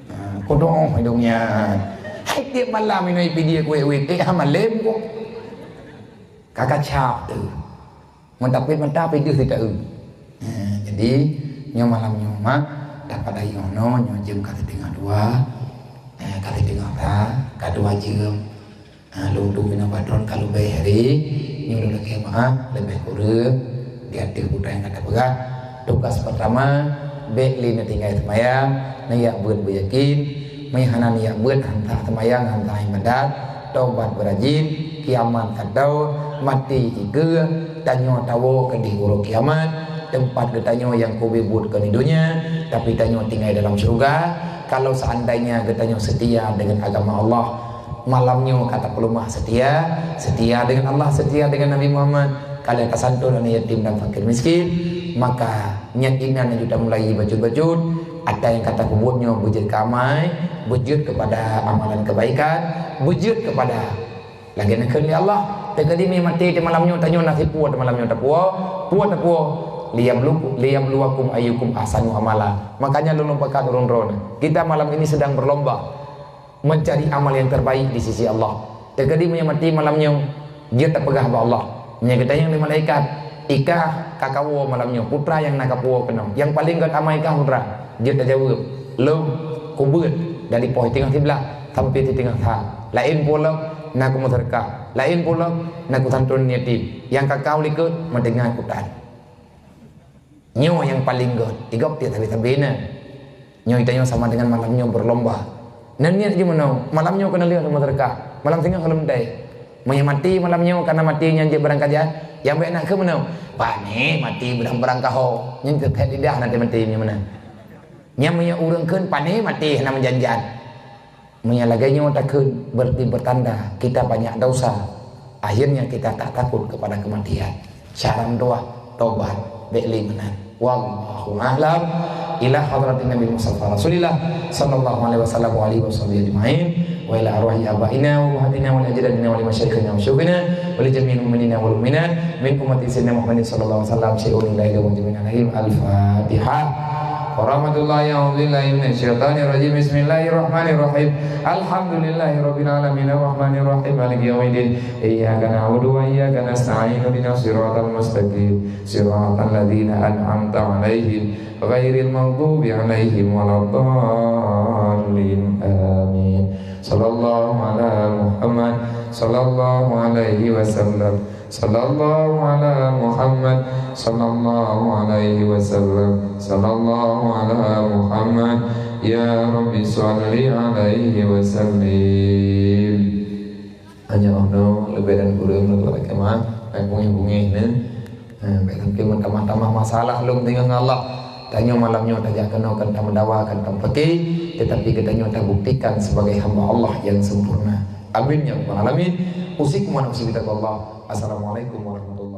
Ha, kudoh hidong nyan. Hai tiep malam inoe ipidie kuéh-kuéh, eh, ha malém ko. Ka kacap tu. Meutapit mata pih deuh sitaeu. Eh, jadi, nyoe malam nyoe mak, dapat ayong nyoe, nyoe jeuem ka siteungoh dua. Eh, ka siteungoh sa, ka dua jeuem. Eh, lôn duek inoe bak droen ka leubeh hari, nyoe lôn lakèe meu'ah, leubeh kureueng, di ateueh buta nyang ka tapeugah. Tugas pertama, bèk lé neutinggai seumayang, neuyak beuet beuyakin, meunyo hana neuyak beuet, han sah seumayang, han sah ibadat, tobat beurajin, kiamat ka tho, maté ikeue, tanyoe tawoe keudeh uroe kiamat, teumpat geutanyoe nyang keubeue buet keu di donya, tapi tanyoe tinggai dalam syeuruga, kalau seandainya geutanyoe seutia deungon agama Allah. Malam nyoe ka tapeuleumah seutia, seutia deungon Allah, seutia deungon Nabi Muhammad, ka lheueh tasantun aneuk yatim dan fakir miskin, maka nyan inan laju tamulai bacut-bacut, ata nyang ka tapeubuet nyoe beujeuet keu amai, beujeuet keupada amalan keubaikan, beujeuet keupada lagèe neukheun lé Allah. Teukeudi mi maté di malam nyoe, tanyoe na sipuwoe di malam nyoe tapuwoe, puwoe tapuwoe, liyablu-, liyabluwakum ayyukum ahsanu amala. Makanya lôn lôn pakat ureueng droeneuh. Kita malam ini sedang berlomba mencari amal yang terbaik di sisi Allah. Teukeudi meunyoe maté malam nyoe, jeuet tapeugah bak Allah. Meunyoe geutanyong lé malaikat, "Ikah ka kawoe malam nyoe, peue teuma nyang na kapuwoe keunoe? Nyang paleng gèt amai kah peue teuma?" Jeuet tajaweueb, "Lôn kubeuet dari poh siteungoh siblaih sampai siteungoh sa. Laén peue lom na kumeuseudeukah, laén peue lom na kusantun yatim. Nyang ka kawoe likot meuteungoh kutan." Nyoe nyang paleng gèt, di gob tiep sabe-sabe na. Nyoe tanyoe sama dengan malam nyoe berlomba. Neuniet jimeunoe, malam nyoe keuneuk lheueh meuseudeukah, malam singoh lom dai. Meunyoe maté malam nyoe, kana maté nyan jeuet barangkajan, nyang bèk na kheun meunoe, "Pané maté barang-barang kaho." Nyan keu kheun lidah na maté nyan meunan. Nyan meunyoe ureueng kheun pané maté hana meujan-jan. Meunyoe lagèe nyoe takheun, berarti bertanda kita banyak dosa. Akhirnya kita tak takut kepada kematian. Cara meudoa, tobat, bèk lé meunan. Wallahu a'lam. Ila hadratin Nabi Mustafa Rasulillah sallallahu alaihi wasallam wa alihi wasahbihi ajma'in. وإلى أرواح آبائنا وأمهاتنا ولأجدادنا ولمشايخنا وشيوخنا ولجميع المؤمنين والمؤمنات من أمة سيدنا محمد صلى الله عليه وسلم شيء لا يدوم جميعا عليهم. الفاتحة. ورحمة الله. أعوذ بالله من الشيطان الرجيم. بسم الله الرحمن الرحيم. الحمد لله رب العالمين. الرحمن الرحيم. مالك يوم الدين. إياك نعبد وإياك نستعين. اهدنا الصراط المستقيم. صراط الذين أنعمت عليهم غير المغضوب عليهم ولا الضالين. آمين. صلى الله على محمد صلى الله عليه وسلم. صلى الله على محمد صلى الله عليه وسلم. صلى الله على محمد. يا رب صل عليه وسلم. Hanya ono lebih dan kurang untuk kemah, bungih-bungih ni. Ha, baik mungkin tamah-tamah masalah lom dengan Allah. Tanyoe malam nyoe tajak keunoe kan tameudawa kan tampeuki, tetapi geutanyoe tabuktikan sebagai hamba Allah yang sempurna. Amin ya rabbal alamin. Usikum wa nafsi bitaqwallah. Assalamualaikum warahmatullahi